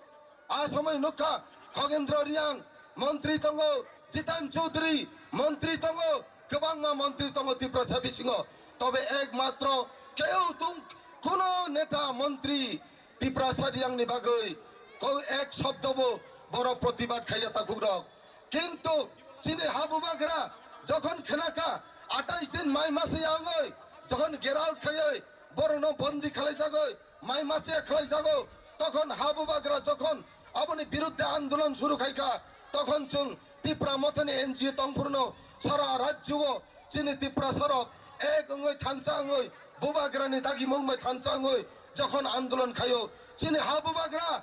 a somoi nukha Khogendro Riyang montri tongo, Jitan Chaudhary montri tongo, kwbangma montri tongo Tiprasa bisingo. Tobe ekmatro keu tung kuno neta montri Tiprasa Riyangni bagwi ko ek shobdobo borok protibad khaiya takhurok. Kintu chini ha bubagra jokhon khnakha atais din mai mase yangwi jokhon get out khaiwi borokno bondi khalaijagwi mai mase khlaijago, tokhon ha bubagra jokhon aboni biruddhe andolon suru khaikha, tokhon chwng Tipra Mothani N G O tongphurno sara rajyo o chini Tiprasarok ek wngwi thansa wngwi bubagrani dagimung bai thansa wngwi jokhon andolon khaio, chini ha bubagra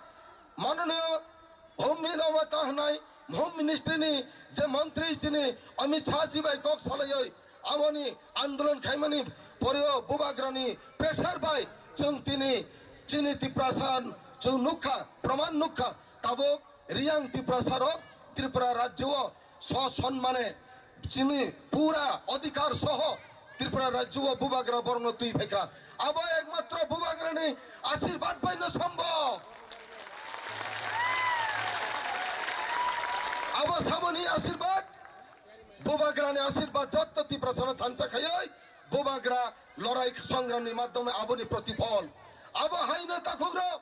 manoniyo Home Minister hwnai, Home Ministry ni je montri chini Amit Shah ji bai kok salaioi, amoni andolon khaimani poreo bubagrani pressure bai chwng tini chini Tiprasa chwng nukha, proman nukha, tabuk Riyang Tiprasa rok Tripura rajyo o so sonmane chini pura odhikar soho Tripura rajyo o bubagra borokno twi phaikha. Abo ekmatro bubagrani ashirbad baino sombhob. Abo saboni ashirbad, bubagrani ashirbad jotto Tiprasano thansa khaioi bubagra lorai songramni madhyome aboni protiphol. Abo haino takhukrok,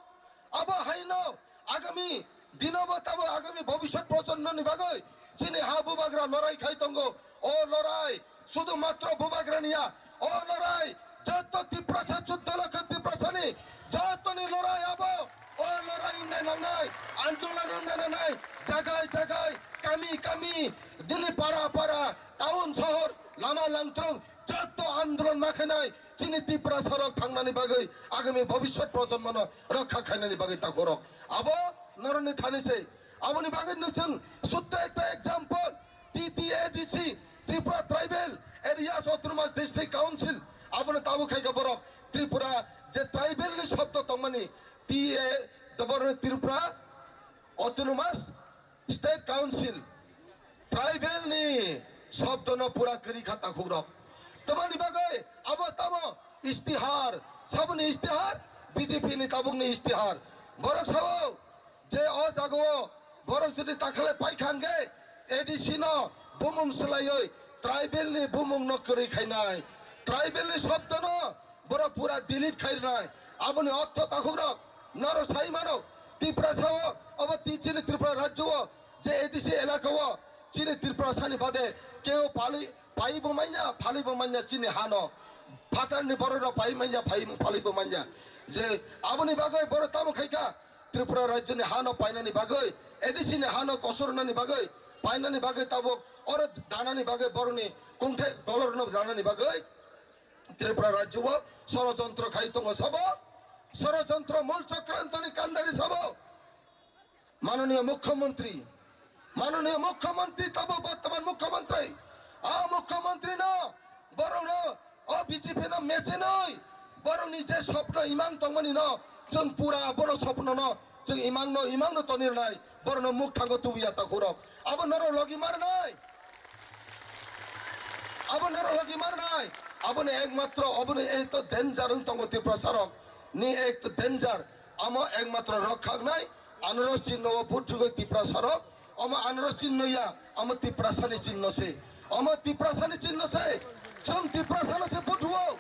abo haino agami dinobo tabo agami bhobishyot projonmoni bagwi chini ha bubagra lorai khai tongo. O lorai sudu matro bubagrani ya, o lorai jotto Tiprasa, chuddo lokho Tiprasani Jotoni lorai abo, o lorai wngnai nangnai, andolan wngnai nangnai, jagai jagai, kami kami, dini para para, town sohor, lama langthrong, joto andolon ma khainai, chini Tiprasarok thangnani bagwi, agami bhobishyot projonmono rokha khainani bagwi takhurok. Abo norokni thani se. Aboni bagwi no chwng sutta ekta example, T T A D C, Tripura Tribal Areas Autonomous District Council, abono tabuk khaikha borok Tripura je tribal ni shobdo tongmani, T A, borok Tripura Autonomous State Council, tribal ni shobdo no pura kwrwi kha takhuk rok. Tamani bagwi abo tamo istihar, saboni istihar, B J P ni tabuk ni istihar. Borok sao, je o jagao borok jodi takhale paikha hwnkhe A D C no bumung swlaiwi tribal ni bumung no kwrwi khainai, tribal ni shobdo no borok pura delete khairwnai. Aboni ortho takhukrok norok sai mano, Tiprasa o, obo ti chini Tripura rajyo o je A D C elaka o chini Tiprasa ni bade keo pali pai bo manya, phali bo manya chini hano. Phatar ni borok rok pai manya, phai, phali bo manya. Je aboni bagwi borok tamo khaikha, Tripura rajyo ni hano painani bagwi, A D C ni hano kosornani bagwi, painani bagwi tabuk oro danani bagwi borokni kungthai kolorno danani bagwi Tripura rajyo o sorojontro khai tongo sabo, sorojontro mul chokrantoni kandari sabo. Manoniya Mukhyamantri, Manoniya Mukhyamantri tabo bortoman Mukhyamantri, a Mukhyamantri no, borok no, o B J P no mechenwi, borok ni je sopno imang tongmani no, chwng pura bono sopno no, chwng imang no, imang no toni rwnai, borok no muk thango tubuya takhurok. Abo norok logi marnai. Abo norok logi marnai. Abo ni ekmatro, abo ni ekto danger wng tongo Tiprasa rok. Ni ekto danger. Amo ekmatro rok khaknai. Anoro chinno o vote rwgwi Tiprasa rok. Omo anoro chinno ya. Amo Tiprasa ni chinno se. Omo Tiprasa ni chinno se. Chwng Tiprasa no se vote rwo.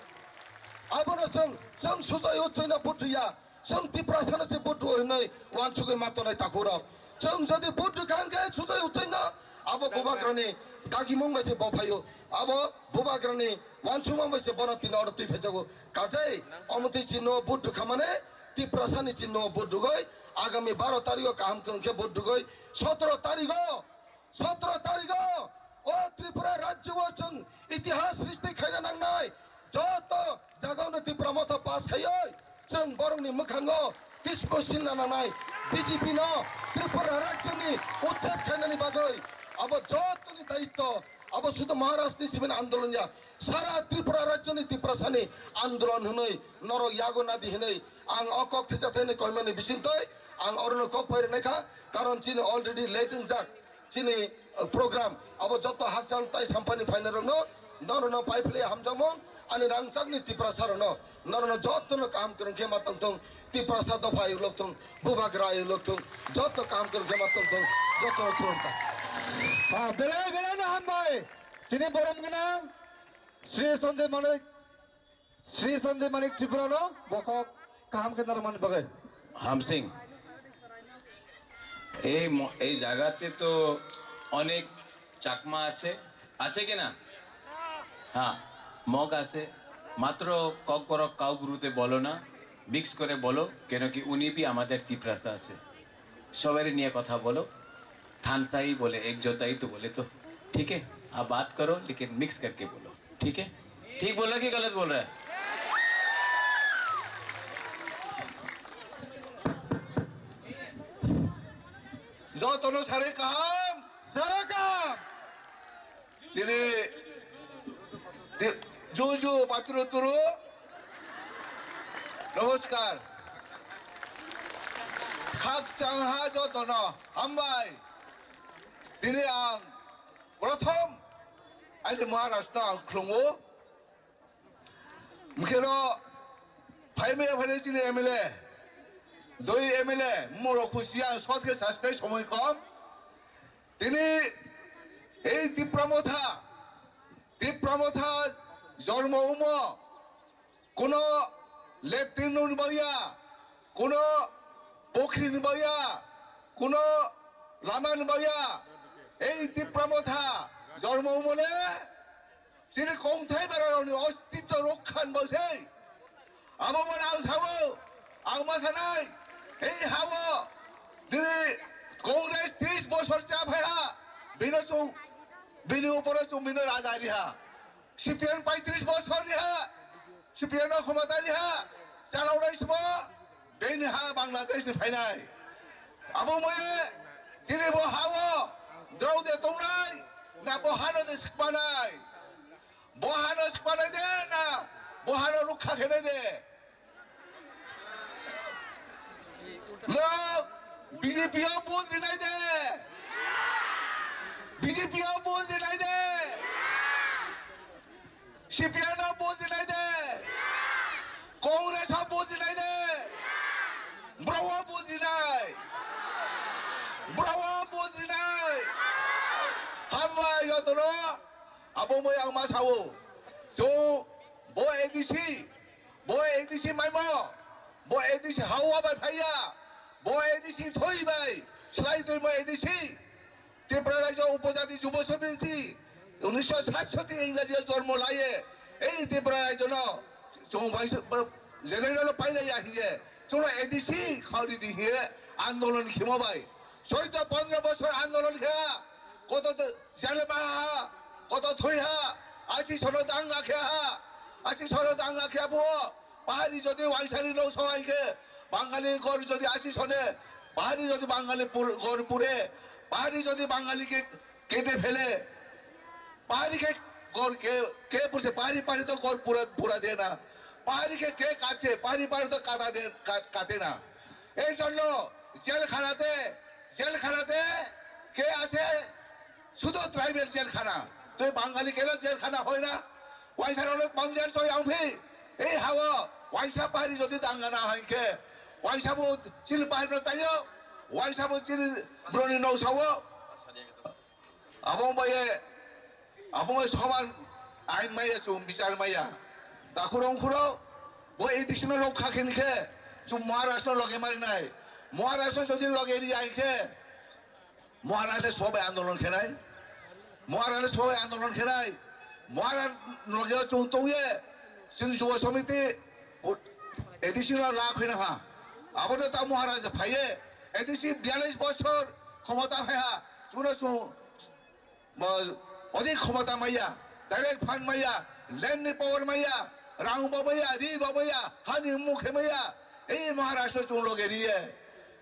Abo no chwng, chwng sujai o chwng no vote rwya. Chwng Tiprasano se vote rw hinwi uansugwi ma tongnai takhurok. Chwng jodi vote rwkha hwnkhe sujai uchai no abo bubagrani dagimung bai se bo phaio. Abo bubagrani uansukmung bai se bono tini oro twi phaijago. Kajai omo twi chini no vote rwkha mane Tiprasani chini no vote rwgwi agami baro tarikho kaham kwrwng khe vote rwgwi sotoro tarikho Sotoro tarigo o Tripura rajyo o chwng itihas srishti khaina nangnai. Joto jagao no Tipra Motha pass khaioi chwng borokni mwkhango tismo silna nangnai. B J P no Tripura rajyoni uchchad khainani bagwi abo jotoni daitto abo sudu Maharaj ni simin andolon ya. Sara Tripura rajyoni Tiprasani andolon hwnwi norok yago nadi hwnwi ang o kok thisa thaini koimani bisingtwi ang orono kok phai rwnaikha. Karon chini already late wngjak. Chini, uh, program abo joto hakchal tai sampani phainai rokno, norokno pai philai hamjakmung, ani rangchakni Tiprasa rokno, norokno jotono kaham kwrwng khe ma tongthung, Tiprasa dopha ayuk lokthung, bubagra ayuk lokthung, joto kaham kwrwng khe ma tongthung, jotono khulumkha. Ah, belai belai no hambai, chini borom gwnang, Sri Sanjay Manik. Sri Sanjay Manik Tripura no bokhok kaham khe narwkmani bagwi. হামসিং, এই ম-, এই জায়গাতে তো অনেক চাকমা আছে, আছে কি না? হ্যাঁ, মগ আছে। মাত্র ককবরক কাউবুরুতে বলো না, মিক্স করে বলো, কেন কি উনি ভি আমাদের তিপ্রাসা আছে। সবাই নিয়ে কথা বলো, थानसाई बोले, एक जोताई तो बोले तो, ठीक है? आप बात करो, लेकिन मिक्स करके बोलो। ठीक है? ठीक बोल रहा है कि गलत बोल रहा है? Jotono sare kaham. Sare kaham. Tini ti-, ju ju paturu turu. Namaskar. Khakchang ha jotono hambai. Tini ang prothom ani Maharaj no ang khulungo. Mkhero phaimaya phainai chini M L A, doi M L A, moro khusi ang sot khe sasnai somoi kom. Tini ei Tipra Motha, Tipra Motha jormo umo, kuno latrine ni bagya, kuno pokhri ni bagya, kuno lama ni bagya, ei Tipra Motha jormo umo le, Chini kongthai bararokni ostitto rokha ni bagwi se. Abo bo ang sao, Ang ma sanai, ei ha-o, dini Congress tris bosor cha phai ha, bino chwng, bini uporo chwng bino raja ri ha. C P M paitris bosor ni ha, C P M no khomota ni ha, chalaunai simo, bini ha Bangladesh ni phainai. Abo moye, chini bo ha-o, drao de tongnai, na bo hano de sikpanai. Bo hano sikpanai de, na bo hano rukha khenai de. Lo, B J P o vote rinai de. B J P o vote rinai de. C P M o vote rinai de. Congress o vote rinai de. Bro o vote rinai. Bro o vote rinai. Hambai jotono abo moi ang ma sao. Chwng bo A D C. Bo A D C maimo, bo A D C ha-o bai phaiya, bo A D C thoi bai, slai toimo A D C, Tripura Rajya Upojati Jubo Samiti, unisho satsoti Ingraji jormo laye, ei Tripura Rajya no, chwng bai se, general no pailaiya hiye, chwngno A D C khao ridi hiye, andolon khimo bai, soito pondro bosor andolon kha, koto to, jale ba ha, koto thoi ha, asi sono danga khe ha, asi sono danga khe bo, Pahari jodi waisani nok sawai khe, Bangali gor jodi asi sone, Pahari jodi Bangali pur-, gor pure, Pahari jodi Bangali ke kete phele, Pahari ke gor ke, ke purse, Pahari, Pahari to gor pura, pura de na, Pahari ke, ke kache, Pahari, Pahari to kata de, ka-, kate na. এই জন্য জেলখানাতে, জেলখানাতে কে আছে? শুধু ট্রাইবেল জেলখানা। তুই বাঙালি কেন জেলখানা হয় না? Waisa rok bang jel choi ang phi. Ei ha-o waisa Pahari jodi danga na hai khe, waisa bo chini Pahari no tayo, waisa bo chini broni no sao. Abo bai, abo bai soman ain maya chum bichar maya. Dakhurong khuro bo A D C no rokha khen khe chum Maharashtra loge mari nai. Maharashtra jodi loge ri ai khe, Maharaj le sobai andolon khenai, Maharaj le sobai andolon khenai, Maharaj loge chwng tongye, chini Jubo Samiti, A D C no la khwina ha. Abo no ta Maharaj phaiye, A D C biyalish bosor khomota phai ha, chwngno chwng, bo, odik khomota maya, direct fund maya, land ni power maya, rang bo maya, ri bo maya, hani mukhe maya, ei Maharaj no chwng loge riye.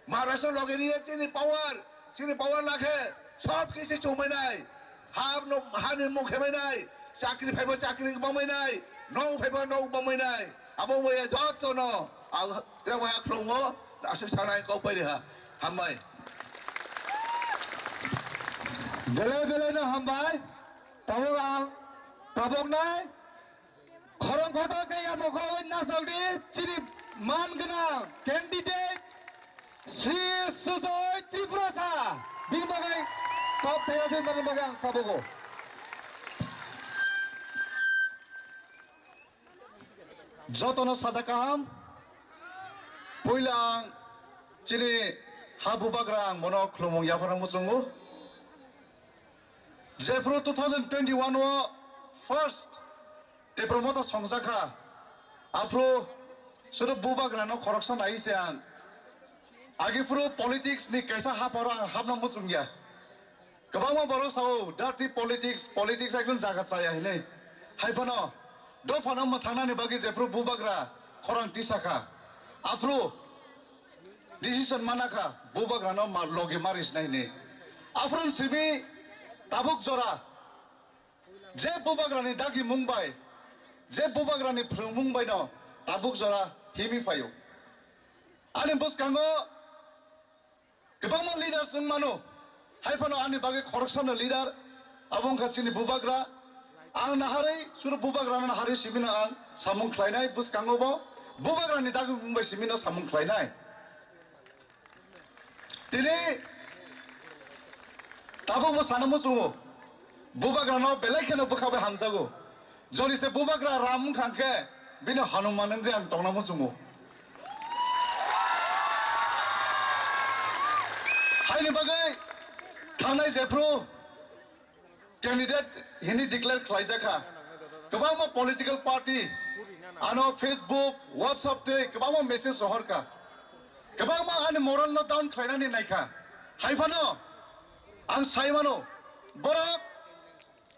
Maharashtra loge riye chini power, chini power lakhe sob kisu chumai nai, ha no, hani mukhe mai nai, chakri phaibo chakri bamai nai, nok phaibo nok bamai nai, abo waya joto no ang tre waya khulungo, aswk sanai kok pai reha, hambai. Belai belai no hambai, tabuk ang tabuk nai. Khorang kotor khe yapha khorang nasakdi chini man gwnang candidate Sri Sujoy Tripurasa. Bini bagwi kok thaya thwi mani bagwi ang kabugo. Jotono saja kaham. Puila ang chini ha bubagra ang bono khulumung yapharna muchungo. Jephru two thousand twenty-one o first Tipra Motha songjakha, aphru sudu bubagrano khoroksa nai se ang. Agi phuru politics ni kaisa haporo ang hapna muchungya. Kwbangma borok sao, "Dirty politics, politics ekdom jaga chaya," hinwi. Hai phano, dophano mwthangnani bagwi jephru bubagra khorang tisakha, aphru decision manakha, bubagrano ma-, logi marisnai hinwi. Aphuru simi tabuk jora je bubagrani dagimung bai, je bubagrani phrwngmung baino tabuk jora himi phaio. Ani bwskango kwbangma leaders wng mano, hai phano ani bagwi khoroksano leader, abo wngkha chini bubagra. Ang naharwi suru bubagrano naharwi simino ang samung khlainai, bwskango bo bubagrani dagimung bai simino samung khlainai. Tini tabukbo sana muchungo, bubagrano belai kheno bwkha bai hamjago. Jodi se bubagra Ram wngkha khe bini Hanuman wngwi ang tongna muchungo. Haini bagwi thangnai jephru candidate hini declare khlaijakha. Kwbangma political party Ano Facebook, WhatsApp tei kwbangma message rohorkha. Kwbangma ani moral no down khlainani naikha. Haiphano ang saimano, borok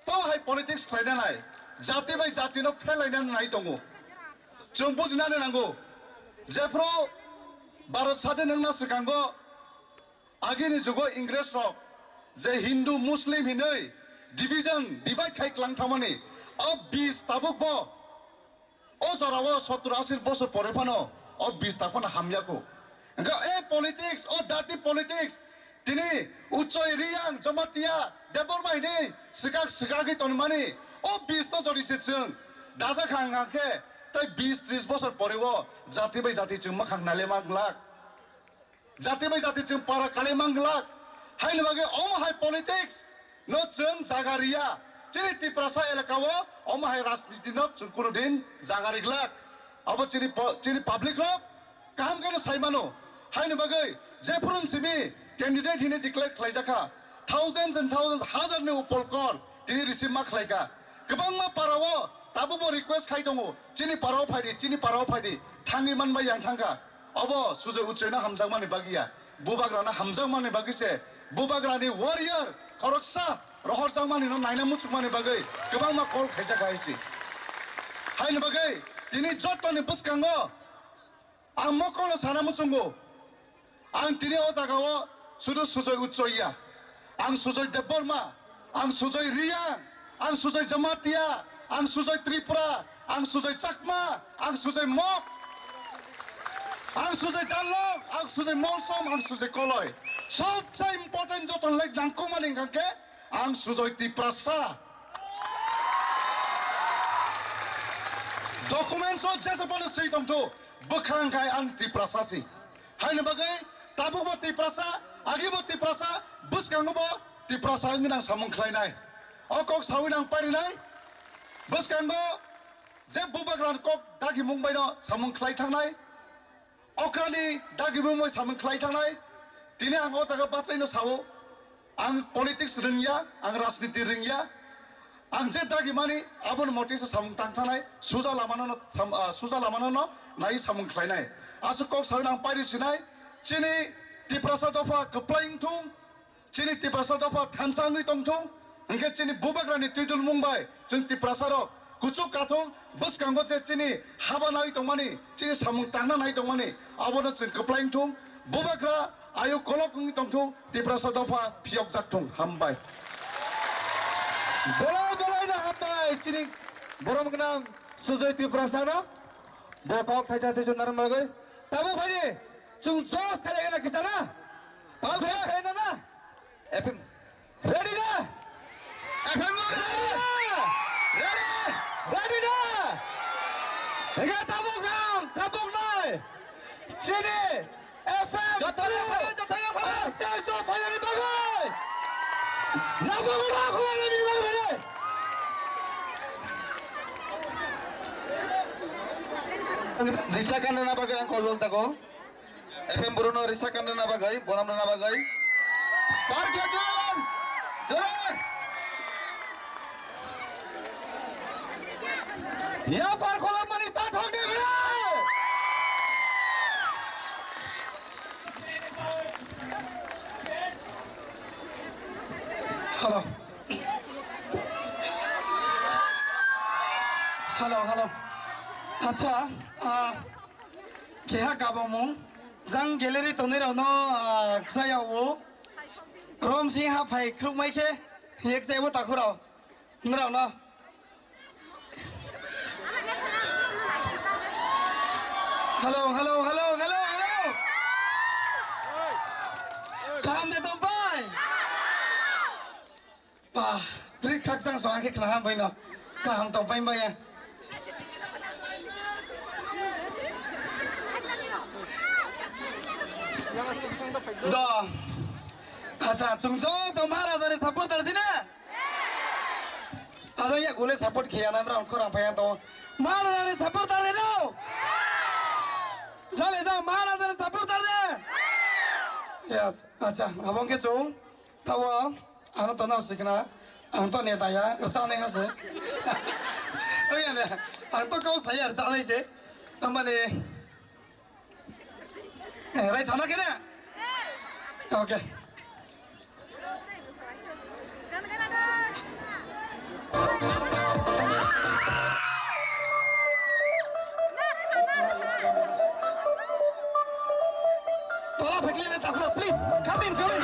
tamo hai politics khlaina nai, jati bai jati no phelaina nai tongo. Chwng bujinani nango, jephru Bharat sadin wngna swkango agini jugo Ingres rok je Hindu Muslim hinwi division, divide khai klang thangmani, o bis tabuk bo o jorao sottor ashi bosor pore phano o bis tak phano hamya kho. Hwnkhe e politics, o dirty politics, tini Uchoi, Riyang, Jamatia, Debbarma hinwi swkak swkagwi tonmani, o bis no jodi se chwng dajakha hwnkhe, tei bis tris bosor pore o jati bai jati chwng mwkhang nailema glak. Jati bai jati chwng para kale manglak. Haini bagwi omo hai politics no chwng jaga riya. Chini Tiprasa elaka o omo hai rajniti no chwng kunu din jaga riglak. Abo chini po-, chini public rok kaham khe no sai mano. Haini bagwi jephuru simi candidate hini declare khlaijakha, thousands and thousands, hazar ni upor call tini receive ma khlaikha. Kwbangma para o tabukbo request khai tongo, "Chini para o phaidi, chini para o phaidi." Thangwi manbai yang thangkha. Obo Sujoy Uchoino hamjakmani bagwi ya, Bubagrano hamjakmani bagwi se, Bubagrani warrior khoroksa rohorjakmani no naina muchukmani bagwi kwbangma call khaijak hai se. Haini bagwi tini jottoni bwskango ang mokolo sana muchungo. Ang tini o jagao sudu Sujoy Uchoiya. Ang Sujoy Debbarma, ang Sujoy Riyang, ang Sujoy Jamatia, ang Sujoy Tripura, ang Sujoy Chakma, ang Sujoy Mok, ang Sujoy Darlok, ang Sujoy Molsom, ang Sujoy Koloi. Sobse important joton lek nangkukmani hwnkhe ang Sujoy Tiprasa. Documents o jesa pano swi tongthu, bwkhang khai ang Tiprasa si. Haini bagwi tabukbo Tiprasa, agibo Tiprasa, bwskangobo Tiprasa wngwi nang samung khlainai. O kok sawi nang parinai. Bwskango je Bubagrani kok dagimung baino samung khlai thangnai. Okrani dagimung bai samung khlai thangnai. Tini ang o jaga bachaino sao. Ang politics rwngya, ang rajniti rwngya. Ang je dagimani abono motisa samung tang thangnai, suja lamano no sam-, ah, suja lamano no nai samung khlainai. Aswk kok sawi nang pairi sinai, chini Tiprasa dopha kwplai wngthung, chini Tiprasa dopha thansa wngwi tongthung, hwnkhe chini Bubagrani twidulmung bai chwng Tiprasa rok kuchuk kathung bwskango je chini haba nai tongmani, chini samung tangna nai tongmani, abono chwng kwplai wngthung. Bubagra ayuk kolok wngwi tongthung, Tiprasa dopha phiyokjak thung. Hambai. Belai belai no hambai chini borom gwnang Sujoy Tiprasa no. Bo kok thaisa thaisa narwk bagwi. Tabuk phaidi chwng jos khailai gana kisa na? Jos khailai na na? F M. Ready na? F M ready? Ready? Ready na? Higa tabuk ang, tabuk nai. Chini F M. Joto yang pada, joto yang pada. Stage show phainani bagwi. Labu gana khulani bagwi. Risa kandana bagwi ang call jago. F M Bruno risa kandana bagwi, bonam rana bagwi. Parkya Jolan! Jolan! Ya par kolam mani ta thok de bro! Hello. Hello, hello. Acha, ah, Keha kabamung, jang gallery tongnai rokno, ah, kchayao. Rom sing ha phai khrukmai khe, hiye kchayao takhurao. Nrao no. Hello, hello, hello, hello, hello. Kaham de tongpai? Ba, bwrwi khakchang song ang khe khna ham bai no. Kaham tong pai bai ya. Do. Acha, chwng joto Maharaja ni supporter sini? Acha, ya gule support khiya na, mrang khorang phai to. Maharaja ni supporter ni no? Jale ja Maharaja ni supporter ni? Yes, acha, abong ke chwng. Tawa, ano to nang sikna, ang to neta ya, rchane hase. Ang to kau saya chanai se. Tamani. Eh, rai sana kena. Okay. Tola phekli le takhro, please. Come in, come in.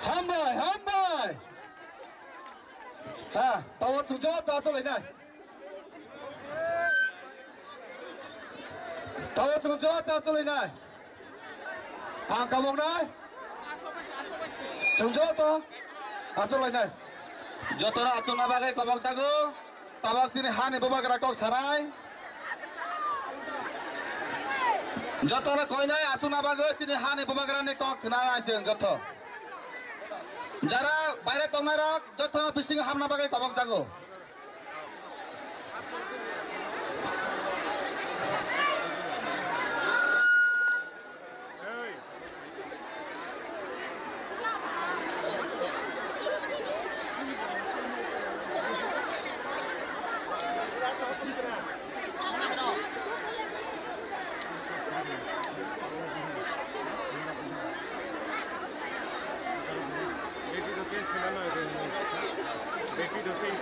Hambai, hambai. Ha, tao chwng joto achuk lainai. Tao chwng joto achuk lainai. Ang kamok nai. Chwng joto achuk lainai. Joto no achukna bagwi kamok jago. Tabok chini hani bubagra kok sanai. Jotono koinai aswkna bagwi chini hani bubagrani kok khna nai chwng joto. Jara baire tongnai rok jotono bisingo hamna bagwi kobok jago.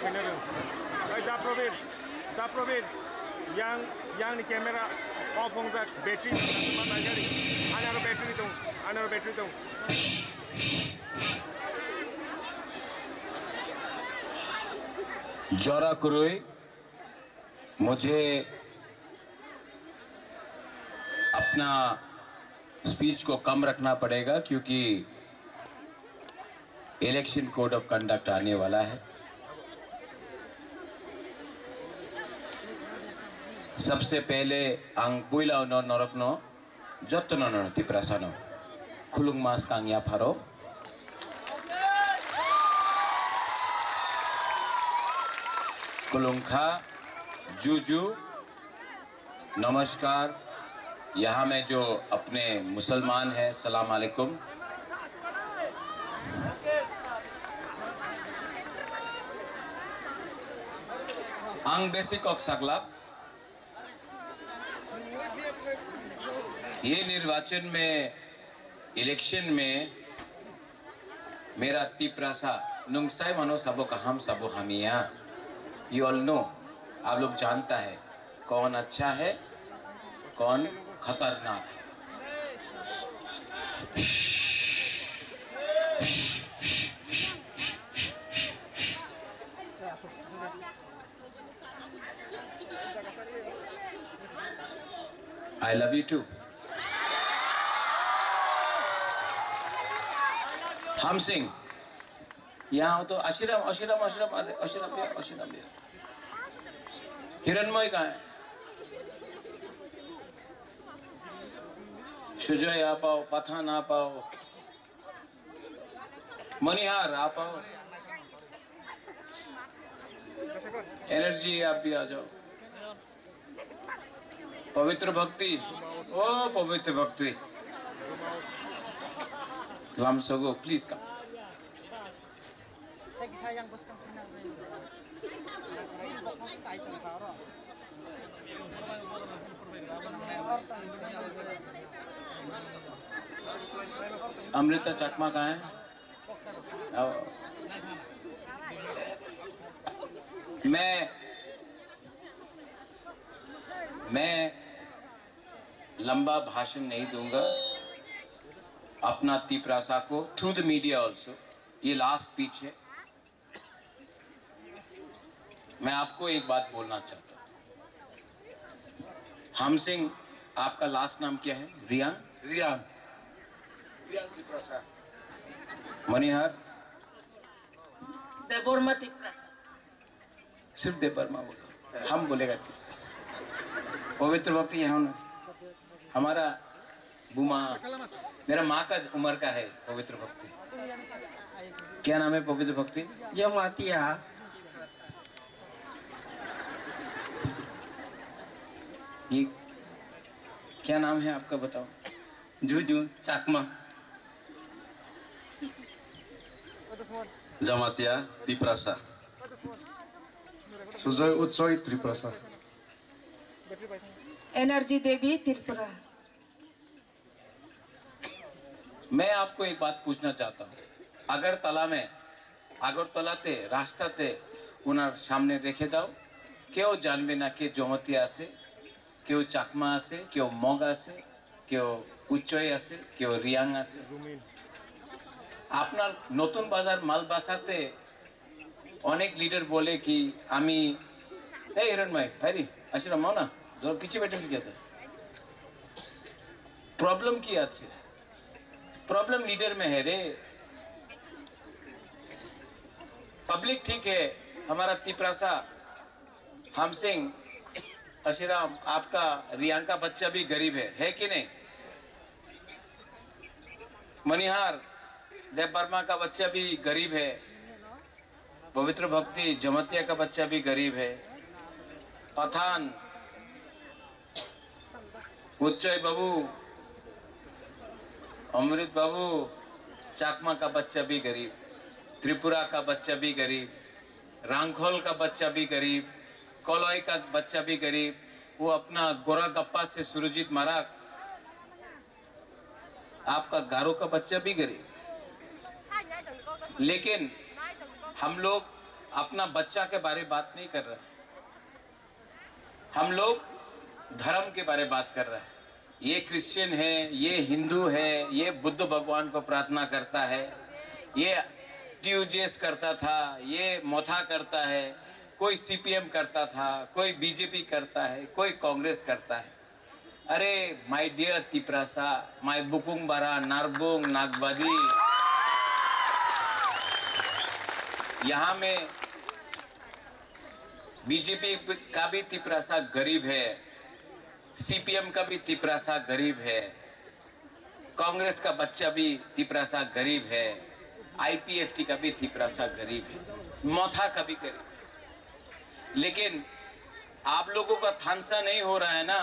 Hey, da Probir, da Probir, yang, yang ni camera off wngjak, battery ma nangani, ani aro battery tong, ani aro battery tong. Jora kwrwi, mujhe apna speech ko kam rakhna padega, kyunki election code of conduct aane wala hai. Sabse pehle ang puila no norokno jotono no Tiprasano khulungma skang yapharo. Khulungkha, juju, नमस्कार, यहाँ में जो अपने मुसलमान हैं, सलाम अलैकुम। Ang besi kok saglak, ये निर्वाचन में, इलेक्शन में मेरा Tiprasa nungsai mano sabo kaham sabo hamia। You all know, आप लोग जानता है कौन अच्छा है, कौन खतरनाक है। I love you too. Hamsing. Yaha to Ashiram, Ashiram, Ashiram, Ashiram, Ashiram, Ashiram. Hiranmoy kaha hai? Sujoy aa pao, Pathan aa pao. Manihar, aa pao. Energy, aap bhi aa jao. Pavitra Bhakti. Oh, Pavitra Bhakti. Lamsogo, please come. Amrita Chakma kaha hai? Aao. मैं, मैं लंबा भाषण नहीं दूंगा। अपना तिपरासा को, through the media also, ये last speech है। मैं आपको एक बात बोलना चाहता हूँ। हम सिंह, आपका लास्ट नाम क्या है? रियांग? रियांग। रियांग तिपरासा। मनिहार? देबवर्मा तिपरासा। सिर्फ देबवर्मा बोलो, हम बोलेगा तिपरासा। पवित्र भक्ति यहाँ ना। हमारा बुमा, मेरा माँ का उम्र का है पवित्र भक्ति। क्या नाम है पवित्र भक्ति? जमातिया। ये क्या नाम है आपका, बताओ। जुजु चाकमा। जमातिया तिपरासा। सुजय उच्चय तिपरासा। एनर्जी देवी त्रिपुरा। मैं आपको एक बात पूछना चाहता हूँ, আগরতলা में, আগরতলাতে রাস্তাতে ওনার সামনে রেখে দাও, কেউ জানবে না কে জমাতিয়া আছে, কেউ চাকমা আছে, কেউ মগ আছে, কেউ উচ্চয় আছে, কেউ রিয়াং আছে। আপনার নতুন বাজার মালবাসাতে অনেক লিডার বলে কি আমি, এই হিরণময় ভাইরি, আসলে মাও না, ধর পিছিয়ে বেটে গেছে। প্রবলেম কি আছে? प्रॉब्लम लीडर में है रे। पब्लिक ठीक है, हमारा तिपरासा, हमसिंग, अशीराम, आपका रियांग का बच्चा भी गरीब है, है कि नहीं? मनिहार, देव वर्मा का बच्चा भी गरीब है। पवित्र भक्ति, जमातिया का बच्चा भी गरीब है। पठान, उच्चय बाबू, अमृत बाबू, चाकमा का बच्चा भी गरीब, त्रिपुरा का बच्चा भी गरीब, रांखल का बच्चा भी गरीब, कलई का बच्चा भी गरीब। वो अपना गोरा गप्पा से सुरजीत माराक आपका गारो का बच्चा भी गरीब, लेकिन हम लोग अपना बच्चा के बारे बात नहीं कर रहे। हम लोग धर्म के बारे बात कर रहे हैं। ये क्रिश्चियन है, ये हिंदू है, ये बुद्ध भगवान को प्रार्थना करता है, ये टीयूजेएस करता था, ये मोथा करता है, कोई सीपीएम करता था, कोई बीजेपी करता है, कोई कांग्रेस करता है। अरे, my dear तिपरासा, my बुकुंग बारा, नारबुंग, नागबादी, यहाँ में बीजेपी का भी तिपरासा गरीब है, सीपीएम का भी तिपरासा गरीब है, कांग्रेस का बच्चा भी तिपरासा गरीब है, आईपीएफटी का भी तिपरासा गरीब है, मोथा का भी गरीब है। लेकिन आप लोगों का थानसा नहीं हो रहा है ना,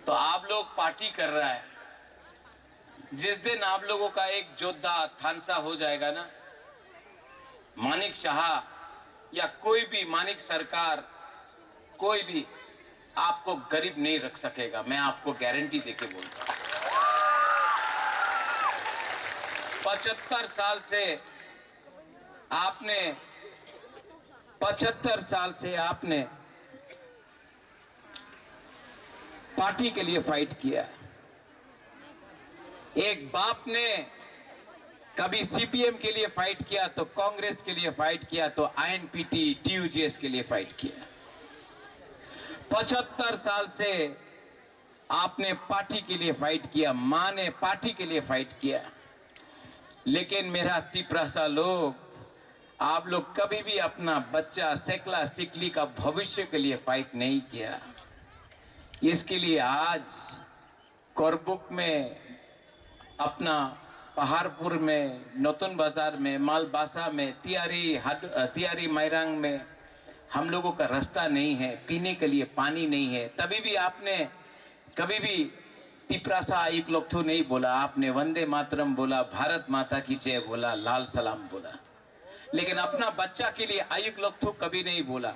तो आप लोग पार्टी कर रहा है। जिस दिन आप लोगों का एक योद्धा थानसा हो जाएगा ना, मानिक शाह या कोई भी मानिक सरकार, कोई भी आपको गरीब नहीं रख सकेगा, मैं आपको गारंटी देके बोलता हूं। पचहत्तर साल से आपने, पचहत्तर साल से आपने पार्टी के लिए फाइट किया। एक बाप ने कभी सीपीएम के लिए फाइट किया तो कांग्रेस के लिए फाइट किया तो आईएनपीटी टीयूजेएस के लिए फाइट किया। पचहत्तर साल से आपने पार्टी के लिए फाइट किया, माँ ने पार्टी के लिए फाइट किया। लेकिन मेरा तिपरासा लोग, आप लोग कभी भी अपना बच्चा सेकला सिकली का भविष्य के लिए फाइट नहीं किया। इसके लिए आज करबुक में, अपना पहाड़पुर में, नतुन बाजार में, मालबासा में, तियारी हड-, अ, तियारी मायरांग में हम लोगों का रास्ता नहीं है, पीने के लिए पानी नहीं है। तभी भी आपने कभी भी तिपरासा आयुक लोकथु नहीं बोला, आपने वंदे मातरम बोला, भारत माता की जय बोला, लाल सलाम बोला, लेकिन अपना बच्चा के लिए आयुक लोकथु कभी नहीं बोला।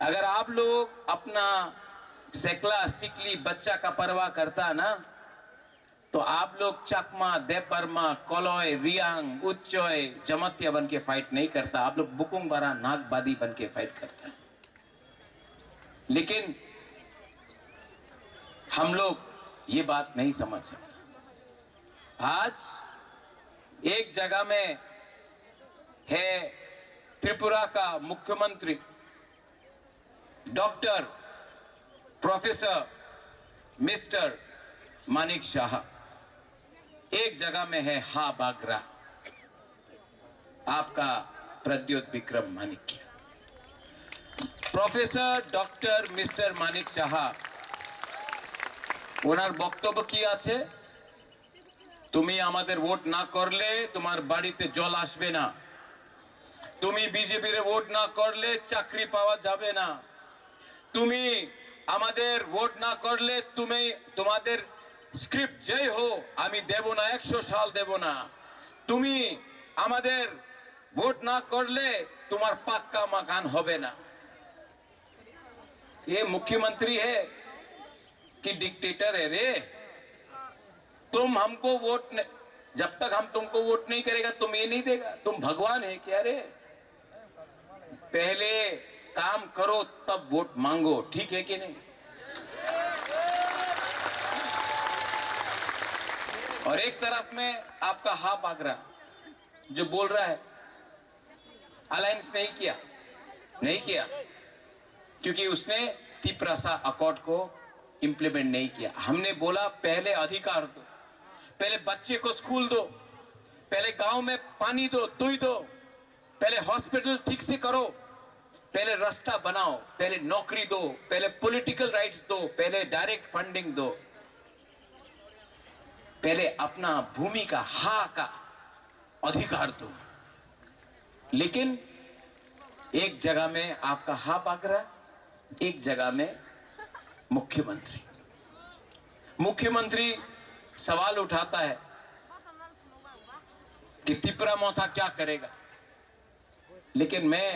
अगर आप लोग अपना सेकला सिकली बच्चा का परवाह करता ना, तो आप लोग चकमा, देबबर्मा, कलय, रियांग, उच्चय, जमातिया बन के फाइट नहीं करता, आप लोग बुकुंग बारा नागबादी बन के फाइट करता है। लेकिन हम लोग ये बात नहीं समझ सकते। आज एक जगह में है त्रिपुरा का मुख्यमंत्री डॉक्टर प्रोफेसर मिस्टर मानिक शाह, एक जगह में है हा बागरा, आपका प्रद्योत विक्रम Manik. Professor doctor mister Manik সাহা, ওনার বক্তব্য কি আছে? তুমি আমাদের ভোট না করলে তোমার বাড়িতে জল আসবে না, তুমি বিজেপির ভোট না করলে চাকরি পাওয়া যাবে না, তুমি আমাদের ভোট না করলে তুমি, তোমাদের স্ক্রিপ্ট যেই হো, আমি দেব না, একশো সাল দেব না। তুমি আমাদের ভোট না করলে তোমার পাক্কা মাকান হবে না। ये मुख्यमंत्री है कि डिक्टेटर है रे? तुम हमको वोट न, जब तक हम तुमको वोट नहीं करेगा, तुम ये नहीं देगा। तुम भगवान है क्या रे? पहले काम करो, तब वोट मांगो, ठीक है कि नहीं? और एक तरफ में आपका हा बागरा जो बोल रहा है, अलायंस नहीं किया, नहीं किया, क्योंकि उसने तिपरासा अकॉर्ड को इम्प्लीमेंट नहीं किया। हमने बोला, पहले अधिकार दो, पहले बच्चे को स्कूल दो, पहले गांव में पानी दो, दुई दो, पहले हॉस्पिटल ठीक से करो, पहले रास्ता बनाओ, पहले नौकरी दो, पहले पॉलिटिकल राइट्स दो, पहले डायरेक्ट फंडिंग दो, पहले अपना भूमि का, हा का अधिकार दो। लेकिन एक जगह में आपका हा बागरा, एक जगह में मुख्यमंत्री। मुख्यमंत्री सवाल उठाता है कि तिपरा मोथा क्या करेगा, लेकिन मैं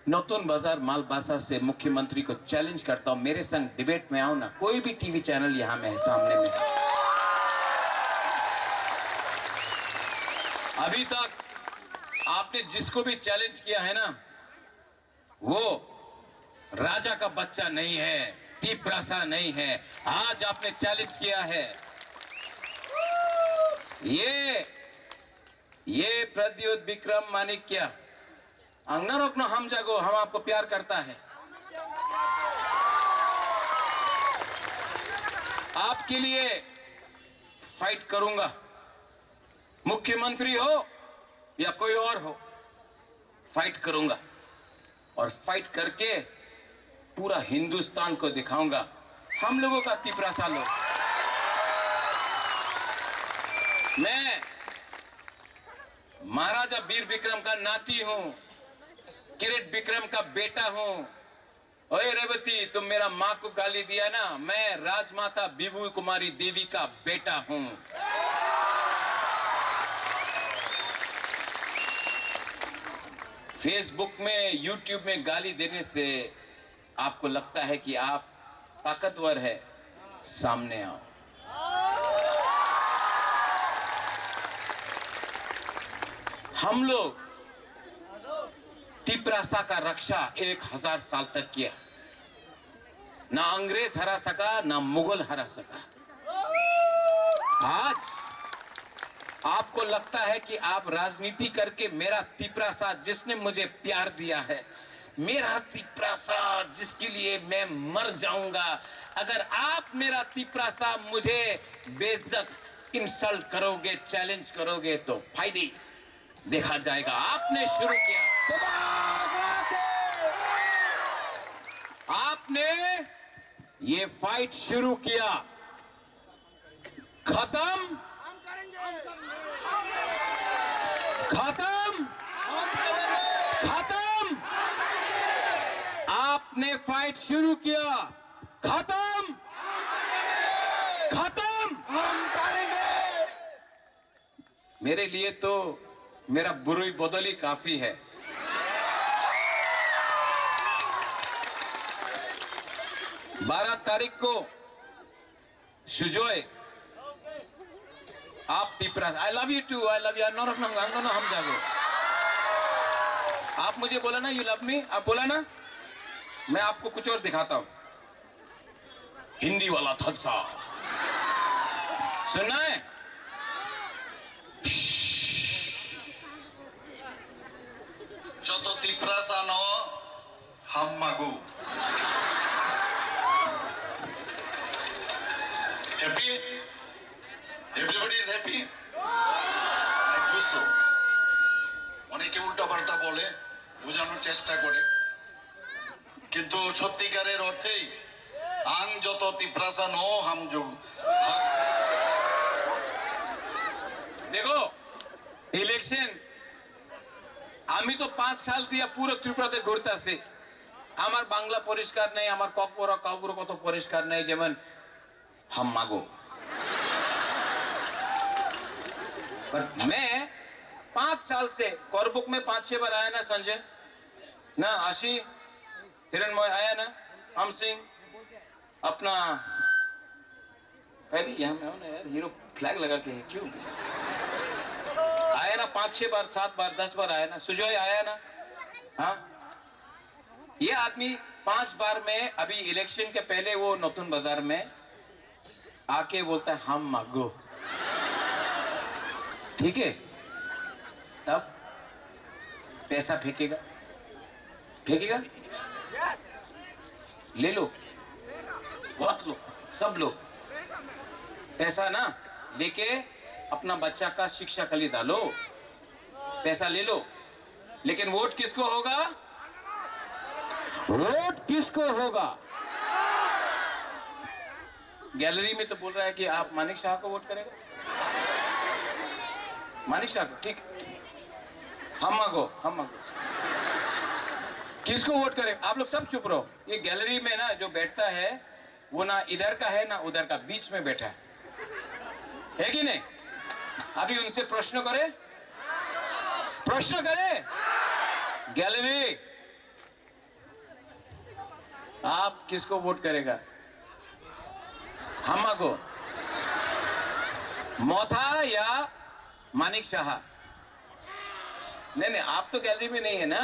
नतुन बाजार मालबासा से मुख्यमंत्री को चैलेंज करता हूं, मेरे संग डिबेट में आओ ना, कोई भी टीवी चैनल यहां में है सामने में। अभी तक आपने जिसको भी चैलेंज किया है ना, वो राजा का बच्चा नहीं है, तिपरासा नहीं है। आज आपने चैलेंज किया है। ये, ये प्रद्युत विक्रम माणिक्य, ang norokno hamjago, हम आपको प्यार करता है। आपके लिए फाइट करूंगा, मुख्यमंत्री हो या कोई और हो, फाइट करूंगा। और फाइट करके पूरा हिंदुस्तान को दिखाऊंगा हम लोगों का तिपरासा लोग। मैं महाराजा वीर विक्रम का नाती हूं, किरीट विक्रम का बेटा हूं। ओए रेवती, तुम मेरा माँ को गाली दिया ना, मैं राजमाता विभू कुमारी देवी का बेटा हूँ। Facebook में, YouTube में गाली देने से आपको लगता है कि आप ताकतवर है, सामने आओ। हम लोग तिपरासा का रक्षा एक हजार साल तक किया। ना अंग्रेज हरा सका, ना मुगल हरा सका। आज आपको लगता है कि आप राजनीति करके मेरा तिपरासा जिसने मुझे प्यार दिया है, मेरा तिपरासा जिसके लिए मैं मर जाऊंगा, अगर आप मेरा तिपरासा मुझे बेइज्जत, इंसल्ट करोगे, चैलेंज करोगे तो फायदे देखा जाएगा। आपने शुरू किया, आपने ये फाइट शुरू किया, खत्म, खत्म, खत्म। आपने फाइट शुरू किया, खत्म, खत्म। मेरे लिए तो मेरा बुरुई बदल ही काफी है। बारह तारीख को सुजय, आप Tipra, I love you too, I love you, norok nang ang nono hamjago। आप मुझे बोला ना, you love me, आप बोला ना, मैं आपको कुछ और दिखाता हूँ। हिंदी वाला थत्सा। सुनना है? Joto Tiprasa no hammago. Happy? Everybody is happy? I do so. অনেকে উল্টাপাল্টা বলে, বোঝানোর চেষ্টা করে। কিন্তু সত্যিকারের অর্থেই আং যত তিপ্রাসা ন হামজু। দেখো, ইলেকশন, আমি তো পাঁচ সাল দিয়া পুরো ত্রিপুরাতে ঘুরতাছি। আমার বাংলা পরিষ্কার নেই, আমার ককবরক কাউবরক কত পরিষ্কার নেই, যেমন हम मागो। पर मैं पांच साल से करबुक में पांच छह बार आया ना संजय, ना आशी, हिरणमय आया ना, हम सिंह, अपना, अरे यहाँ में हो ना यार, हीरो फ्लैग लगा के है क्यों? आया ना पांच छह बार, सात बार, दस बार आया ना, सुजय आया ना, हाँ। ये आदमी पांच बार में, अभी इलेक्शन के पहले वो नतुन बाजार में आके बोलता है, हम मागो। ठीक है, तब पैसा फेंकेगा, फेंकेगा, ले लो, बहुत लो, सब लो, पैसा ना लेके अपना बच्चा का शिक्षा के लिए डालो, पैसा ले लो, लेकिन वोट किसको होगा? वोट किसको होगा? गैलरी में तो बोल रहा है कि आप मानिक शाह को वोट करेगा। मानिक शाह को, ठीक। हम मांगो, हम मांगो। किसको वोट करें? आप लोग सब चुप रहो। ये गैलरी में ना जो बैठता है, वो ना इधर का है ना उधर का, बीच में बैठा है। है कि नहीं? अभी उनसे प्रश्न करें, प्रश्न करें। गैलरी, आप किसको वोट करेगा? हमाको, मोथा या मानिक शाह? नहीं, नहीं, आप तो गैलरी में नहीं है ना।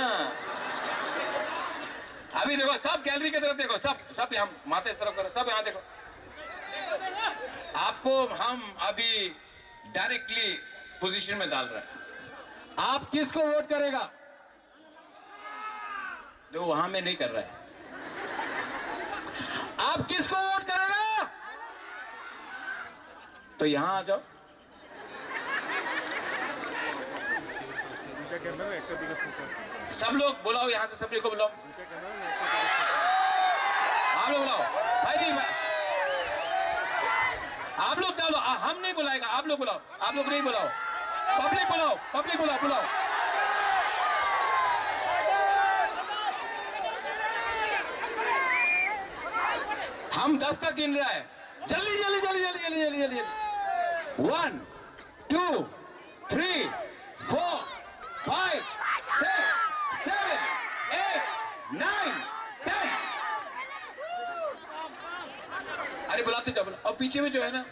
अभी देखो, सब गैलरी की तरफ देखो, सब, सब यहाँ माथा इस तरफ करो, सब यहाँ देखो। आपको हम अभी डायरेक्टली पोजीशन में डाल रहे हैं। आप किसको वोट करेगा? देखो, वहां में नहीं कर रहा है। आप किसको वोट करेगा? तो यहां आ जाओ। দুইটা ক্যামেরা একটা দিকে ফোকাস। सब लोग बुलाओ, यहाँ से सभी को बुलाओ। দুইটা ক্যামেরা একটা দিকে ফোকাস। आप लोग बुलाओ। भाई नहीं, भाई। आप लोग डालो, आ, हम नहीं बुलाएगा, आप लोग बुलाओ। आप लोग नहीं बुलाओ। पब्लिक बुलाओ, पब्लिक बुलाओ, बुलाओ। हम दस तक गिन रहा है। जल्दी, जल्दी, जल्दी। One, two, three, four, five, six, seven, eight, nine, ten। अरे बुलाते जाओ, बुलाओ। और पीछे में जो है ना,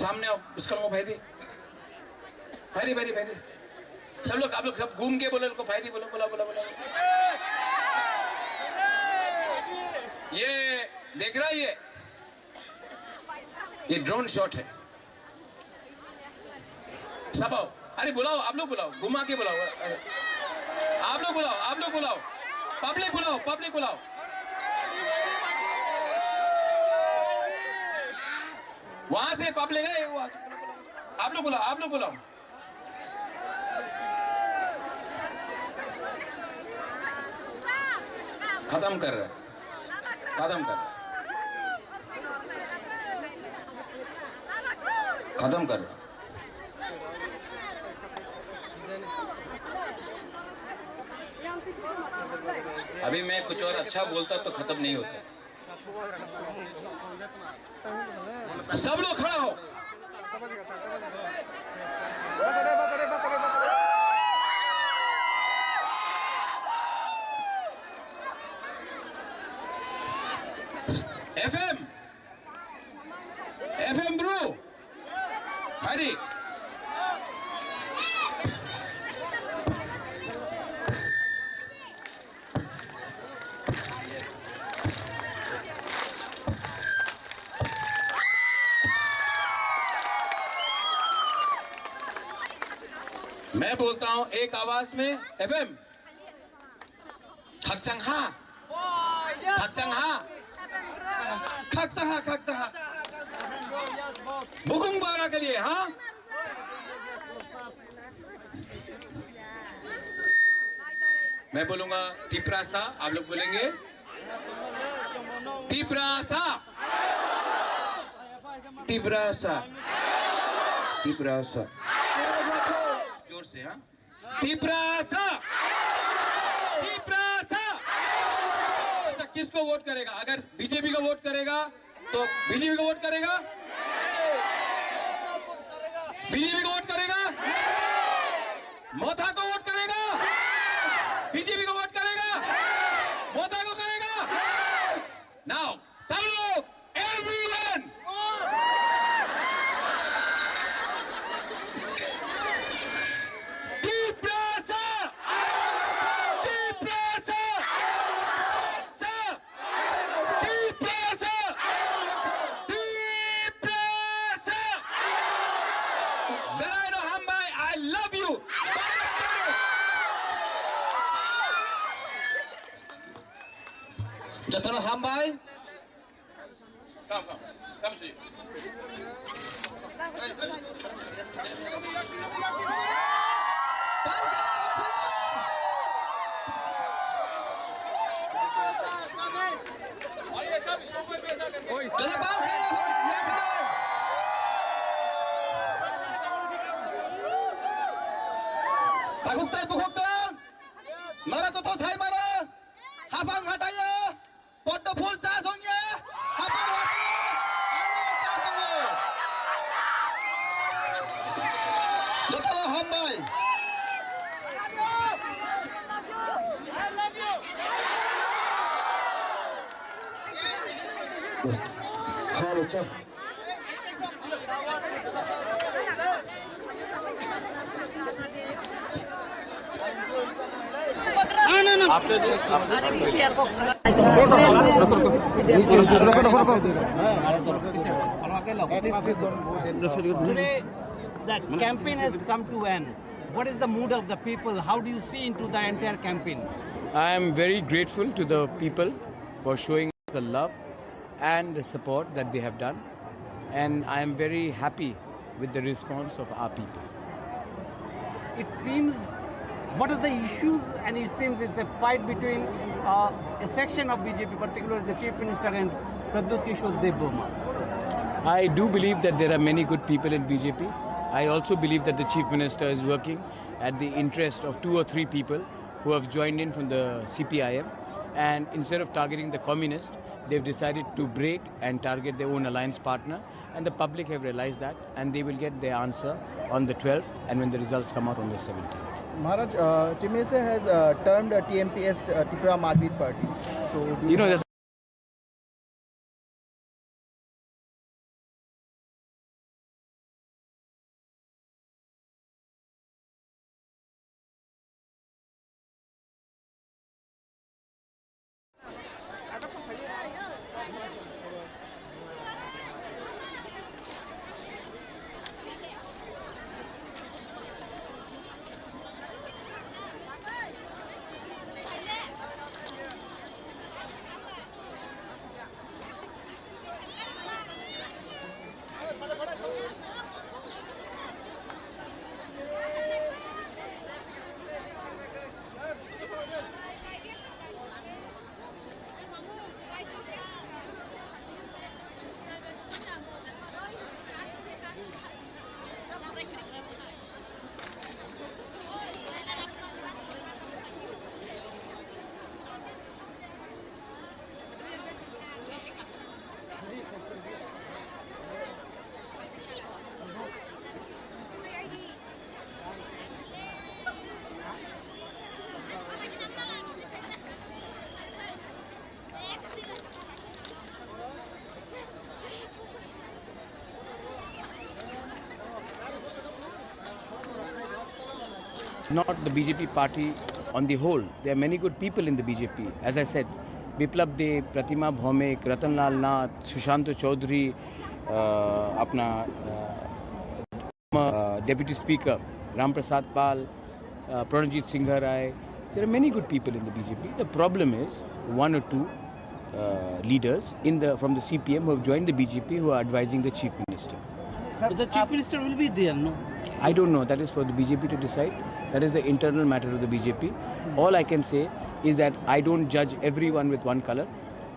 सामने आओ, उसका मुंह भाई दी। भाई दी, भाई दी, भाई दी। सब लोग, आप लोग सब घूम के बोलो, उनको भाई दी बोलो, बोला, बोला, बोला। ये देख रहा है ये? ये ड्रोन शॉट है। सब आओ। अरे बुलाओ, आप लोग बुलाओ, घुमा के बुलाओ। आप लोग बुलाओ, आप लोग बुलाओ। पब्लिक बुलाओ, पब्लिक बुलाओ। वहां से पब्लिक है, वो आप लोग बुलाओ, आप लोग बुलाओ। खत्म कर रहे, खत्म कर रहे, खत्म कर रहे। अभी मैं कुछ और अच्छा बोलता तो खत्म नहीं होता। सब लोग खड़ा हो। एफएम, एफएम ब्रो, हरी। मैं बोलता हूं एक आवाज में, एफएम। खकचंग हा। खकचंग हा। खकचंग हा, खकचंग हा। बुकुंग बारा के लिए, हाँ? मैं बोलूंगा तिपरासा, आप लोग बोलेंगे तिपरासा, तिपरासा, तिपरासा। जोर से, हाँ। तिपरासा, तिपरासा। अच्छा, किसको वोट करेगा? अगर बीजेपी को वोट करेगा तो बीजेपी को वोट करेगा? बीजेपी को वोट करेगा? मोथा को वोट करेगा? बीजेपी को वोट करेगा? मोथा को करेगा? नाउ सब लोग, एवरीवन। तिपरासा, तिपरासा, सा, तिपरासा, तिपरासा। बेलायनो हामबाय, I love you। जतनो हामबाय। Come, come, come see. और ये सब इसको ऊपर भी ऐसा करके। चलो, बाल खाओ, बाल खाओ। Takhuk tai bukhuk tang. Mara to thosai mara. Hapang hataya. Poddo phul cha songya, hapar hati, ani cha songya. Jotoro hambai. Bas. Halo cha. After this, after this, Today, the campaign has come to end. What is the mood of the people? How do you see into the entire campaign? I am very grateful to the people for showing us the love and the support that they have done, and I am very happy with the response of our people. It seems, what are the issues? And it seems it's a fight between uh, a section of B J P, particularly the Chief Minister and Pradyut Kishore Debbarma. I do believe that there are many good people in B J P. I also believe that the Chief Minister is working at the interest of two or three people who have joined in from the C P I M. And instead of targeting the communists, they've decided to break and target their own alliance partner. And the public have realized that, and they will get their answer on the twelfth and when the results come out on the seventeenth. Maharaj, uh, Chief Minister has uh, termed uh, T M P as uh, Tipra Marmit Party. So, do you know, there's Not the B J P party on the whole. There are many good people in the B J P. As I said, Biplab Deb, Pratima Bhaumik, Ratan Lal Nath, Sushanta Chaudhary, uh, apna, uh, uh, Deputy Speaker Ram Prasad Pal, uh, Pranajit Singha Rai. There are many good people in the B J P. The problem is one or two uh, leaders in the from the C P M who have joined the B J P who are advising the chief minister. But the chief minister will be there, no? I don't know. That is for the B J P to decide. That is the internal matter of the B J P. All I can say is that I don't judge everyone with one color.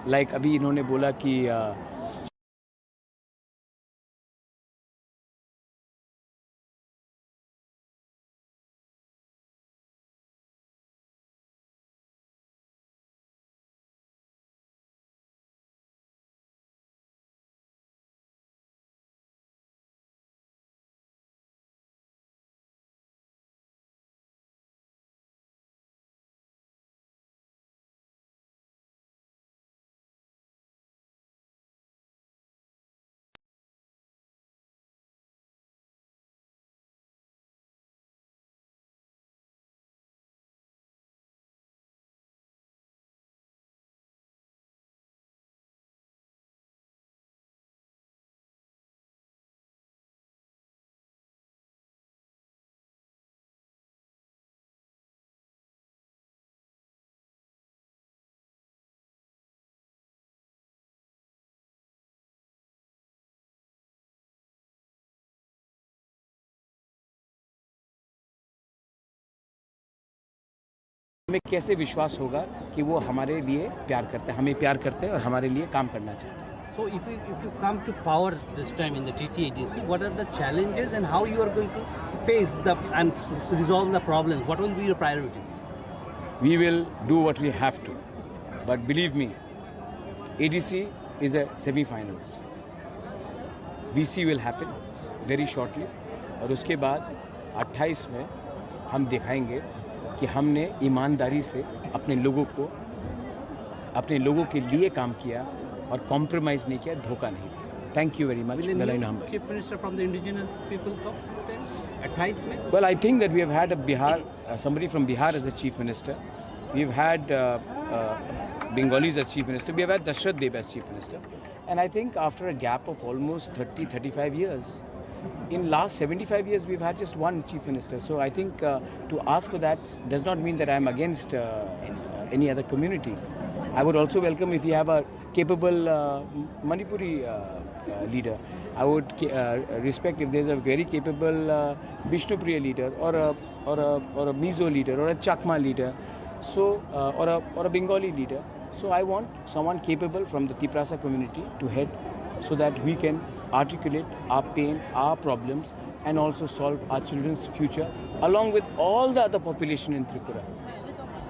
Like अभी इन्होंने बोला कि uh, हमें कैसे विश्वास होगा कि वो हमारे लिए प्यार करते हैं, हमें प्यार करते हैं और हमारे लिए काम करना चाहते हैं। So if you, if you come to power this time in the T T A D C, what are the challenges and how you are going to face the and s- resolve the problems? What will be your priorities? We will do what we have to, but believe me, A D C is a semi-finals. V C will happen very shortly, और उसके बाद अट्ठाईस में हम दिखाएंगे कि हमने ईमानदारी से अपने लोगों को, अपने लोगों के लिए काम किया और कॉम्प्रोमाइज नहीं किया, धोखा नहीं दिया। Thank you very much. Will a new Chief Minister from the indigenous people come this time? अट्ठाईस में? Well, I think that we have had a Bihar, uh, somebody from Bihar as a chief minister. We've had uh, uh, Bengalis as chief minister. We have had Dashrath Deb as chief minister. And I think after a gap of almost thirty, thirty-five years, in last seventy-five years, we've had just one chief minister. So I think uh, to ask for that does not mean that I'm against uh, any other community. I would also welcome if you have a capable uh, Manipuri uh, uh, leader. I would ca- uh, respect if there's a very capable uh, Bishnupriya leader or a or a or a Mizo leader or a Chakma leader, so uh, or a or a Bengali leader. So I want someone capable from the Tiprasa community to head, so that we can articulate our pain, our problems, and also solve our children's future along with all the other population in Tripura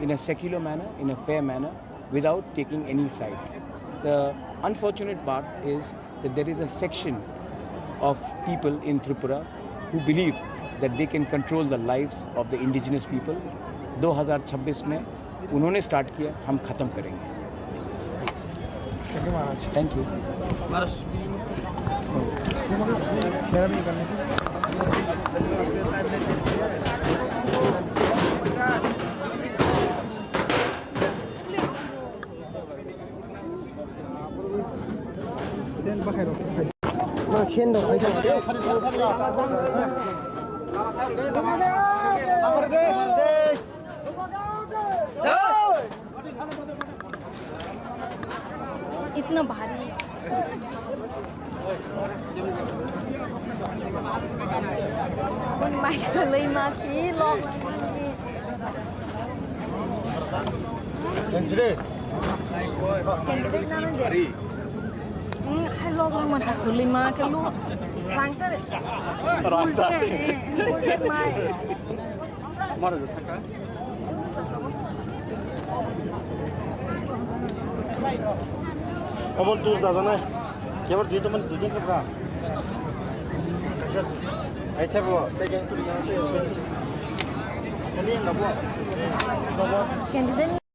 in a secular manner, in a fair manner, without taking any sides. The unfortunate part is that there is a section of people in Tripura who believe that they can control the lives of the indigenous people. दो हज़ार छब्बीस में उन्होंने स्टार्ट किया, हम ख़त्म करेंगे। Thank you. इतना भारी। Mai kwlwi ma si lok. Candidate na nang de. Hmm, hai lok nang man ha kwlwi ma ke lu. Rangsa re. Rangsa. Golden, eh, golden mai. Obol tus da jana. Kebar dui teman dui din ka. Kaisa ai thebo, te ke tu yang tu. Ani na bo. Candidate.